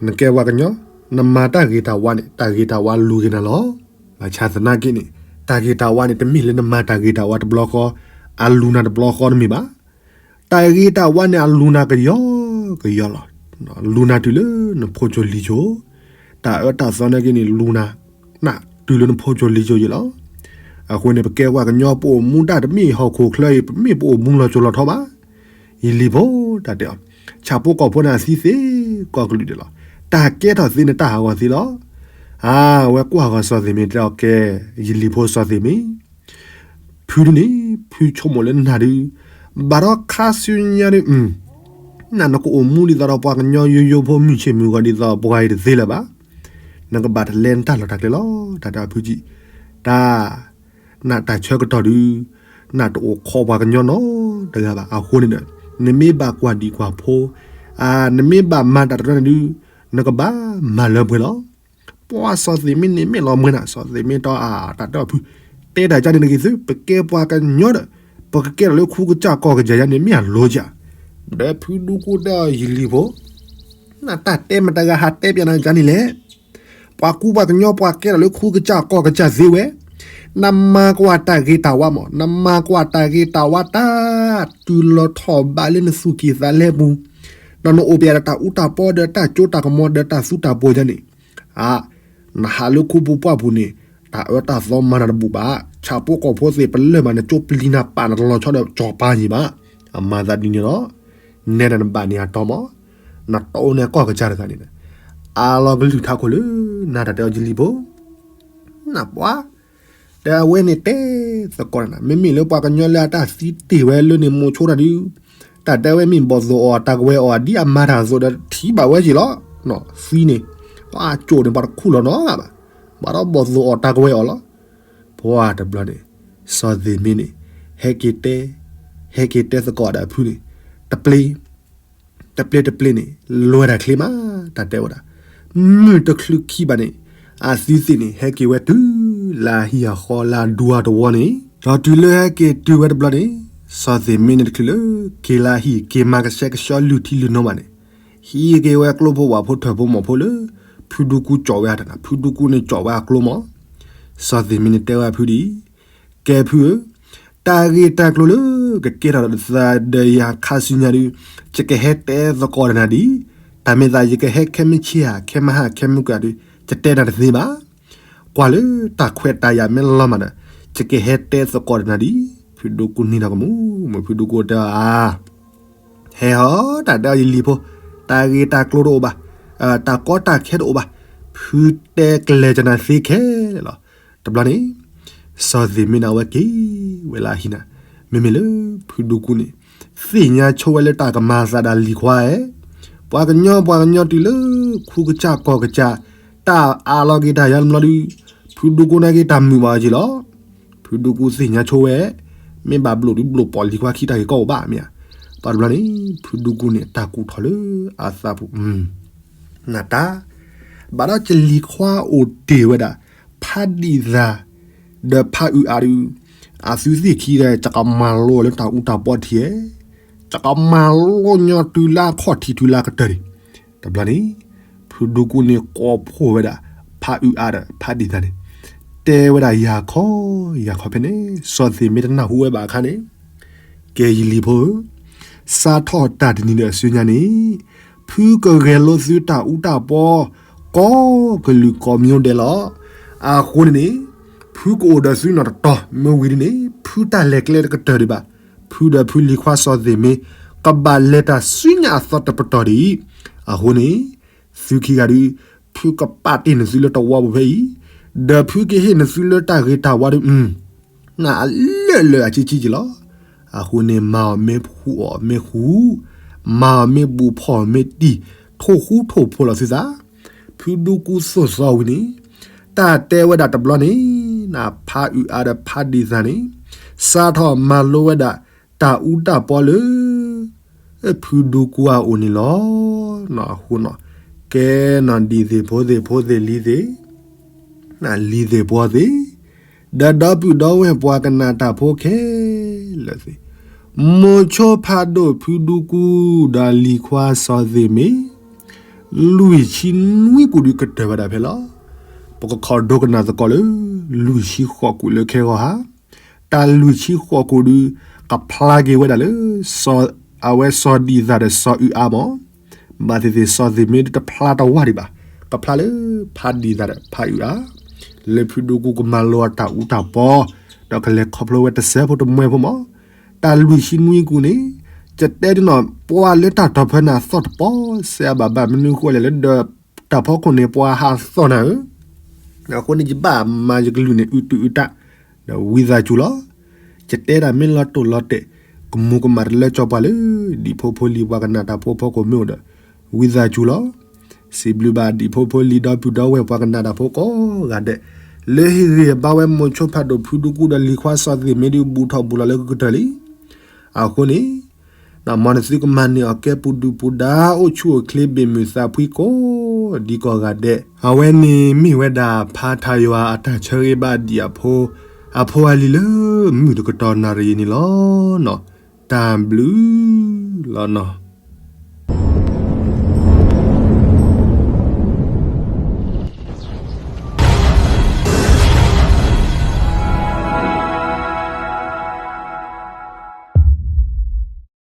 နကဲပှၤကညီ, နမၤတၢ်ဂ့ၤတၢ်ဝါန့ၣ် တၢ်ဂ့ၤတၢ်ဝါလူၤက့ၤနၤလီၤ. ဘၣ်ဆၣ်သနာ်က့န့ၣ် တၢ်ဂ့ၤတၢ်ဝါန့ၣ် တမ့ၢ်လၢနမၤတၢ်ဂ့ၤတၢ်ဝါတဘျီဃီ အလူၤနၤတဘျီဃီတမ့ၢ်ဘၣ်. တၢ်ဂ့ၤတၢ်ဝါန့ၣ် အလူၤနၤကယီကယီလီၤ. လူၤနၤတုၤလၢနဖိကၠိလံၤကၠိ, တၢ်အၢတၢ်သီနာ်က့န့ၣ် လူၤနၤ နတုၤလၢနဖိကၠိလံၤကၠိယဲၢ်လီၤ. အဃိန့ၣ် ပကဲပှၤကညီပအိၣ်မူတၢ်တမ့ၢ်ဟီၣ်ခိၣ်ချၢအံၤ ပမ့ၢ်ပအိၣ်မူလီၤစိၤလီၤထီဘၣ်. ယလံၤဖိ တၢ်တဲအီၤ, ဆၣ်ဖိကီၢ်ဖိန့ၣ်အသံသ့ကိးကလုာ်ဒဲးလီၤ. တၢ်ကဲထီၣ်သ့န့ၣ်တၢ်ဟးဂီၤသ့လီၤ. အဝဲကွၢ်ဂီၤစီၤသ့ၣ်မ့ၢ်တဲအီၤကဲ, ယလံၤဖိစီၤသ့ၣ်မ့ၢ် ဖုဒုန့ၣ် ဖုဆိကမိၣ်လၢနၤဒုး, ဘၣ်ဒီးခါဆူညါဒုး, နနကအိၣ်မူဒ်သိးဒီးပှၤကညီယိယိဖိမုၢ်ဆ့ၣ်မုၢ်ဂီၤဒ်သိးပှၤအံၤတသ့လၢၤဘၣ်. နကဘၣ်တလဲနတၢ်လီၢ်တၢ်ကျဲလီၤ. တၢ်တဲအီၤဖုကံ, တၢ်, နတၢ်ဆၢကတီၢ်ဒုး, နတအိၣ်ခိးပှၤကညီနီတဂၤဘၣ်. အဃိန့ၣ်ဒီး နမ့ၢ်ဘၣ်ကွၢ်ဒံၣ်ကွၢ်ဖိ, နမ့ၢ်ဘၣ်မၤတၢ်တရၢန့ၣ်ဒုး, နကဘၣ်မၤလၢပှဲၤလီၤ. ပှၤစီၤသ့ၣ်မ့ၢ်န့ၣ်မ့ၢ်လီၤမွဲနၤ, စီၤသ့ၣ်မ့ၢ်တဲအီၤ တၢ်တဲအီၤဖု, တဲတၢ်ကန့ၣ်တဂ့ၤသု, ပကဲပှၤကညီဒီး ပကကဲထီၣ်လၢခူကစၢ်ကီၢ်ကစၢ်ယါန့ၣ် မ့ၢ်အလိၤကၢ်. ဒီးဖုဒူကူတဲအီၤ ယလံၤဖိ, နတၢ်တဲမတၤတဂၤဟးတဲပျးနၤကန့ၣ်လဲၣ်. ပှၤကူပှၤကညီပှၤကဲထီၣ်လၢခူကစၢ်ကီၢ်ကစၢ်သ့ဝဲ, နမၤကွၢ်တၢ်ဂ့ၤတၢ်ဝါမး, နမၤကွၢ်တၢ်ဂ့ၤတၢ်ဝါတၢ်တုၤလီၤထီၣ်ဘးလၢနသူၣ်ကံၢ်သးလဲပူၤ, ဒီးနအိၣ်ပျဲၢ်ဒီးတၢ်အူတၢ်ပီဒီးတၢ်ကၠိတၢ်ကမီၤဒီးတၢ်သူတၢ်ပှီၤယါန့ၣ်, အ, နဟးလၢခူပူၤပှၢ်ပူၤန့ၣ်, တၢ်အၢတၢ်သီမၤနၤတဘူၣ်ဘၣ်. ဆၣ်ဖိကီၢ်ဖိသ့ၣ်ပလၢၢ်မး နကၠိပျံၤနၤပာ်နၤတလီၤဆီဒီးကၠီၤပၤယံၤဘၣ်. အမၤသးဒ်န့ၣ်လီၤ. နဲဒၣ်နဘၣ်န့ၢ်အတီမး, နတီအိၣ်န့ၢ်ကီၢ်ကစၢ်တဂၤန့ၣ်, အလီၤကလုၢ်ထးခိၣ်လၢ နတၢ်တဲအီၤယလံၤဖိ နပှၤ, ဒီးအဝဲန့ၣ်တဲသကိးနၤ, မ့မ့ၢ်လၢပှၤကညီလၢအတၢ်သံတ့ၢ်ဝဲလၢန့ၣ်မိၤဆိတၢ်ဒုး, တၢ်တဲဝဲမ့ၢ်ဘီၣ်သိၣ်အီၣ်တၢ်ကဝဲၤအီၣ် ဒ်အမၤတၢ်အသိးဒီးထံၣ်ဘၣ်ဝဲက့ၤလီၤ. သံန့ၣ်, ပှၤကၠိၣ်န့ၣ် ပှၤတခူၣ်လီၤနီတဂၤဘၣ်. ဘၣ်ဒီးဘီၣ်သိၣ်အီၣ်တၢ်ကဝဲၤအီၣ်လီၤ. ပှၤတဘျီန့ၣ်, စီၤသ့ၣ်မ့ၢ်န့ၣ်, ဟဲက့ၤတဲ, ဟဲက့ၤတဲသကိးဒီးအဖုန့ၣ်, တပျ့ၤ တပျ့ၤတပျ့ၤန့ၣ် လဲၤတၢ်ချ့မး, တၢ်တဲဝဲဒၣ်, မုၢ်တချုးခံဘၣ်န့ၣ်, အသံသ့ၣ်န့ၣ် ဟဲက့ၤဝဲတုၤလၢအဟံၣ်အဃီလၢအဒူအတဝီန့ၣ်, ဒီးတုၤလၢဟဲက့ၤတုၤဝဲတဘျီန့ၣ်, စီၤသ့ၣ်မ့ၢ်န့ၣ်တချုးလၢ က့ၤလၢဟံၣ် က့ၤမၤကဆှဲကဆှီလုၢ်ထံလုၢ်နိဘၣ်န့ၣ်, ဟံးက့ၤဝဲကျိဖိဝၣ်ဖိထၢၣ်ဖိမီၢ်ဖိလၢ ဖုဒူကူကၠီၣ်ဝဲအတၢ်န့ၣ်, ဖုဒူကူန့ၣ်ကၠီၣ်ဝဲအကျိမီၢ်. စီၤသ့ၣ်မ့ၢ်န့ၣ်တဲဝဲအဖုဒ်အံၤ, ကဲဖုဧၢ, တၢ်ဂ့ၢ်တၢ်ကျိၤလၢကကဲထီၣ်ဒီးသးဒီးယၤခါဆူညါဒုး, ယကဟဲတဲသကိးဒီးနၤဒ်အံၤ, တၢ်မ့ၢ်သးယကဟဲခဲမုၢ်ဆ့ၣ်ဧါ ခဲမုၢ်ဟါ ခဲမုၢ်ကၢ်ဒုး, ယတဲနၤတသ့ဘၣ်. ကွၢ်လၢတၢ်ခွဲးတၢ်ယာ်မ့ၢ်လီၤမးဒီး, ယကဟဲတဲသကိးဒီးနၤဒ်အံၤ, ဖုဒူကူန့ၢ်ဒီးကမူၣ်, မ့ၢ်ဖုဒူကူတဲအီၤဧါ ဟဲဟီ, တၢ်တဲအီၤယလံၤဖိ, တၢ်ဂ့ၢ်တၢ်ကျိၤတအိၣ်ဘၣ်, တၢ်ကီတၢ်ခဲတအိၣ်ဘၣ်, ဖုတဲကျဲၤကနၤသ့ခဲလၢာ်လီၤ. တဘျီန့ၣ်, စီၤသ့ၣ်မ့ၢ်န့ၣ်အဝဲက့ၤဝဲလၢအဟံၣ်န့ၣ်, မ့မ့ၢ်လၢဖုဒူကူန့ၣ်, သ့ၣ်ညါဆိဝဲလၢတၢ်ကမၤသးဒၣ်လံၤခွါဧၢ, ပှၤကညီပှၤကညီတုၤလၢခူကစၢ်ကီၢ်ကစၢ်, တၢ်အးလီၤက့ၤတၢ်ယါတဘျီဒုး, ဖုဒူကူန့ၣ်က့ၤတၢ်မုာ်ဘၣ်အီၤက့ၤလီၤ. ဖု ဖုဒူကူသ့ၣ်ညါဆိဝဲ, မ့ၢ်ဘၣ်ဘျိးဒုးဘျိးပိာ်လံၤခွါခံတၢ်ဂ့ၢ်ကီအိၣ်ဘၣ်မ့ၢ်ဧါ. ပှၤတဘျီန့ၣ် ဖုဒူကူန့ၣ် တၢ်ကူၣ်ထီၣ်လၢအသးပူၤ နတၢ်, ဘၣ်ဒီးကလံၤခွါအိၣ်တ့ၢ်ဝဲဒၣ် ဖးဒံၣ်သၣ် ဒီးဖးအုးအါဒုး, အသုသ့ၣ်ခံဂၤ ကကမၤလိလၢတၢ်အူတၢ်ပီထံဧဲ, ကကမၤလိညီတုၤလၢအခီၣ်ထံးတုၤလၢအကတၢၢ်န့ၣ်, တဘျီန့ၣ် ဖုဒူကူန့ၣ်ကိးဖှိၣ်ဝဲဒၣ် ဖးအုးအါဒီးဖးဒံၣ်သၣ်န့ၣ်, တဲဝဲဒၣ် ယၤခီယၤခီဖဲန့ၣ် စီၤသ့ၣ်မ့ၢ်တနၢ်ဟူဝဲဘၣ်အခါန့ၣ်, ကဲယလံၤဖိဧၢ, စးထီၣ်တၢ်တနံၤဒီးအစုညါန့ၣ်, ဖုကဂဲၤလိသုတၢ်အူတၢ်ပီ ကိးကလုာ်ကိးမံၤဒဲးလီၤ. အဃိန့ၣ်န့ၣ်, ဖုကအိၣ်ဒီးသုနီၢ်တတီၤ မ့ၢ်ဝံၤဒ်န့ၣ် ဖုတၢ်လဲၤကျဲတကတၢၢ်ဒံးဘၣ်. ဖုဒီးဖုလံၤခွါစီၤသ့ၣ်မ့ၢ် ကဘၣ်လဲၤတၢ်ဆူညါအသီတပတီၢ်ဒံးအံၤ, အဃိန့ၣ် သုခံဂၤဒုး, ဖုကပာ်တ့ၢ်နသုလၢတဝီပူၤဖဲအံၤ, ဒီးဖုကဟ့ၣ်နသုလၢတၢ်ဂ့ၤတၢ်ဝါဒုး, နအလၢာ်လၢာ်အဆံဆံက့ၤလီၤ. အဃိန့ၣ် မၤအီၤမ့ၢ်ဃူအီၤမ့ၢ်ဃူ, မၤအီၤမ့ၢ်ဘူးဖီၣ်အီၤမ့ၢ်တံၢ်, ထိၣ်ဃူထိၣ်ဖိးလီၤသုသး. ဖုဒူကူသိၣ်သီဝံၤန့ၣ်, တၢ်တဲဝဲဒၣ်တဘျီန့ၣ်, နဖးအုးအါဒီးဖးဒံၣ်သၣ်န့ၣ်, စးထီၣ်မၤလိဝဲဒၣ် တၢ်အူတၢ်ပီလၢ ဖုဒူကူအအိၣ်န့ၣ်လီၤ. အဃိန့ၣ်, ကဲနီၢ်ဒံၣ်သ့ၣ်ဖိသ့ၣ်ဖိသ့ၣ်လံၤသ့ၣ်, လံၤသ့ၣ်ပှီၤသ့ၣ်, ဒီးဒီပုၢ်ဒီဝဲၢ်ပှၤကနၣ်တၢ်ဖိခဲလၢာ်သ့ၣ်, မိၤဆိဖးဒိၣ်ဖုဒူကူ ဒီးလံၤခွါစီၤသ့ၣ်မ့ၢ် လွံၢ်ဆံနွံကူဒုးကတၢၢ်ဝဲဒၣ်ဖဲလီၤ. ပကခီဒိကနၣ်သကိးလၢ လွံၢ်ဆံဃိးကူလၢခဲဂီၤဟါ, တၢ်လွံၢ်ဆံဃိးကူဒုး ကဖျါက့ၤဝဲဒၣ်လၢ အဝဲစီၤဒံၣ်သၣ်ဒီးစီၤအုးအါမး, ဘၣ်သ့ၣ်သ့ၣ်စီၤသ့ၣ်မ့ၢ်တဖျါတဝၢ်ဒံးဘၣ်, ကဖျါလၢဖးဒံၣ်သၣ်ဒီးဖးအုးအါ, လၢဖုဒူကူကမၤလိအတၢ်အူတၢ်ပီ, ဒီးကလဲၤခီဖျိဝဲတစဲးဖိတမှဲဖိမး, တၢ်လွံၢ်ဆံနွံကူန့ၣ်, ယတဲဒ်နီၢ် ပှၤလၢတၢ်တီၢ်ဖဲန့ၣ်အသီၣ်တပီၢ်စဲးအဘၣ်ဘၣ် မနုၤဃိလဲၣ်လၢဒီး တၢ်ဖီခိၣ်န့ၣ် ပှၤဟးသီၣ်နၤဧၢ, အဃိန့ၣ် ယဘၣ်မၤယကလုၢ်န့ၣ် အုးတုာ်အုးတၢ်, ဒီးဝံသးစူၤလီၤ. ယတဲဒၣ်မ့ၢ်လီၤတိၢ်လီၤတဲာ်, ကမူၤကမၣ်တလၢကၠီပှၤလၢ ဒံၣ်ဖိဖိလံၤပှၤကနၣ်တၢ်ဖိဖီခိၣ်မ့ၢ်အိၣ်ဒီး, ဝံသးစူၤလီၤ. စံးဘျုးဘၣ်ဒံၣ်ဖိဖိလံၤဒီပုၢ်ဒီဝဲၢ်ပှၤကနၣ်တၢ်ဖိကိးဂၤဒဲး, လၢဟ့ၣ်ဂံၢ်ဟ့ၣ်ဘါဝဲမိၤဆိဖးဒိၣ်ဖုဒူကူဒီးလံၤခွါစီၤသ့ၣ်မ့ၢ်ဒုး ဘူးထီၣ်ဘူးလီၤလၢကကတၢၢ်လံ. အဃိန့ၣ် မ်နသုကမၤန့ၢ်အီၤကဲပူၤဒုၣ်ပူၤဒါ အိၣ်ဆူၣ်အိၣ်ချ့ဘ့ၣ်မုာ်သးဖှံကိး ဒ်ကိးဂၤဒဲး, အဝဲန့ၣ်မ့ၢ်ဝဲဒၣ်ဖါထါယွၤအတၢ်ဆၢဂ့ၤဘၣ်ဒံးအဖိ, အဖိအလံၤလၢမုၢ်တကတီၢ်နၣ်ရံၣ်အံၤန့ၣ်လီၤ. တၢ်ဘျုးလီၤနီၤ.